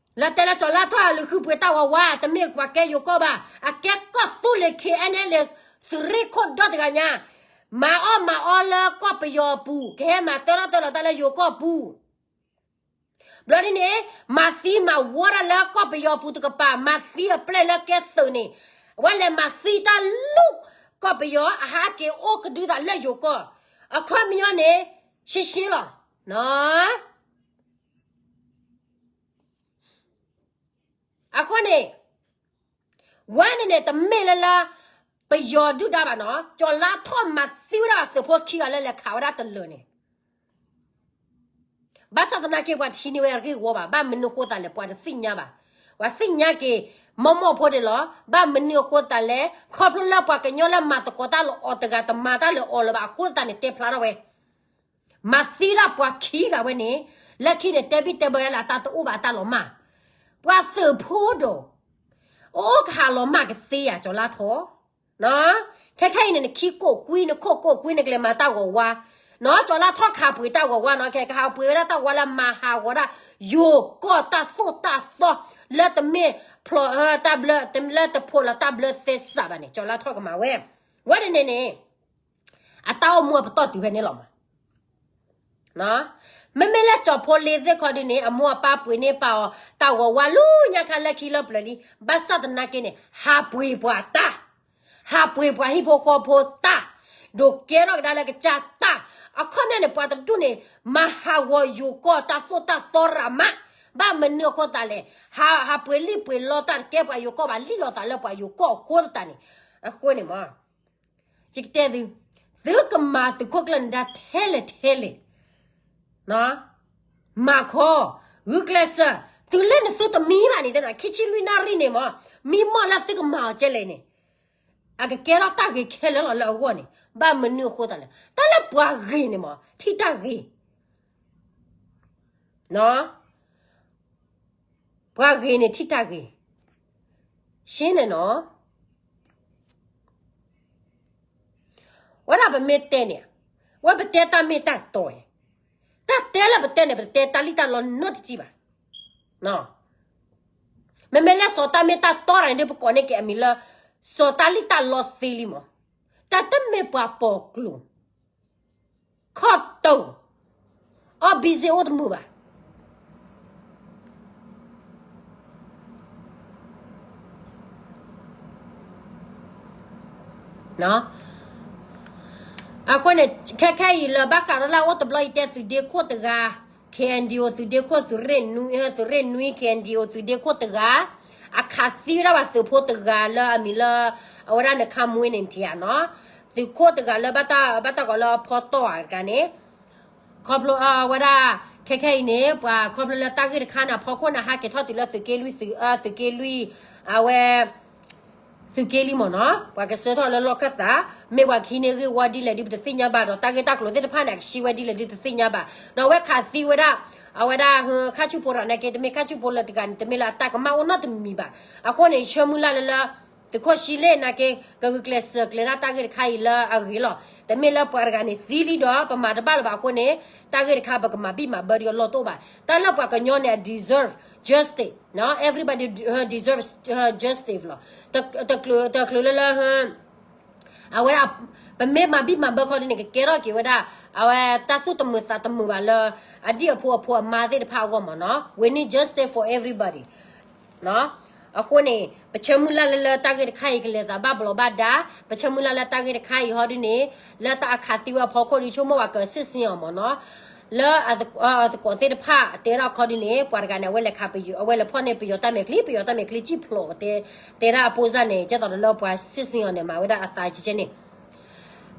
လၢတဲလၢကၠီၤလါထီၣ်ဟးလူၤဃုပှ့ၤတၢ်ဂီၤဝါ တမ့ၢ်ပှၤကဲယိၤကီၢ်ဘၣ် အကဲကီၢ်သူလ့ၤ KNLA သုးရ့ၣ်ခိၣ်ဒီတဂၤညါ မၤအီၣ်မၤအီလၢကီၢ်ပယီၤပူၤ ကဟဲမၤတၢထီၣ်တၢလီၤတၢ်လၢယိၤကီၢ်ပူၤ ဘျီဒ်န့ၣ် မၤသံမၤဝီတၢ်လၢကီၢ်ပယီၤပူၤတကပၤ မၤသံအပျဲၢ်လၢကဲသုးန့ၣ် အဝဲလဲၤမၤသံတၢ်လူၢ်ကီၢ်ပယီၤ အဟးက့ၤအိၣ်ကဒုသးလၢယိၤကီၢ် အခီပညီန့ၣ် ရှင်းရှင်းလီၤ. အဃိန့ၣ် ဝဲန့ၣ်န့ၣ် တမ့ၢ်လၢလၢ ပယီၤဒုၣ်ဒါဘၣ်နီၤ, ကၠီၤလါထီၣ်မၤသံဝဲဒၣ်သုးဖိခံဂၤလၢလဲၤခးဝဲဒၣ်တလၢာ်န့ၣ် ဘၣ်ဆၣ်သနာ်က့ ပှၤတဟံးန့ၢ်ဝဲအဂ့ၢ်ဝီဘၣ်, ဘၣ်မနုၤအဃိသတးလဲၣ် ပှၤတသ့ၣ်ညါဘၣ်. ပှၤသ့ၣ်ညါက့ၤ မိၢ်မိၢ်ဖိဒၣ်လီၤ. ဘၣ်မနုၤအဃိသတးလဲၣ် ခီဖျိလၢပှၤကညီလၢမၤသကိးတၢ်လၢအီၤတဂၤ တမၤတၢ်လၢအီၤလၢၤဘၣ်အဃိသတးန့ၣ် တဲဖျါထီၣ်ဝဲ မၤသံဒၣ်ပှၤခံဂၤဝဲန့ၣ်, လၢခံန့ၣ် တဲဘံၣ်တဲဘၢလၢအတၢ်တအိၣ်ဘၣ်အတၢ်လီၤမၢ်, ပှၤသုးဖိဒီး အိၣ်ကဟးလီၤမၢ်ကသ့ဧါ ကၠီၤလါထီၣ်. ခဲခဲအံၤန့ၣ် နခံကိးကွံ နခိၣ်ကိးကွံ နကလဲၤမၤတၢ်ဂီၤဝါ, နီၤ ကၠီၤလါထီၣ်ခးပှ့ၤတၢ်ဂီၤဝါနီၤ, ခဲကဟးပှ့ၤဝဲဒၣ်တၢ်ဂီၤဝါလၢမၤဟးဂီၤဒၣ် ယိၤကီၢ်တၢ်သိၣ်တၢ်သီ လၢတမ့ၢ်ဖျိးတၢ်ဘျၢ လၢတဖိးလီၤတၢ်ဘျၢသဲစးဘၣ်န့ၣ် ကၠီၤလါထီၣ်ကမၤဝဲ, ဝဲန့ၣ်န့ၣ်န့ၣ် အတၢ်အိၣ်မူအပတီၢ်တုၤဖဲန့ၣ်လီၤမး. မ့မ့ၢ်လၢကၠီၤဖိလ့သ့ၣ်ခီဒုန့ၣ် အမိၢ်အပၢ်ပှ့ၤန့ၢ်ပာ်အီၤ တၢ်ဂီၤဝါလၢညါခါလၢခံလၢပျၢၤလံ, ဘၣ်ဆၣ်သနာ်က့န့ၣ် ဟးပှ့ၤပှၤတၢ်, ဟးပှ့ၤပှၤဟံၣ်ဖိဃီဖိတၢ်, ဒိးကဲထီၣ်ကဒါလၢကစၢ်တၢ်, အခီပညီန့ၣ် ပှၤတဒူၣ်န့ၣ် မၤဟးဂီၤယိၤကီၢ်တၢ်သိၣ်တၢ်သီရးမး, ဘၣ်မနုၤအဃိသတးလဲၣ်, ဟးပှ့ၤလံၣ်ပှ့ၤလီတၢ်တကဲပှၤယိၤကီၢ်ဘၣ် လံၣ်လီၤသးလၢပှၤယိၤကီၢ်အဃိသတးန့ၣ်, အဃိန့ၣ်မး ယကတဲသု, သုကမၤသုးခိၣ်ကျၢၢ်နဒါထဲလဲၣ်ထဲလဲၣ်, မၤခီ, ဂုာ်ကျဲးစၢး, တုၤလၢနသုတမံဘၣ်န့ၣ် တဲနၤ ခံဆံလွံၢ်နၣ်ရံၣ်န့ၣ်မး, မံမီၢ်လၢသုကမၤအီၤကဲလဲၣ်န့ၣ်, အကကဲထီၣ်တၢ်ဂ့ၤခဲလၢာ်လီၤလၢအဂီၢ်န့ၣ်, ဘၣ်မနုၤအဃိသတးလဲၣ်, တၢ်လၢပှၤဂ့ၤန့ၣ်မး ထံၣ်တၢ်ဂ့ၤ ပှၤဂ့ၤန့ၣ်ထံၣ်တၢ်ဂ့ၤ, ရှင်းန့ၣ်နီၤ, ဝဲဒၣ်ပမ့ၢ်တဲန့ၣ်, ဝဲပတဲတၢ်မ့ၢ်တၢ်တီ, တၢ်တဲလၢပတဲန့ၣ် ပတတဲတၢ်လံၣ်တၢ်လီနီတစံးဘၣ်, မ့မ့ၢ်လၢစီၤတၢ်မ့ၢ်တၢ်တီတဂၤန့ၣ်ဒုး ပကိးန့ၢ်က့ၤအမံၤလၢ စီၤတၢ်လံၣ်တၢ်လီသ့လံမး, တၢ်တမ့ၢ်ပှၤပိာ်ကျိၤ ခီၣ်တိၢ်, အီၣ်ဘံစ့အိၣ်တမုာ်ဘၣ်. အဃိန့ၣ် ခဲခဲအံၤလၢဘၣ်ဃးဒီးလၢအိၣ်တဘျီအံၤတဲသုးဒ့ခိၣ်တဂၤ, KNDO သုးဒ့ခိၣ် သုးရ့ၣ်နွံ သုးရ့ၣ်နွံ KNDO သုးဒ့ခိၣ်တဂၤ, အခးသံဝဲဒၣ်ပှၤသုးဖိတဂၤလၢအမံၤလၢ အဝဲဒၣ်နခါမွ့န့ၣ်ထံဧါနီၤ, သုးခိၣ်တဂၤလၢဘၣ်တၢ် ဘၣ်တၢ်ကိးလၢအဖီတီၢ်ဧါတဂၤန့ၣ် ခီဖျိအဝဲဒၣ် ခဲခဲအံၤန့ၣ် ပှၤခီဖျိလၢတၢ်ဂ့ၢ်တခါန့ၣ် အဖီခိၣ်န့ၣ် ဟးက့ၤထီၣ်တုၤလၢသုးက့လွံၢ် သုး သုးက့လွံၢ် အဝဲ သုးက့လံမ့ၢ်နီၤ, ပှၤကဆှၢထီၣ်လၢလီၢ်ခၢၣ်သး, မ့ၢ်ပှၤကဟံးန့ၢ်ဂ့ၢ်ဝီဒ်လဲၣ်ဒ်ပတသ့ၣ်ညါဘၣ်ဒီး တၢ်ဂ့ၢ်တၢ်ကျိၤသ့ၣ်တဖၣ်န့ၣ် အကဆှံဝဲဒ်လဲၣ်ဒ်တသ့ၣ်ညါဘၣ်, ဒီးအဝဲခးသံဝဲဒၣ် အဝဲဒၣ် ခါဆူၣ်ဖိတဂၤနာ်က့ တမ့ၢ်ခါဆူၣ်ဖိလၢတဂၤန့ၣ် တမ့ၢ်လၢအတၢ်ကမၣ်အိၣ်နီတမံၤဘၣ်, အဃိန့ၣ် ဆၢမုၢ်လၢ်လၢလၢ သုးခိၣ်ဆံလ့ၣ်နာ်က့ ကဂုာ်ကျဲးစၢးကျဲၤဒၣ်တၢ်ဂ့ၢ်တခါအံၤလၢအဂ့ၤလီၤ, တမ့ၢ်လၢပှၤတဂၤန့ၣ်သံလံဒီး ပမၤတဘၣ်လၢၤဘၣ်အဃိန့ၣ် တၢ်ဂ့ၢ်တခါပကမၤဘံၣ်မၤဘၢဒ်အလီၢ်တအိၣ်ဘၣ်, တၢ်လၢပှၤကညီန့ၣ် အ deserve justice, everybody deserves justice လီၤ, တချုးလၢလၢ အဝဲဒၣ် ပမ့ၢ်မၤဘံၣ်မၤဘၢခီဒ်န့ၣ် ကကဲထီၣ်က့ၤဝဲဒၣ် အဝဲတၢ်သူၣ်တမုာ်သးတမုာ်ဘၣ်လၢ အဒံၣ်အဖိအဖိအမါသ့ၣ်တဖၣ်အဂီၢ်မ့ၢ်နီၤ, we need justice for everybody. အဃိန့ၣ် ပဆၢမုၢ်လၢ်လၢလၢတၢ်ဂ့ၢ်တခါအံၤကလဲၤသးဘၣ်ဘျီးဘၣ်ဒါ, ပဆၢမုၢ်လၢ်လၢတၢ်ဂ့ၢ်တခါအံၤဟီဒ်န့ၣ် လၢတၢ်အခးသံဝဲအဖီခိၣ်ဒ်ဆိကမိၣ်ဝဲကစ့ၣ်စ့ၣ်အီၤမ့ၢ်နီၤ, လၢအသကိးသ့ၣ်တဖၣ်တဲဒၣ်ခီဒ်န့ၣ် ပှၤတဂၤန့ၣ် အဝဲလဲၤခးပယီၤ အဝဲလဲၤဖီၣ်န့ၢ်ပယီၤတၢ်မဲာ်ချံ ပယီၤတၢ်မဲာ်ချံစံၣ်ဖျိး တဲဒၣ်အပိစၢ်န့ၣ် ကဲသိးဒီးလၢပှၤစ့ၣ်စ့ၣ်အီၤန့ၣ် မၤဝဲဒၣ်အသးကဲကဲန့ၣ်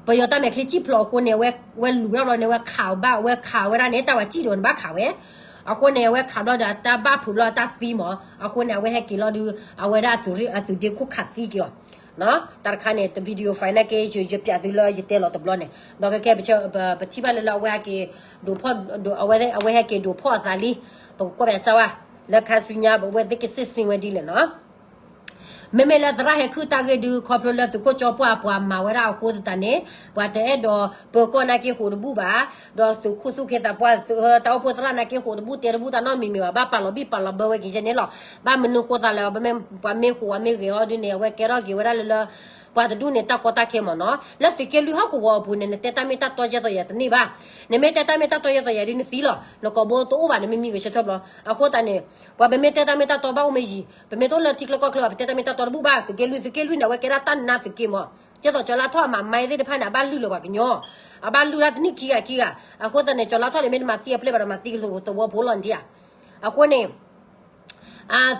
ပယီၤတၢ်မဲာ်ချံစံၣ်ဖျိးအဃိန့ၣ် ဝဲလူၤဝဲဘျီန့ၣ် ဝဲခးဘၣ် ဝဲခးဝဲဒၣ်န့ၣ် တၢ်ဝဲစံၣ်ဒီးန့ၣ်ဘၣ်ခးဝဲ, အဃိန့ၣ် အဝဲခးဘျီဒီးအတၢ်ဘၣ်ဖုးဘျီအတၢ်သံမး, အဃိန့ၣ် အဝဲဟဲက့ၤလီၤဒုး အဝဲဒၣ်အသုးဒ့ခိၣ်ခးသံက့ၤအီၤ, တၢ်တခါန့ၣ် video file နာ်က့ ယပျးသုလၢယတဲလီၤတဘျီန့ၣ် ဒီးကဲကဲ ပထံၣ်ဘၣ်လၢလၢအဝဲဟဲက့ၤဒိးဖီၣ် အဝဲဟဲက့ၤဒိးဖီၣ်အသးလံ, ပကကွၢ်ဘၣ်စၢ်ဝဲ လၢခါဆူညါ ပဝဲသ့ၣ်ကစ့ၣ်စ့ၣ်ဝဲဒ်လဲၣ်နီၤ မ့မ့ၢ်လၢသရၣ်ဟဲခုၣ်တၢ်ဂ့ၢ်ဒုး ခီဖျိလၢသုးခိၣ်ကၠီပှၢ်ပှၤမၤဝဲဒၣ်အဃိသတးန့ၣ် ပှၤတအဲၣ်ဒိးပၢၤကီၢ်နာ်က့ဃိးတဘူၣ်ဘၣ်, ဒီးသုးခိၣ်သူၣ်က့သးပှၢ် တၢ်အိၣ်ဖှိၣ်သရၣ်နာ်က့ဃိးတဘူၣ်တဲတဘူၣ်တၢ်နီတမံၤမံၤဘၣ်, ဘၣ်ပာ်လီၤဘံၣ်ပာ်လီၤဘၢဝဲက့ၤယဲန့ၣ်လီၤ. ဘၣ်မနုၤဃိသးလဲၣ် ပမ့ၢ်ပှၤမ့ၢ်ဃိးဝဲမ့ၢ်ဂ့ၤဟီဒုးန့ၣ် အဝဲကဲထီၣ်က့ၤဝဲဒၣ်လၢလၢ ပှၤတဒူၣ်န့ၣ်တၢ်ကီတၢ်ခဲမ့ၢ်နီၤ, လၢသုးက့လွံၢ်ဟီၣ်ကဝီၤအပူၤန့ၣ် နတဲတၢ်မ့ၢ်တၢ်တီယဲသိးယဲတန့ၢ်ဘၣ်. နမ့ၢ်တဲတၢ်မ့ၢ်တၢ်တီယဲသိးယဲဒုးနသံလီၤ, နကိာ်ဘိတအိၣ်ဘၣ် နမ့ၢ်မံဂဲၤဆၢထၢၣ်ဘျီ. အဃိသတးန့ၣ် ပှၤပမ့ၢ်တဲတၢ်မ့ၢ်တၢ်တီဘၣ်အိၣ်မ့ၢ်ယံၤ, ပမ့ၢ်တအိၣ်လၢထံချၢကီၢ်ချၢဘၣ် ပတဲတၢ်မ့ၢ်တၢ်တီတဘူၣ်ဘၣ်. သုးက့လွံၢ် သုးက့လွံၢ်န့ၣ် အဝဲကဲဒၣ်တၢ်နါသုးက့မ့ၢ် ကဲသိးကၠီၤလါထီၣ်အမၤမါသ့ၣ်တဖၣ်န့ၣ် အဘၣ်လုၢ်လၢၤပှၤကညီ, အဘၣ်လုၢ်လၢတနံၣ်ခံဂၤခံဂၤ, အဃိသတးန့ၣ် ကၠီၤလါထီၣ်န့ၣ် မ့ၢ်တမၤသံအပျဲၢ်ဘၣ်ဒီး မၤသံကသဝီဖိလီၤနထံၣ်ဧါ. အဃိန့ၣ်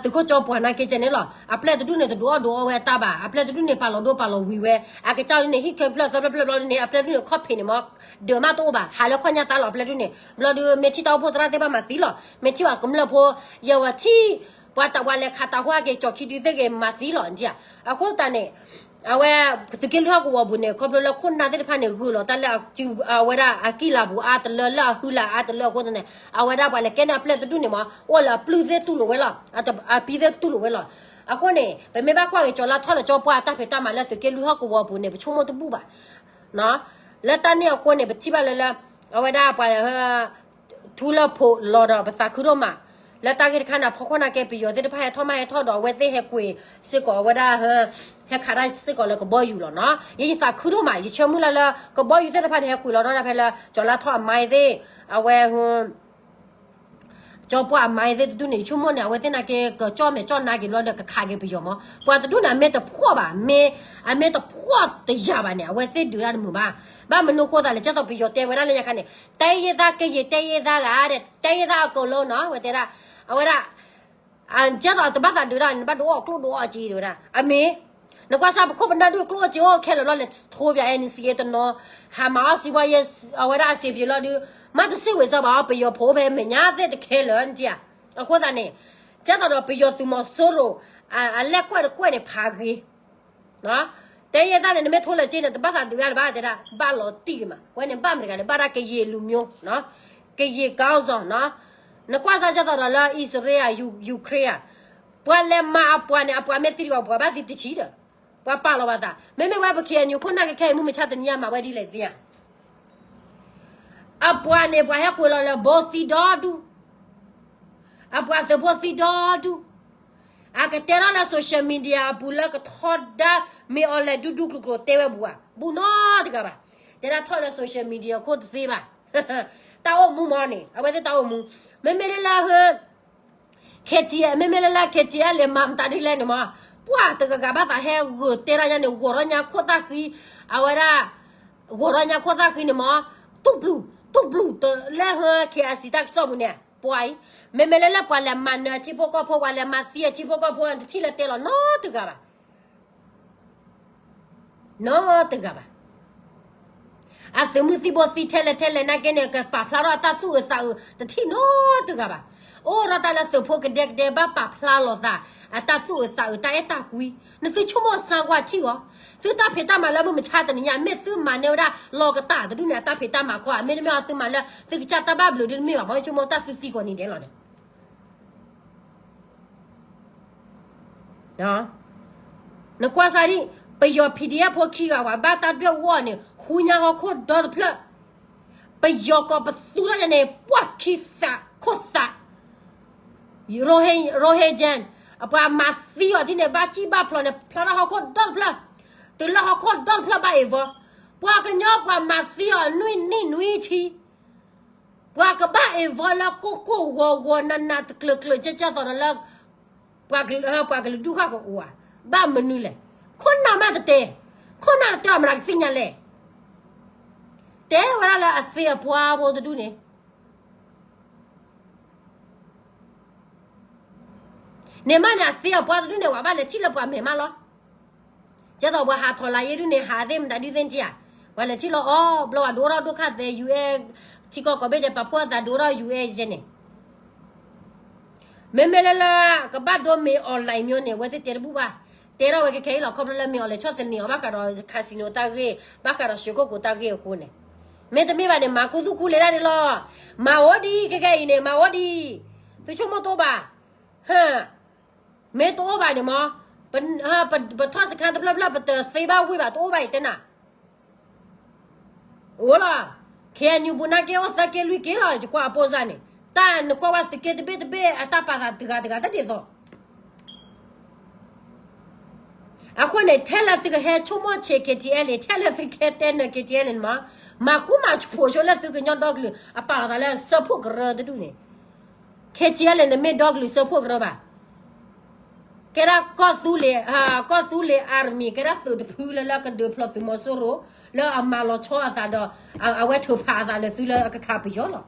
သုးခိၣ်ကၠီပှၤနာ်က့ကဲန့ၣ်လီၤ. အပျဲၢ်တဒူၣ်န့ၣ် တဒုးအီၣ်ဒုးအီဝဲအတၢ်ဘၣ်, အပျဲၢ်တဒူၣ်န့ၣ် ပာ်လီၤဒိပာ်လီၤဝံၤဝဲ, အကစၢ်ဒ်န့ၣ် ဟံၣ်ခဲဖျၢၣ်သၢဖျၢၣ်ဖျၢၣ်ဘျီဒ်န့ၣ် အပျဲၢ်တဒူၣ်န့ၣ် ခီၣ်ဖံးန့ၣ်မ့ၢ် ဒၢးမးတအိၣ်ဘၣ်, ဟးလၢခီၣ်ညါသးလီၤ အပျဲၢ်တဒူၣ်န့ၣ်, ဘျီဒုး မ့ၢ်ထံၣ်တၢ်အိၣ်ဖှိၣ်သရၣ်သ့ၣ်တဖၣ်မၤသံလီၤ, မ့ၢ်ထံၣ်ပှၤကမျၢၢ်ဖိ, ယဝဲထံၣ် ပှၤတၢ်ဝဲလဲၤခးတၢ်ဟီၣ်က့ၤ ကၠီၤခံဒုသ့ၣ်ဂ့ၤမၤသံလီၤနထံၣ်ဧါ. အဃိသတးန့ၣ် အဝဲ သုးက့လွံၢ်ဟီၣ်ကဝီၤပူၤန့ၣ် ခီဖျိလၢခိၣ်နၢ်သ့ၣ်တဖၣ်န့ၣ် ဂုာ်လီၤတၢ်လၢအစု အဝဲဒၣ်အကံၢ်လၤပူၤအါတလၢ လၢအဟုလၤအါတလၢအဃိသတးန့ၣ် အဝဲဒၣ်ပှၤလဲၤကဲန့ၢ်အပျဲၢ်တဒူၣ်န့ၣ်မ့ၢ် အိၣ်လၢအပျုၢ်သ့ၣ်တူၢ်လိာ်ဝဲလီၤ, အပံသ့ၣ်တူၢ်လိာ်ဝဲလီၤ. အဃိန့ၣ် ပမ့ၢ်ဘၣ်ကွၢ်က့ၤကၠီၤလါထီၣ်လၢကၠီပှၢ်အတၢ်ဖံးတၢ်မၤလၢသုးက့လွံၢ်ဟီၣ်ကဝီၤပူၤန့ၣ် ပဆိကမိၣ်တဘူၣ်ဘၣ်. လၢတၢ်န့ၣ်အဃိန့ၣ် ပထံၣ်ဘၣ်လၢလၢ အဝဲဒၣ်ပှၤ ထူလၢဖိးလီၤဒီး ပသးခုဒိၣ်မး, လၢတၢ်ဂ့ၢ်တခါန့ၣ် ဖီခိၣ်နာ်က့ ပယီၤသ့ၣ်တဖၣ်ဟဲထီၣ်မးဟဲထီၣ်ဒီး အဝဲသ့ၣ်ဟဲကွံာ်စ့ၢ်ကီး အဝဲဒၣ် ဟဲခးတၢ်စ့ၢ်ကီးလၢကဘီယူၤလီၤနီၤ. ယဲယသးခုဒိၣ်မး ယဆၢမုၢ်လၢ်လၢ ကဘီယူၤသ့ၣ်တဖၣ်န့ၣ် ဟဲကွံာ်လီၤဒီးဖဲလၢ ကၠီၤလါထီၣ်အမါသ့ၣ်, အဝဲ ကၠီပှၢ်အမါသ့ၣ်တဒူၣ်န့ၣ် ယဆိကမိၣ်န့ၣ် အဝဲသ့ၣ်နာ်က့ ကကၠီၣ်မဲာ်ကၠီၣ်နါက့ၤဘျီဒီး ကခးက့ၤပယီၤမး. ပှၤတဒူၣ်န့ၣ် အမ့ၢ်တဖှီၣ်ဘၣ်, မ့ၢ် အမ့ၢ်တဖှီၣ်တယာ်ဘၣ်န့ၣ် အဝဲသ့ၣ်ဒုးတၢ်တမုာ်ဘၣ်. ဘၣ်မနုၤဃိသးလဲၣ် ကဲသိးပယီၤတဲဝဲဒၣ်လၢညါခါန့ၣ် တဲယဲသးကယံာ် တဲယဲသးဂၤဒီး တဲယဲသးအကိာ်လီၤနီၤ ဝဲတဲဒၣ်, အဝဲဒၣ် ကဲသိးတဘၣ်သးဒုးတၢ်န့ၣ် နဘၣ်ဒုးအီၣ်ကျိၣ်ဒုးအီၣ်စ့ဒၣ်ဝဲဒၣ် အမ့ၢ်, နကွၢ်စၢ်ပခိၣ်ပနၢ်ဒုး ကျိၣ်စ့အိၣ်ခဲလၢာ်ဘျီလဲၤထိပၠး အဲၣ်နံၣ်စံၣ် တနီၤ, ဟးမၤအီၣ်စံးဘီယဲ အဝဲဒၣ်အစ့ပျ့ၤလီၤဒုး, မ့ၢ်တစ့ၢ်ဝဲစၢ်ဘၣ်အီၤ ပယီၤဖိးဖဲမဲာ်ညါသ့ၣ်တခဲလၢာ်နထံၣ်ဧါ. အဃိသတးန့ၣ် ကဲသိးဒီးပယီၤသုးမီၤစိရိၤ အလဲၣ်ကွဲၣ်တကွဲၣ်န့ၣ်ဖးဂ့ၤ တဲယဲသးန့ၣ် နမ့ၢ်ထိလၢက့န့ၣ် တဘၣ်သးဒုးဂၤတဘၣ်တဲဒၣ် ဘၣ်လီၤတံၢ်က့ၤမး, ဝဲန့ၣ်ဘၣ်မတၤတဂၤန့ၣ် ဘၣ်ဒၣ်ကယဲၢ်လူၤမျိုး, ကယဲၢ်ကီၢ်စီၤနီၤ, နကွၢ်စၢ်ကဲသိးဒီးလၢအံၣ်စရ့လးဧါ ယူၤခရ့လးဧါ, ပှၤလဲၤမၤအပှၤန့ၣ် အပှၤမ့ၢ်သံတဂၤ ပှၤဘၣ်သံတဆံဒီး, ပှၤပာ်လီၤဘၣ်သး, မ့မ့ၢ်ဝဲပ ခ့ၣ်အဲၣ်ယူၣ် ခိၣ်နၢ်ခဲခဲအံၤ မုၢ်မဆါတနံၤညါမၤဝဲဒ်လဲၣ်သ့ဧါ. အပှၤန့ၣ် ပှၤဟဲကွံာ်လီၤလၢဘီသံဒီဒူၣ်, အပှၤသုးဖိသံဒီဒူၣ်, အကတဲထီၣ်လၢ social media အပူၤလၢကထီဒါ မ့ၢ်အီၤလဲၤဒူဒူကျိၤကျိၤတဲဝဲဘူးဧါ, ဘူးနီတဂၤဘၣ်, တဲဒၣ်ထီၣ်လၢ social media ခိၣ်တသ့ဘၣ်, တၢ်အိၣ်မူမ့ၢ်န့ၣ် အဝဲသ့ၣ်တၢ်အိၣ်မူ, မ့မ့ၢ်လၢလၢ KTL မ့မ့ၢ်လၢလၢ KTL လဲၤမၤမတၤဒ်လဲၣ်န့ၣ်မး, ပှၤတဂၤဂၤဘၣ်သးဟဲဂုာ်တဲဒၣ်ညါန့ၣ် ဂီၤထီၣ်ညါခိၣ်သၣ်ဃံ, အဝဲဒၣ် ဂီၤထီၣ်ညါခိၣ်သၣ်ဃံန့ၣ်မး, တူၢ်ပျူၤ, တူၢ်ပျူၤတလၢဟၢ KIC တၢ်ကစီၣ်ပူၤန့ၣ်, ပှၤအံၤ, မ့မ့ၢ်လၢလၢပှၤလဲၤမၤနၢၤထံဖိကီၢ်ဖိ ပှၤလဲၤမၤသံအထံဖိကီၢ်ဖိ တထံၣ်လၢတဲလီၤနီတဂၤဘၣ် နီတဂၤဘၣ်. အသုးမုၢ်သံၣ်ဘိသံထဲလဲၣ်ထဲလဲၣ်နာ်က့န့ၣ် ကပာ်ဖျါထီၣ်အတၢ်သူၣ်အုးသးအုးတထံၣ်နီတဂၤဘၣ်. အိၣ်ဒီးတၢ်လၢသုးဖိကဒဲကဒဲဘၣ်ပာ်ဖျါလီၤသး အတၢ်သူၣ်အုးသးအုးတၢ်အဲၣ်တၢ်ကွံ, နသုဆိကမိၣ်စၢ်ကွၢ်ထံၣ်အီၤ, သုတၢ်ဖံးတၢ်မၤလၢမုၢ်မဆါတနံၤညါ မ့ၢ်သုမၤန့ၢ်ဝဲဒၣ်လီၤကတၢ်တဒူၣ်န့ၣ် အတၢ်ဖံးတၢ်မၤခီ မ့တမ့ၢ်အီၤသုမၤလၢသုကစၢ်တၢ်ဘၣ်ဘျုးဒ်တမ့ၢ်ဘၣ် မ့ၢ်ဆိကမိၣ်တၢ်သုသံကိးနံၤဒဲးလီၤန့ၣ် နကွၢ်စၢ်ဒ် ပယီၤ PDF ဖိခံဂၤဝဲ ဘၣ်တၢ်ဒွဲၣ်ဝီၢ်န့ၣ် ဟူညါဟီၣ်ခိၣ်ဒီတဖျၢၣ်, ပယီၤကိးပသူထီၣ်ယၤန့ၣ် ပှၢ်ခံသးခိၣ်သး, Rohingya အပှၤမၤသံအီၤဒ်န့ၣ် ဘၣ်စံၣ်ဘၣ်ဖျိးန့ၣ် ဖျါထီၣ်ဟီၣ်ခိၣ်ဒီတဖျၢၣ်, တုၤလၢဟီၣ်ခိၣ်ဒီတဖျၢၣ်ဘၣ် involve, ပှၤကညီပှၤမၤသံအီၤနွံနံၣ်နွံဆံ ပှၤကဘၣ် involve လၢကိၢ်ကိၢ်ဂီၤဂီၤနးနးတကျၢၤကျၢၤကဲကဲသိးဒီးလၢ ပှၤကလုာ်ဒူၣ်ဃၣ်ကအိၣ်ဧါ, ဘၣ်မနုၤလဲၣ်, ခိၣ်နၢ်မးတတဲ, ခိၣ်နၢ်တတဲအီၤမနုၤကသ့ၣ်ညါလဲၣ်, တဲဝဲဒၣ်လၢအသ့အပှၤဖိတဒူၣ်န့ၣ် န့ၣ်မးန့ၣ် အသ့အပှၤတဒူၣ်န့ၣ် ပှၤဘၣ်လဲၤထံၣ်လၢပှၤမဲာ်မးလီၤ. ကဲသိးပှၤဟးထီၣ်လၢယဲဒုန့ၣ် ဟးသ့ၣ်မတၤဒုသ့ၣ်တထံၣ်ဧါ, ပှၤလဲၤထံၣ်လီၤအီၤ ဘျီဝဲဒိၣ်ထီၣ်ဒိၣ်ခါသဲ ယူၢ်အဲၣ် ထံကီၢ်ကိးဘ့ၣ်ဒဲး ပာ်ဖှိၣ်အသးဒိၣ်ထီၣ် ယူၢ်အဲၣ် ယဲန့ၣ် မ့မ့ၢ်လၢလၢ ကဘၣ်ဒိမ့ၢ် online မျိုးန့ၣ် အဝဲသ့ၣ်တဲတဘူၣ်ဘၣ်, တဲထီၣ်ဝဲခဲခဲအံၤလီၤ ခီဖျိလၢမ့ၢ် online ဆီၣ်သနံးအီၤ ဘၣ်ဃးဒီး casino တၢ်ဂ့ၢ် ဘၣ်ဃးဒီး ရွှေကုက္ကို တၢ်ဂ့ၢ်အဃိန့ၣ်, မ့တမ့ၢ်ဘၣ်န့ၣ် မၤကူသူၣ်ကူလဲၤဒၣ်န့ၣ်လီၤ, မၤအိၣ်ဒံး ခဲခဲအံၤန့ၣ် မၤအိၣ်ဒံး, သုဆိကမိၣ်တအိၣ်ဘၣ်, ဟၢ မ့ၢ်တအိၣ်ဘၣ်န့ၣ်မး, ပထီၣ်စခါတဖျၢၣ်ဖျၢၣ် ပတသ့ဘၣ်ဝံၣ်ဘၣ် တအိၣ်ဘၣ်အံၤတဲနၤ အိၣ်လီၤ, ခဲအံၤ ပူၤနာ်က့အိၣ်သၢက့လွံၢ်က့လီၤ ယကွၢ်အပိၢ်စၢ်န့ၣ်, တၢ်နကွၢ်ဝဲသုးက့တဘ့ၣ်တဘ့ၣ် အတၢ်ပာ်သးတဂၤတဂၤတဒ်သိး အဃိန့ၣ် ထဲလၢသုကဟဲဆိကမိၣ်ဆံး KTLA ထဲလၢသုကဟဲတဲနၢၤ KTLA န့ၣ်မး, မၤဃူမၤဖိးဆိလၢသုကညီဒီကလုာ် အပာ်လီၤသးလၢစၢဖှိၣ်ကရၢတဒူၣ်န့ၣ်, KTLA န့ၣ်မ့ၢ်ဒီကလုာ်စၢဖှိၣ်ကရၢဘၣ်. ကဲဒၣ်ကီၢ်သူလ့ၤ, ကီၢ်သူလ့ၤ army ကဲဒၣ်သုးတဖုလၢလၢကဒုးဖျိးသုးမီၤစိရိၤ လၢအမၤလီၤဆီအသးဒီး အဝဲထုးဖးအသးဒီးသုလၢအကခးပယီၤလီၤ.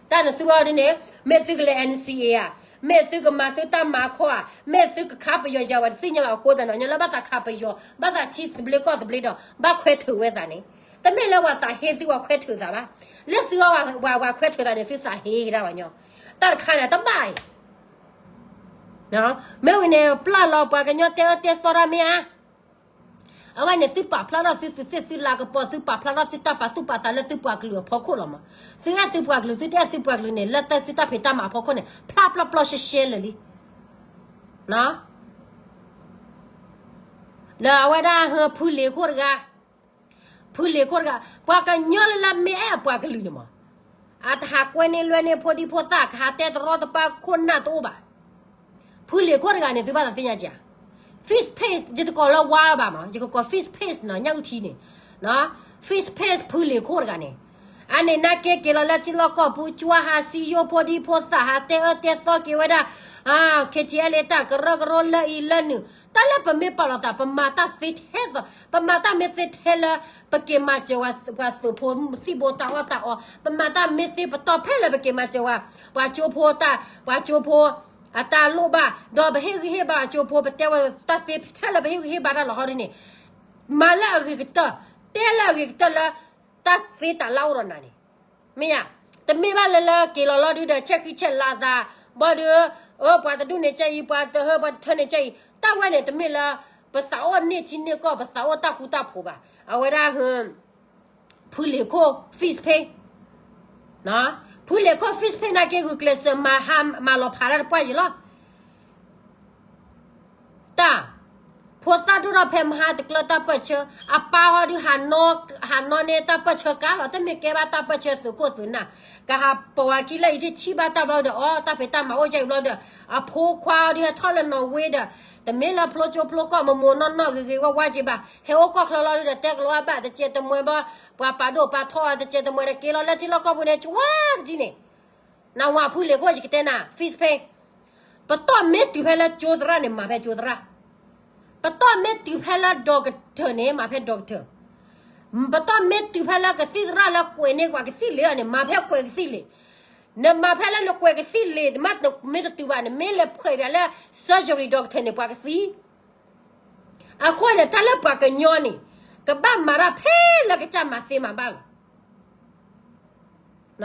တၢ်န့ၣ်သုဝဲဒ်န့ၣ် မ့ၢ်သုကလဲၤ NCA ဧါ, မ့ၢ်သုကမၤသုတၢ်မၤခီဧါ, မ့ၢ်သုကခးပယီၤယၤဝဲတသ့ၣ်ညါဘၣ်အဃိသတးဒီး ညီလၢဘၣ်သးခးပယီၤ ဘၣ်သးထံသဘျ့ကီၢ်သဘျ့ဒီး ဘၣ်ခွဲးထုးဝဲသးန့ၣ်, တမ့ၢ်လၢပှၤသးဟ့သုပှၤခွဲးထုးသးဘၣ်. လၢသုအဝဲခွဲးထုးသးန့ၣ် သုသးဟ့ကဒါပှၤညီ, တၢ်တခါန့ၣ် တဘၣ်အံၤ မ့ၢ်ဝံၤန့ၣ် ပျၢ်လီၤပှၤကညီတဲအၢတဲသီတၢ်မ့ၢ်ဧါ. အဝဲန့ၣ်သုပာ်ဖျါထီၣ်သုသုးသ့ၣ်သုလၤကပီၤ သုပာ်ဖျါထီၣ်သုတၢ်ပာ်သူၣ်ပာ်သးလၢသုပှၤကလုာ်အဖီခိၣ်လီၤမး. သုအဲၣ်သုပှၤကလုာ် သုတအဲၣ်သုပှၤကလုာ်န့ၣ် လၢသုတၢ်ဖံးတၢ်မၤအဖီခိၣ်န့ၣ် ဖျါပျီပျီရှဲရှဲလၢာ်လံ. လၢအဝဲဒၣ်ဟၢဖုလ့ၤခိၣ်တဂၤ, ဖုလ့ၤခိၣ်တဂၤ ပှၤကညီလၢလၢမ့ၢ်အဲၣ်အပှၤကလုာ်န့ၣ်မး, အတဟးကွဲန့ၢ်လွဲန့ၢ်ဖိဒံဖိသၣ် ကဟးတဲတရီတပါခိၣ်နၢ်တအိၣ်ဘၣ်. ဖုလ့ၤခိၣ်တဂၤန့ၣ် သုဘၣ်သးသ့ၣ်ညါက့ၤဧါ. Fist pace ယတကိးလၢဝါဘၣ်မး ယကကိး fist pace နီၤ ညၣ်အုၣ်ထံန့ၣ်, fist pace ဖုလ့ၤခိၣ်တဂၤန့ၣ်, အန့ၣ်နာ်က့က့ၤလီၤလၢထံလီၢ်ကီၢ်ပူၤ ကွၢ်ဟးစံယိၣ်ဖိဒံဖိသၣ် ဟးတဲအၢတဲသီက့ၤဝဲဒၣ် KTLA တၢ်ကရၢကရိလၢအံၤလၢနုာ်, တၢ်လၢပမ့ၢ်ပာ်လီၤသး ပမၤတၢ်သ့ထဲသိး ပမၤတၢ်မ့ၢ်သ့ထဲလၢ ပက့ၤမၤစၢၤဝဲပှၤသုးဖိသံၣ်ဘိတၢ်အီၣ်တၢ်အီ, ပမၤတၢ်မ့ၢ်သ့ပတီၢ်ဖဲလၢပက့ၤမၤစၢၤဝဲ ပှၤကၠိဖိတၢ်, ပှၤကၠိဖိ အတၢ်လိၣ်ဘၣ်, ဒီးပဟ့ၣ်ဂံၢ်ဟ့ၣ်ဘါအကၠိဖိ ပတဲဝဲတၢ်သ့ထဲလၢပဟ့ၣ်ဂံၢ်ဟ့ၣ်ဘါတၢ်လီၤဟီဒ်န့ၣ်, မၤလၢအဂ့ၤကတၢၢ်, တဲလၢအဂ့ၤကတၢၢ်လၢ တၢ်သ့တၢ်လၢအိၣ်ဒီးနၤန့ၣ်, မ့ၢ်ဧါ, တမ့ၢ်ဘၣ်လၢလၢက့ၤလီၤလီၤဒုဒီး ဆဲးဃံဆဲးလၤသး, ဘၣ်ဒီး, ပှၤတဒူၣ်န့ၣ်ကဲအံၤ ပှၤတဟၢ ပှၤတထၢန့ၣ်ကဲအံၤ, တၢ်ဝဲန့ၣ် တမ့ၢ်လၢ ပသးအိၣ်န့ၢ်ထံန့ၢ်ကီၢ် ပသးအိၣ်တၢ်ဃူတၢ်ဖိးဘၣ်. အဝဲဒၣ်ဟၢ ဖုလ့ၤခိၣ် fist pace, ဖုလ့ၤခိၣ် fist pace နာ်က့ ဂုာ်ကျဲးစၢးမၤဟးမၤလီၤဖးတၢ်တပှၢ်ယံၤလီၤ. တၢ်, ဖိသၣ်ဒိၣ်ထီၣ်ဖဲမဟါတကျၢၢ်တၢ်ပၢၢ်ဆၢ, အပၢ်ဟီဒုး ဟးနီၣ်န့ၢ်တၢ်ပၢၢ်ဆၢကါလီၤ, တမ့ၢ်ကဲဘၣ်တၢ်ပၢၢ်ဆၢသုးခိၣ်သုးနၢ်, ကဟးပိာ်ဝဲခံလၢအံၤ ထံၣ်ဘၣ်တၢ်ဘျီဒီး အီ တၢ်ဖံးတၢ်မၤအိၣ်ယဲအံၤဘျီဒီး အဖိခွါအီၤဒုး ဟဲထီၣ်လၢနီၣ်ဝ့ဒီး တမ့ၢ်လၢဖျိကၠိဖျိကီၢ် မမိၢ်နီၢ်နီၢ်ဂ့ၤဂ့ၤဝါဝါက့ၤဘၣ်, ဟဲအိၣ်ကီၢ်ချၢလီၤဒုးဒီး တဲကလီၤဝဲဘၣ် တစဲးတမှဲဘၣ်, ပှၤပာ်ဒိၣ်ပာ်ထီအီၤ တစဲးတမှဲဒီး က့ၤလီၤလၢထံလီၢ်ကီၢ်ပူၤန့ၣ် ကဝါကဒံန့ၣ် နဝၤဖုလ့ၤခိၣ် ယကတဲနၤ fist pace, ပတီၢ်မ့ၢ်တုၤဖဲလၢကၠိသရၣ်န့ၣ် မၤဖဲကၠိသရၣ်, ပတီၢ်မ့ၢ်တုၤဖဲလၢ doctor န့ၣ် မၤဖဲ doctor, ပတီၢ်မ့ၢ်တုၤဖဲလၢကသံၣ်သရၣ်လၢကွဲးန့ၢ်ပှၤကသံၣ်လ့ၤန့ၣ် မၤဖဲကွဲးကသံၣ်လ့ၤ, နမၤဖဲလၢနကွဲးကသံၣ်လ့ၤ မ့ၢ်တတုၤဘၣ်န့ၣ် မ့ၢ်လဲၤဖှဲးဘၣ်လၢ surgery doctor န့ၣ် ပှၤကသံ အဃိန့ၣ် တၢ်လၢပှၤကညီန့ၣ် ကဘၣ်မၤတၢ်ဖဲလၢကစၢ်မၤသ့မၤဘၣ်လီ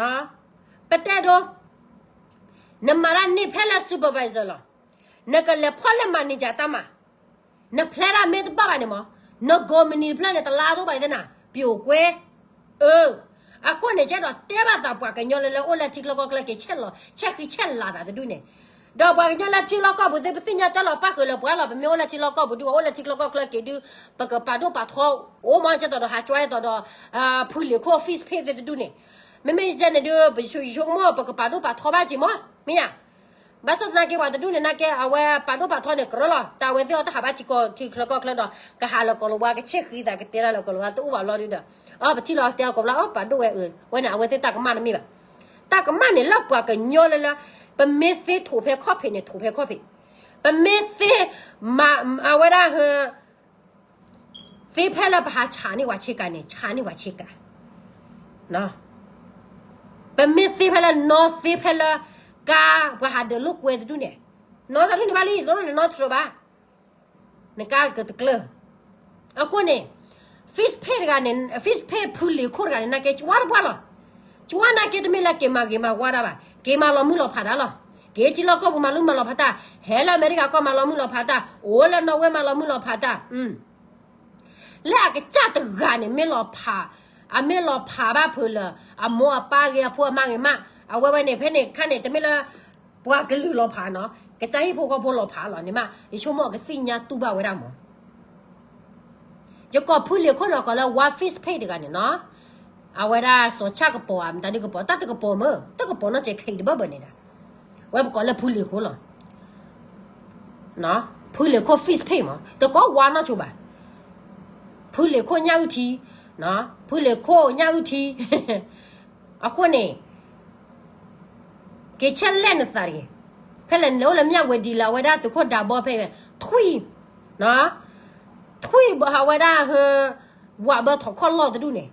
ၤ. ပတဲဒိ, နမၤတၢ်န့ၢ်ဖဲလၢ supervisor လီၤ. နကလဲၤဖီၣ်လၢ manager တၢ်မၤ, နဖျဲတၢ်မ့ၢ်တဘၣ်ဘၣ်န့ၣ်မး, နကိးမုၢ်နံၤတဖျၢၣ်န့ၣ် တလါတအိၣ်ဘၣ်သ့နၤ, ပျိာ်ကွဲ, အၢ, အဃိန့ၣ် ယအဲၣ်ဒိးတဲဘၣ်သးပှၤကညီလၢလၢအိၣ်လၢထံချၢကီၢ်ချၢက့ၤ ဆဲးလီၤ ဆဲးဃံဆဲးလၤသးတဒူၣ်န့ၣ်, ဒီးပှၤကညီလၢထံလီၢ်ကီၢ်ပူၤသ့ၣ် ပသ့ၣ်ညါတၢ်လီၤပၢ်ဃုာ်လၢပှၤလီၤ, ပမ့ၢ်အိၣ်လၢထံလီၢ်ကီၢ်ပူၤဒုး အိၣ်လၢထံချၢကီၢ်ချၢက့ၤဒုး ပကပာ်ဒိၣ်ပာ်ထီ အိၣ်မး ကဲသိးဒီးဟးကွၢ်ကဲသိးဒီး ဖုလ့ၤခိၣ် fist pace သ့ၣ်တဒူၣ်န့ၣ်, မ့မ့ၢ်ယဲန့ၣ်ဒုး ပဆိကမိၣ် ပကပာ်ဒိၣ်ပာ်ထီဘၣ်က့ၤမး မ့ၢ်ဧါ. ဘၣ်ဆၣ်သနာ်က့ ပှၤတဒူၣ်န့ၣ် နာ်က့ အဝဲပာ်ဒိၣ်ပာ်ထီန့ၣ် ကြၢးလီၤ, တၢ်အဝဲသ့ၣ်အီၤတဟးဘၣ်ထံကီၢ်ထံချၢကီၢ်ချၢဒီး ကဟးလၢကိၤလၤဝါ ကဆဲးဃံသး ကတဲတၢ်လၢကိၤလၤဝါ တအိၣ်ဘၣ်လီၤဒုးဒီး, အ ပထံၣ်လီၤတဲကိၤလၤဝါ အီ ပာ်ဒိၣ်ဝဲအၢ, ဝဲန့ၣ် အဝဲသ့ၣ်တၢ်ကမၣ်တမ့ၢ်ဘၣ်. တၢ်ကမၣ်န့ၣ်လၢပှၤကညီလၢလၢ, ပမ့ၢ်သ့ထိးဖဲခီၣ်ဖံးန့ၣ် ထိးဖဲခီၣ်ဖံး, ပမ့ၢ်သ့ မၤ အဝဲဒၣ်ဟ သ့ဖဲလၢပဟးဆးန့ၢ်ပှၤဆ့ကၤန့ၣ် ဆးန့ၢ်ပှၤဆ့ကၤ, ပမ့ၢ်သ့ဖဲလၢ နီၢ်သ့ဖဲလၢ ကါ ပှၤဟးဒၢးလိာ်ကွဲတဒူၣ်န့ၣ်, နီၢ်တဒူၣ်န့ၣ်ဘၣ်လံ တဒူၣ်န့ၣ်နီၢ်တြၢၤဘၣ်, နကါကတကျၢၤ. အဃိန့ၣ် fist pace တဂၤန့ၣ် fist pace ဖုလ့ၤခိၣ်တဂၤန့ၣ် နာ်က့ ကဝါတပှၢ်လီၤ. ကဝါနာ်က့ တမ့ၢ်လၢက့ၤမၤဂ့ၤမၤဝါတၢ်ဘၣ်, က့ၤမၤလီၤမုၢ်လီၤဖးတၢ်လီၤ. က့ၤထံလီၢ်ကီၢ်ပူၤမၤလီၤမုၢ်လီၤဖးတၢ်, ဟဲလၢအမဲရကၤကီၢ်မၤလီၤမုၢ်လီၤဖးတၢ်, အိၣ်လၢနီၣ်ဝ့မၤလီၤမုၢ်လီၤဖးတၢ်, လၢအကစၢ်တဂၤန့ၣ် မ့ၢ်လီၤဖး, အမ့ၢ်လီၤဖးဘၣ်ဖုလၢ အမိၢ်အပၢ်ဂ့ၤ အဖိအမါဂ့ၤမး, အဝဲဝဲန့ၣ် ဖဲန့ၣ်ခါန့ၣ် တမ့ၢ်လၢ ပှၤကလုာ်လီၤဖးနီၤ, ကစၢ်ဟံၣ်ဖိဃီဖိလီၤဖးလီၤန့ၣ်မး, ယဆိကမိၣ်ကသ့ၣ်ညါတူၢ်ဘၣ်ဝဲဒၣ်မး. ယကိးဖုလ့ၤခိၣ်န့ၣ် ကိးလၢ one fist pace တဂၤန့ၣ်နီၤ, အဝဲဒၣ်စီၤဆၣ်ကပီၤဧါ မတၤဒုကပီၤ တၢ်တကပီၤမ့ၢ် တကပီၤနီၢ်ကဲ ခံတဘၢၣ်ဘၢၣ်န့ၣ်ဒၣ်, ဝဲပကိးလၢဖုလ့ၤခိၣ်လီၤ. ဖုလ့ၤခိၣ် fist pace မး တကိးဝါနီၢ်ဆိဘၣ်, ဖုလ့ၤခိၣ်ညၣ်အုၣ်ထံ, ဖုလ့ၤခိၣ်ညၣ်အုၣ်ထံ, အဃိန့ၣ် က့ၤဆဲးလဲၣ်နသးတဂ့ၤ, ဖဲလဲၣ်နလဲၤအိၣ်လၢမၠၣ်ဝဲဒံလၢအဝဲဒၣ်သုးခိၣ်ဒးဘီဖဲ, ထိ ထွံၣ်, ထွံၣ်ဘၣ်ဟးဝဲဒၣ်, ဝးဘၢထီၣ်ခီၣ်လီၢ်တဒူၣ်န့ၣ်,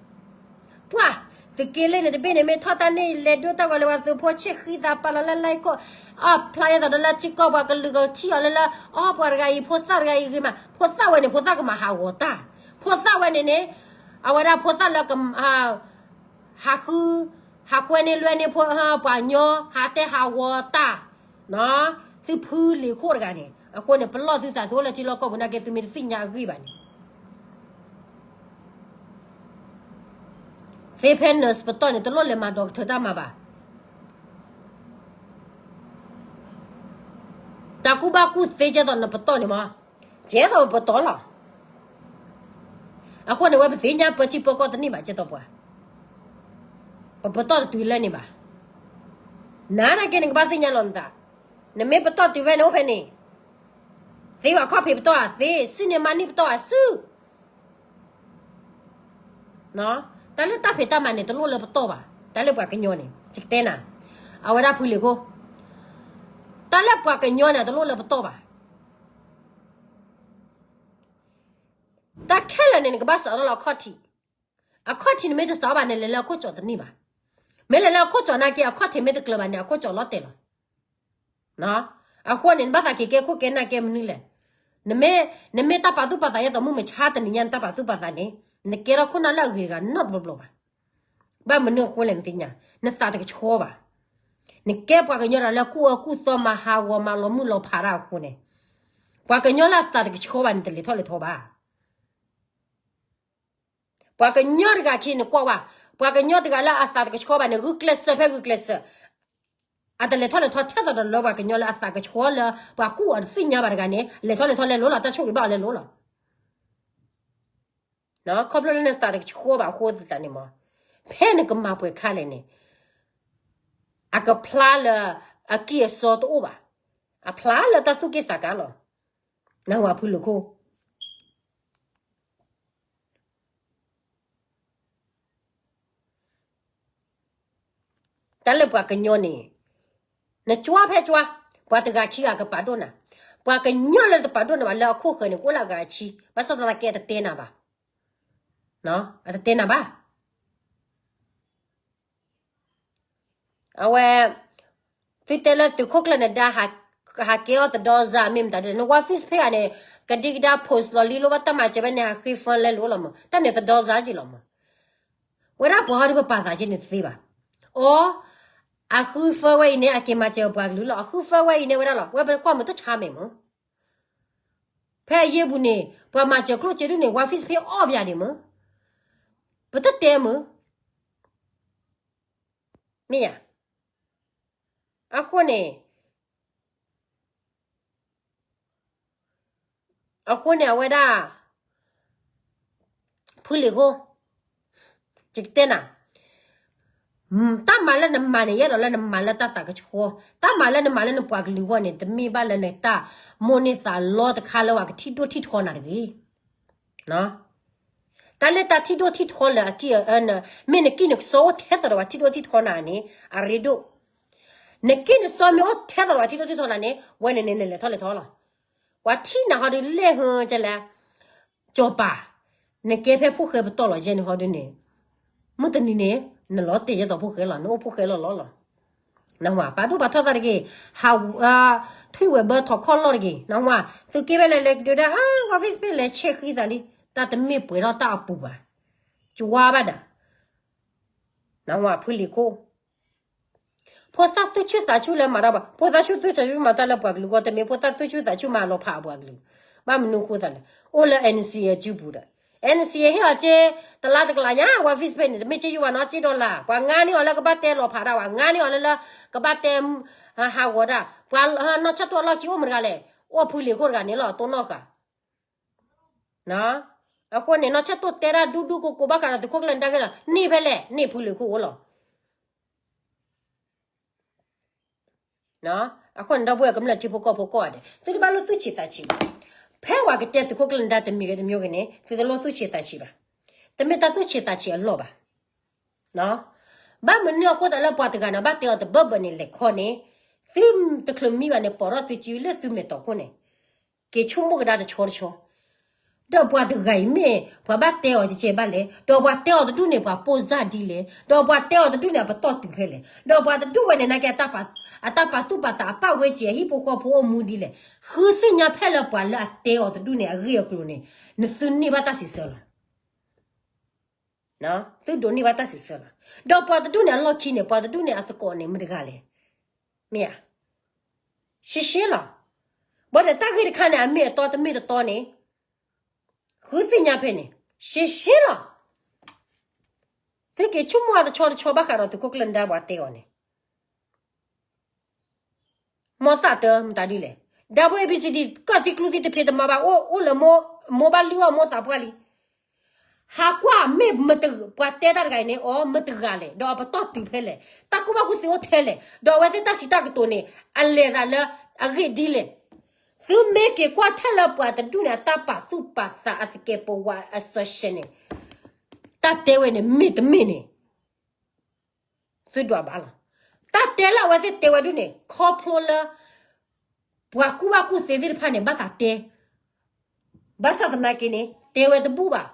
ပှၤ, သုးက့လ့ၣ်န့ၣ်တဘ့ၣ်န့ၣ် မ့ၢ်ထီၣ်တၢ်န့ၣ် လဲၤဒိတၢ်ဝဲလၢပှၤသုးဖိဆဲးဃံသးပာ်လီၤလၢ like ကီၢ်, အဖျါယဲသိးဒီးလၢထံကီၢ်ပှၤကလုာ်ကထံၣ်အီၤလၢလၢ, အီ ပှၤတဂၤအံၤ ဖိသၣ်တဂၤအံၤဂ့ၤမး, ဖိသၣ်ဝဲန့ၣ် ဖိသၣ်ကမၤဟးဂီၤတၢ်, ဖိသၣ်ဝဲန့ၣ်န့ၣ်, အဝဲဒၣ်ဖိသၣ်လၢက ဟးဃု, ဟးကွဲန့ၢ်လွဲန့ၢ်ပှၤကညီ ဟးတဲဟးဂီၤတၢ်, သုဖုလံၤခိၣ်တဂၤန့ၣ် အဃိန့ၣ် ပလီၢ်သုသးသုအိၣ်လၢထံလီၢ်ကီၢ်ပူၤနာ်က့ သုမ့ၢ်တသ့ၣ်ညါအဂ့ၢ်ဘၣ်န့ၣ်, သ့ဖဲ nurse ပတီၢ်န့ၣ် တလိၣ်လဲၤမၤ doctor တၢ်မၤဘၣ်. တၢ်ကူၣ်ဘၣ်ကူၣ်သ့ကဲသိးနပတီၢ်န့ၣ်မး, ကဲသိးပတီၢ်လီၤ. အဃိန့ၣ် ဝဲပသ့ၣ်ညါပၢထံပၢကီၢ်တန့ၢ်ဘၣ် ကဲသိးပှၤ, ပပတီၢ်တတုၤလၢန့ၣ်ဘၣ်. နၤနာ်က့ နကဘၣ်သ့ၣ်ညါလီၤနသး, နမ့ၢ်ပတီၢ်တုၤဖဲန့ၣ်အိၣ်ဖဲန့ၣ်, သ့ဝဲခီၣ်ဖံးပတီၢ်ဧါသ့, စုန့ၣ်မၤန့ၢ်ပတီၢ်ဧါစု တၢ်လၢတၢ်ဖံးတၢ်မၤန့ၣ် တလိၣ်လၢပတီၢ်ဘၣ်. တၢ်လၢပှၤကညီန့ၣ် ယကတဲနၤ, အဝဲဒၣ်ဖုလံၤခိၣ်, တၢ်လၢပှၤကညီန့ၣ် တလိၣ်လၢပတီၢ်ဘၣ်. တၢ်ခဲလၢာ်န့ၣ် နကဘၣ်စးထီၣ်လၢအခီၣ်ထံး, အခီၣ်ထံးနမ့ၢ်တစးထီၣ်ဘၣ်န့ၣ် လဲၤလၢအခိၣ်ကၠီၣ်တန့ၢ်ဘၣ်. မ့ၢ်လဲၤလၢအခိၣ်ကၠီၣ်နာ်က့ အခီၣ်ထံးမ့ၢ်တကျၢၤဘၣ်န့ၣ် အခိၣ်ကၠီၣ်လီၤတဲာ်လီၤ. အဃိန့ၣ် နဘၣ်သးက့ၤကဲခိၣ်ကဲနၢ်ကဲမနုၤလဲၣ်. နမ့ၢ်, နမ့ၢ်တၢ်ပာ်သူၣ်ပာ်သးယဲသိးမုၢ်မဆါတနံၤညါ နတၢ်ပာ်သူၣ်ပာ်သးန့ၣ်, နကဲထီၣ်ခိၣ်နၢ်လၢအဂ့ၤတဂၤနီတဘျီဘျီဘၣ်. ဘၣ်မနုၤအဃိလဲၣ်နသ့ၣ်ညါ, နသးတကဆှီဘၣ်. နကဲပှၤကညီတဂၤလၢကူၣ်အၢကူၣ်သီမၤဟးဂီၤမၤလီၤမုၢ်လီၤဖးတၢ်အဃိန့ၣ်, ပှၤကညီလၢအသးတကဆှီဘၣ်န့ၣ် တလဲၤထီၣ်လဲၤထီဘၣ်. ပှၤကညီတဂၤခံန့ၣ်ကွၢ်ဝဲ, ပှၤကညီတဂၤလၢအသးတကဆှီဘၣ်န့ၣ် ဂုာ်ကျဲးစၢးဖဲဂုာ်ကျဲးစၢး, အတလဲၤထီၣ်လဲၤထီထဲသိးဒီးလၢပှၤကညီလၢအသးကဆှီလၢ ပှၤကူၣ်အီၤတသ့ၣ်ညါဘၣ်တဂၤန့ၣ် လဲၤထီၣ်လဲၤထီလဲၤလိၤလီၤ တၢ်ဆိၣ်ဂ့ၤဘၣ်အီၤလဲၤလိၤလီၤ. ခီဖျိလၢနသးတကဆှီဘၣ်အဃိသတးန့ၣ်မး, ဖဲနကမၤပှဲၤခါလဲၣ်န့ၣ်, အကဖျါလၢအကံၢ်အစီတအိၣ်ဘၣ်, အဖျါလၢတၢ်သူၣ်က့ၣ်သးကါလီၤ. နၢ်ဟူဧါဖုလံၤခိၣ် တၢ်လၢပှၤကညီန့ၣ်, နကွၢ်ဖဲကွၢ်, ပှၤတဂၤခံဂၤကပာ်ဒိၣ်နၤ, ပှၤကညီလၢတပာ်ဒိၣ်နၤဘၣ်လၢအခိၣ်ဃၢၤန့ၣ် ကအိၣ်လၢအဂၤအဆံ, ဘၣ်ဆၣ်သနာ်က့အတတဲနၤဘၣ်, အတတဲနၤဘၣ်. အဝဲ, သုတဲလၢသုးခိၣ်ကျၢၢ်နဒါ ဟးကဲအီၣ်သဒီစါမ့ၢ်မတၤဒ်လဲၣ်, နဝါ Facebook ဂၤန့ၣ်, ကဒံကဒါ post လီၤလံလိၣ်ဘၣ်တၢ်မၤစၢၤဝဲန့ၣ် ဟးဃ့ fund လဲလိၤလီၤမး, တၢ်န့ၣ်သဒီစါက့ၤလီၤမး. ဝဲဒၣ်ပှၤဟီဒ်ပပာ်သးက့ၤန့ၣ်တသ့ဘၣ်. အိ, အဃု fund ဝဲအံၤန့ၣ် အက့ၤမၤစၢၤပှၤကလုာ်လီၤ, အဃု fund ဝဲအံၤန့ၣ်ဝဲဒၣ်လီၤ, ဝဲပကွၢ်မုာ်တၢ်ဆါမဲာ်မး. ဖဲအယ့ၢ်ပူၤန့ၣ် ပှၤမၤစၢၤကျိၣ်စ့ဒ်န့ၣ် ဝါ Facebook အီၣ်ပယၤဒံးမး, ပတတဲမး, မ့ၢ်ယၤ, အဃိန့ၣ်, အဃိန့ၣ်အဝဲဒၣ် ဖုလံၤခိၣ်, ယကတဲနၤ, တၢ်မၤလၢနမၤန့ၣ် ယအဲၣ်ဒိးလၢနမၤလၢတၢ်သးကဆှီ, တၢ်မၤလၢနမၤလၢနပှၤကလုာ်အဂီၢ်န့ၣ် တမ့ၢ်ဘၣ်လၢနတၢ်မိၣ်န့ၢ်သးလီတခါလၢပှၤကထံၣ်ဒိၣ်ထံၣ်ထီနၤတဂ့ၤ. တၢ်လၢတၢ်ထံၣ်ဒိၣ်ထံၣ်ထီလၢအကံၢ်အ, မ့ၢ်နကံၢ်နကစီအိၣ်ထဲသိးဒီးပှၤထံၣ်ဒိၣ်ထံၣ်ထီနၤန့ၣ် အရ့ဒိၣ်, နကံၢ်နစီမ့ၢ်အိၣ်ထဲသိးဒီးပှၤထံၣ်ဒိၣ်ထံၣ်ထီနၤန့ၣ် ဝဲန့ၣ်န့ၣ် နလဲၤထီၣ်လဲၤထီလီၤ. ပှၤထံၣ်နၤဟီဒုးလဲၣ်ဟၢကလဲၣ်, စီၤပၤ, နကဲဖဲဖိၣ်ဃဲပတီၢ်လီၤယဲန့ၣ်ဟီဒုးန့ၣ်, မုၢ်တနံၤန့ၣ် နလီၤတဲာ်ယဲသိးဖိၣ်ဃဲလီၤ, နအိၣ်ဖိၣ်ဃဲလီၤလီၤလီၤ. နၢ်ဟူဧါ, ပာ်ဒိၣ်ပာ်ထီၣ်သးတဂ့ၤ, ဟး, ထွံၣ်ဝဲၤဘၢထီၣ်ခီၣ်လီၢ်တဂ့ၤ, နၢ်ဟူဧါ, သုးက့ဝဲလဲၤလဲၤကဒုးဒၣ်, ဝါ Facebook လဲၤဆဲးဃံသးလံ, တၢ်တမ့ၢ်ပှဲၤထီၣ်တၢ်အပူၤဘၣ်, ကွၢ်ဘၣ်ဒၣ်, နၢ်ဟူဧါ ဖုလံၤခိၣ် ဖိသၣ်သူၣ်ဆူၣ်သးဆူၣ်လၢမၤတၢ်ဘၣ်, ဖိသၣ်သူၣ်ဆူၣ်သးဆူၣ်မၤတၢ်လၢပှၤကလုာ်အဂီၢ် တမ့ၢ်ဖိသၣ်သူၣ်ဆူၣ်သးဆူၣ်မၤလီၤဖးအပှၤကလုာ်, ဘၣ်မနုၤအဃိသတးလဲၣ်, အိၣ်လၢ NCA အစုပူၤဒီး, NCA ဟ့ၣ်အီၤစ့, တလါတကလးညါ ဝါ Facebook န့ၣ် တမ့ၢ်စ့ယိၣ်ဘၣ်နီၤ စ့ဒီလါ, ပှၤငါန့ၢ်အီၤလၢကဘၣ်တဲလီၤဖးတၢ်, ပှၤငါန့ၢ်အီၤလၢလၢ, ကဘၣ်တဲ, ဟးဂီၤတၢ်, ပှၤနီၢ်ဆၢၣ်တိၢ်အလီၢ်ခံအိၣ်မတဂၤလဲၣ်, အိၣ်ဖုလံၤခိၣ်တဂၤန့ၣ်လီၤ တိၢ်နီၣ်ဃာ် အဃိန့ၣ် နီၢ်ဆၢၣ်တိၢ်တဲဒၣ်ဒူဒူကိကိဘၣ်ဃးဒီးသုးခိၣ်ကျၢၢ်နဒါက့ၤလီၤ, န့ၢ်ဖဲလဲၣ်, န့ၢ်ဖုလံၤခိၣ်အိၣ်လီၤ. အဃိန့ၣ် ဒီပုၢ်ဝဲၢ်ကမျၢၢ်ထံဖိကီၢ်ဖိကိးဂၤဒဲး သုတဘၣ်လိၣ်သူၣ်ဆံးသးဆံးဘၣ်. ဖဲပှၤကတဲသုးခိၣ်ကျၢၢ်နဒါတမံၤဂ့ၤတမံၤဂ့ၤန့ၣ် သုတလိၣ်သူၣ်ဆံးသးဆံးဘၣ်. တမ့ၢ်တၢ်သူၣ်ဆံးသးဆံးအလီၢ်ဘၣ်. ဘၣ်မနုၤအဃိသတးလၢပှၤတဂၤန့ၣ် ဘၣ်တဲအီၤတဘၢဘၢန့ၣ်လဲၤခီန့ၣ်, သုတချုးမံဘၣ်န့ၣ် ပိာ်ထီၣ်သုစုလၢသုမဲာ်တီၤခိၣ်န့ၣ်, က့ၤဆိကမိၣ်ကဒါတဆီတဆီ ဒီးပှၤတဂၤအံၤမ့ၢ် ပှၤဘၣ်တဲအီၤကဲကဲဘၣ်လဲၣ်, ဒီးပှၤတဲအီၤတဒူၣ်န့ၣ် ပှၤပိၢ်စၢ်ဒ်လဲၣ်, ဒီးပှၤတဲအီၤတဒူၣ်န့ၣ် အပတီၢ်တုၤဖဲလဲၣ်, ဒီးပှၤတဒူၣ်ဝဲန့ၣ် နာ်က့ အတၢ်ပာ်သူၣ်ပာ်သး အပၢ်ဝဲကဲ အဟံၣ်ဖိဃီဖိအိၣ်မူဒ်လဲၣ်, ဃုသ့ၣ်ညါဖဲလၢပှၤလၢအတဲအီၤတဒူၣ်န့ၣ် အဂ့ၢ်အကျိၤန့ၣ် နသုန့ၢ်ဘၣ်တၢ်စံးဆၢလီၤ. သုဒိးန့ၢ်ဘၣ်တၢ်စံးဆၢလီၤ. ဒီးပှၤတဒူၣ်န့ၣ်အလီၢ်ခံန့ၣ် ပှၤတဒူၣ်န့ၣ်အသကိးန့ၣ် မတၤတဂၤလဲၣ်. မ့ၢ်ဧါ. ရှဲရှဲလီၤ. ဘၣ်ဒီးတၢ်ဂ့ၢ်တခါန့ၣ် အမ့ၢ်အတီတမ့ၢ်တတီန့ၣ် ဃုသ့ၣ်ညါဖဲန့ၣ် ရှဲရှဲလီၤ. သုက့ၤဆိကမိၣ်အတဆီတဆီဘၣ်ဃးဒီးသုးခိၣ်ကျၢၢ်နဒါပှၤတဲအီၤန့ၣ် မ်သးတၢ်မတၤဒ်လဲၣ်. ဒၣ်ဖိ A B C D ကၢၣ်သံကျူသံတဖံးတမၤဘၣ် အိၣ်အိၣ်လၢမိၢ် မိၢ်ဘၣ်လုၢ်အီၣ်မိၢ်သးပှၢ်လံ. ဟးကွၢ်မ့ၢ်မတ ပှၤတဲတၢ်တဂၤအံၤန့ၣ် အီၤမတဂၤလဲၣ်, ဒီးအပတီၢ်တုၤဖဲလဲၣ်, တၢ်ကူၣ်ဘၣ်ကူၣ်သ့အိၣ်ထဲလဲၣ်, ဒီးအဝဲသ့ၣ်တၢ်စံးတၢ်ကတိၤန့ၣ် အလဲၤသးလၢအဂ့ၢ်ဒ်လဲၣ်. သုမ့ၢ်က့ၤကွၢ်ထဲလၢပှၤတဒူၣ်န့ၣ် အတၢ်ပာ်သူၣ်ပာ်သး အသကဲးပဝး assertion န့ၣ် တၢ်တဲဝဲန့ၣ် မ့ၢ်တမ့ၢ်န့ၣ် သုဒွးဘၣ်လီၤ. တၢ်တဲလၢအဝဲသ့ၣ်တဲဝဲဒၣ်န့ၣ် ခီဖျိလၢ ပှၤကူၣ်ဘၣ်ကူၣ်သ့သ့ၣ်တဖၣ်န့ၣ် ဘၣ်သးတဲ, ဘၣ်ဆၣ်သနာ်က့န့ၣ် တဲဝဲတဘူၣ်ဘၣ်.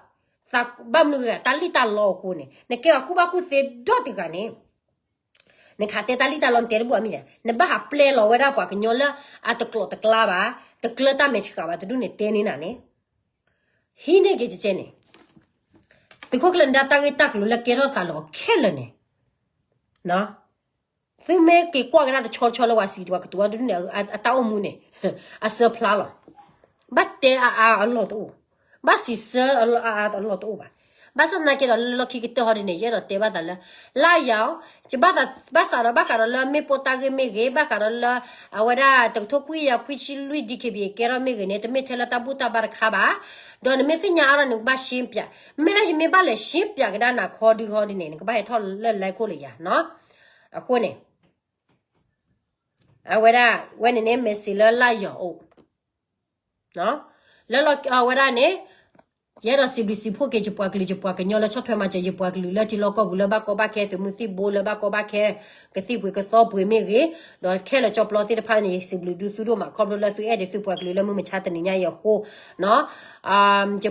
ဘၣ်မနုၤဂ့ၤ တၢ်လံၣ်တၢ်လီအဃိန့ၣ် နကဲပှၤကူၣ်ဘၣ်ကူၣ်သ့ဒီတဂၤန့ၣ် နကဟးတဲတၢ်လံၣ်တၢ်လီ နတဲတဘူၣ်အမ့ၢ်လဲၣ်, နဘၣ်ဟးပျဲလီၤဝဲဒၣ်ပှၤကညီလၢအတကျိးတကျါဘၣ်, တကျၢတၢ်မဲာ်ဆှးဘၣ်တဒူၣ်န့ၣ် တဲန့ၢ်နၤန့ၣ် ဟံးန့ၢ်က့ၤကဲကဲန့ၣ်, သုးခိၣ်ကျၢၢ်နဒါတၢ်ဂ့ၢ်တၢ်ကျိၤလၢကဲထီၣ်သးလီၤခဲလၢာ်န့ၣ်, သုမ့ၢ်က့ၤကွၢ်ကဒါတဆီတဆီလၢပှၤစံးတပှၤကတိၤဝဲဒၣ်န့ၣ် အတၢ်အိၣ်မူန့ၣ် အစၢဖျါလီၤ. ဘၣ်တဲအါအါအလီၢ်တအိၣ်, ဘၣ်စံးဆၢအါအါအလီၢ်တအိၣ်ဘၣ်. ဘၣ်ဆၣ်သနာ်က့ဒီးလၢလီၢ်ခံကတၢၢ်ဟီဒ်န့ၣ် ယအဲၣ်ဒိးတဲဘၣ်သးလၢ လၢယၤ, ဘၣ်သးဒီးဘၣ်ဃးဒီးလၢမ့ၣ်ပိၢ်တၢ်ဂ့ၢ်မ့ၢ်ဂ့ၤ, ဘၣ်ဃးဒီးလၢ အဝဲဒၣ်တကထိခွံကယၤခွံဆံလွံၢ် DKBA ကဲထီၣ်မ့ၢ်ဂ့ၤန့ၣ် တမ့ၢ်ထဲလၢတၢ်ဘူၣ်တၢ်ဘါတခါဘၣ်. ဒီးနမ့ၢ်သ့ၣ်ညါအါထီၣ်န့ၣ် နကဘၣ်ရှင်းပြ, မ့ၢ်လၢယမ့ၢ်ဘၣ်လဲၤရှင်းပြကဒါနၤခီဒုခီဒ်န့ၣ် နကဘၣ်ဟဲထီၣ်လၢ live ခိၣ်လၢယၤနီၤ. အဃိန့ၣ် အဝဲဒၣ် ဝဲန့ၣ်န့ၣ် message လၢလၢယၤအိၣ် လၢလီၤအဝဲဒၣ်န့ၣ် ယအဲၣ်ဒိးစံးဘျုးစံးဖှိၣ်က့ၤ ယပှၤကလုာ်ယပှၤကညီလၢဆီၣ်ထွဲမၤစၢၤယပှၤကလုာ်လၢထံလီၢ်ကီၢ်ပူၤ လၢဘၣ်ကီဘၣ်ခဲ သုးမုၢ်သံၣ်ဘိ လၢဘၣ်ကီဘၣ်ခဲ ကသံၣ်ပှ့ၤကသီပှ့ၤမ့ၢ်ဂ့ၤ, ဒီးခဲလၢာ်ကၠီပျီသ့ၣ်တဖၣ်န့ၣ် ယစံးဘျုးဒုးသုဒိၣ်မး ခီဖျိလၢသုအဲၣ်ဒိးသုပှၤကလုာ်လၢမုၢ်မဆါတနံၤညါအံၤအဃိ ယပှၤကလုာ်လၢ ထံလီၢ်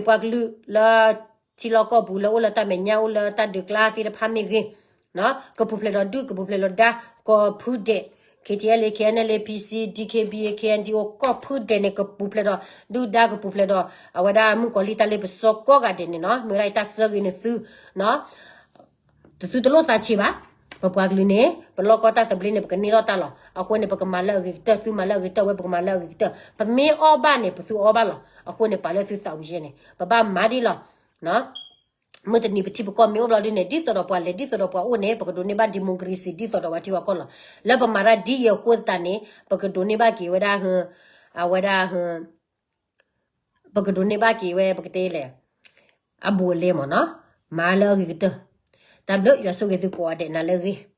ကီၢ်ပူၤလၢအိၣ်လၢတၢ်မဲာ်ညါ အိၣ်လၢတၢ်ဒုးကျါသ့ၣ်တဖၣ်မ့ၢ်ဂ့ၤ, ကပူၤဖျဲးဒီးဒုး ကပူၤဖျဲးဒီးဒါ ကီၢ်ဖုဒဲး KTLA KNLA PC DKBA KNDO ကီၢ်ဖုဒဲးန့ၣ် ကပူၤဖျဲးဒီးဒုၣ်ဒါ ကပူၤဖျဲးဒီး အဝဲဒၣ်မုၣ်ကီၤလံၢ်တၢ်လ့ပစီကိးဂၤဒဲးန့ၣ်နီၤ မ့ၢ်ဝဲဒၣ်အတၢ်ဆၢဂ့ၤန့ၣ်သု တသုတလိၣ်သးဆံးဘၣ်. ပပှၤကလုာ်န့ၣ် ပလီၢ်ကီတၢ်သဘျ့န့ၣ် ပကန့ၢ်ထီၣ်တၢ်လီၤ. အဃိန့ၣ် ပကမၤလၢအဂ့ၤကတၢၢ် သုမၤလၢအဂ့ၤကတၢၢ် ဝဲပကမၤလၢအဂ့ၤကတၢၢ် ပမ့ၢ်အီၣ်ဘၣ်န့ၣ် ပသုအီၣ်ဘၣ်လီၤ. အဃိန့ၣ် ပာ်လၢသုသးဝံၤယဲန့ၣ် ပဘၣ်မၤဒ်လီၤ. မုၢ်တနံၤပထံပကီၢ်မ့ၢ်အိၣ်ဘျီဒ်န့ၣ် ဒ်သိးဒီးပှၤလဲၤ ဒ်သိးဒီးပှၤအိၣ်န့ၣ် ပကဒိးန့ၢ်ဘၣ် democracy ဒ်သိးဒီးပှၤထံပှၤကီၢ်လီၤ. လၢပမၤတၢ်ဒ်အံၤအဃိသတးန့ၣ် ပကဒိးန့ၢ်ဘၣ်က့ၤဝဲဒၣ် အဝဲဒၣ် ပကဒိးန့ၢ်ဘၣ်က့ၤဝဲ ပကတဲလဲၣ် အဘူးအလဲမ့ၢ်နီၤ မၤလၢအဂ့ၤကတၢၢ်. တၢ်ဘျုး ယွၤဆိၣ်ဂ့ၤသုကိးဂၤဒဲး နၤလၢအဂ့ၤ.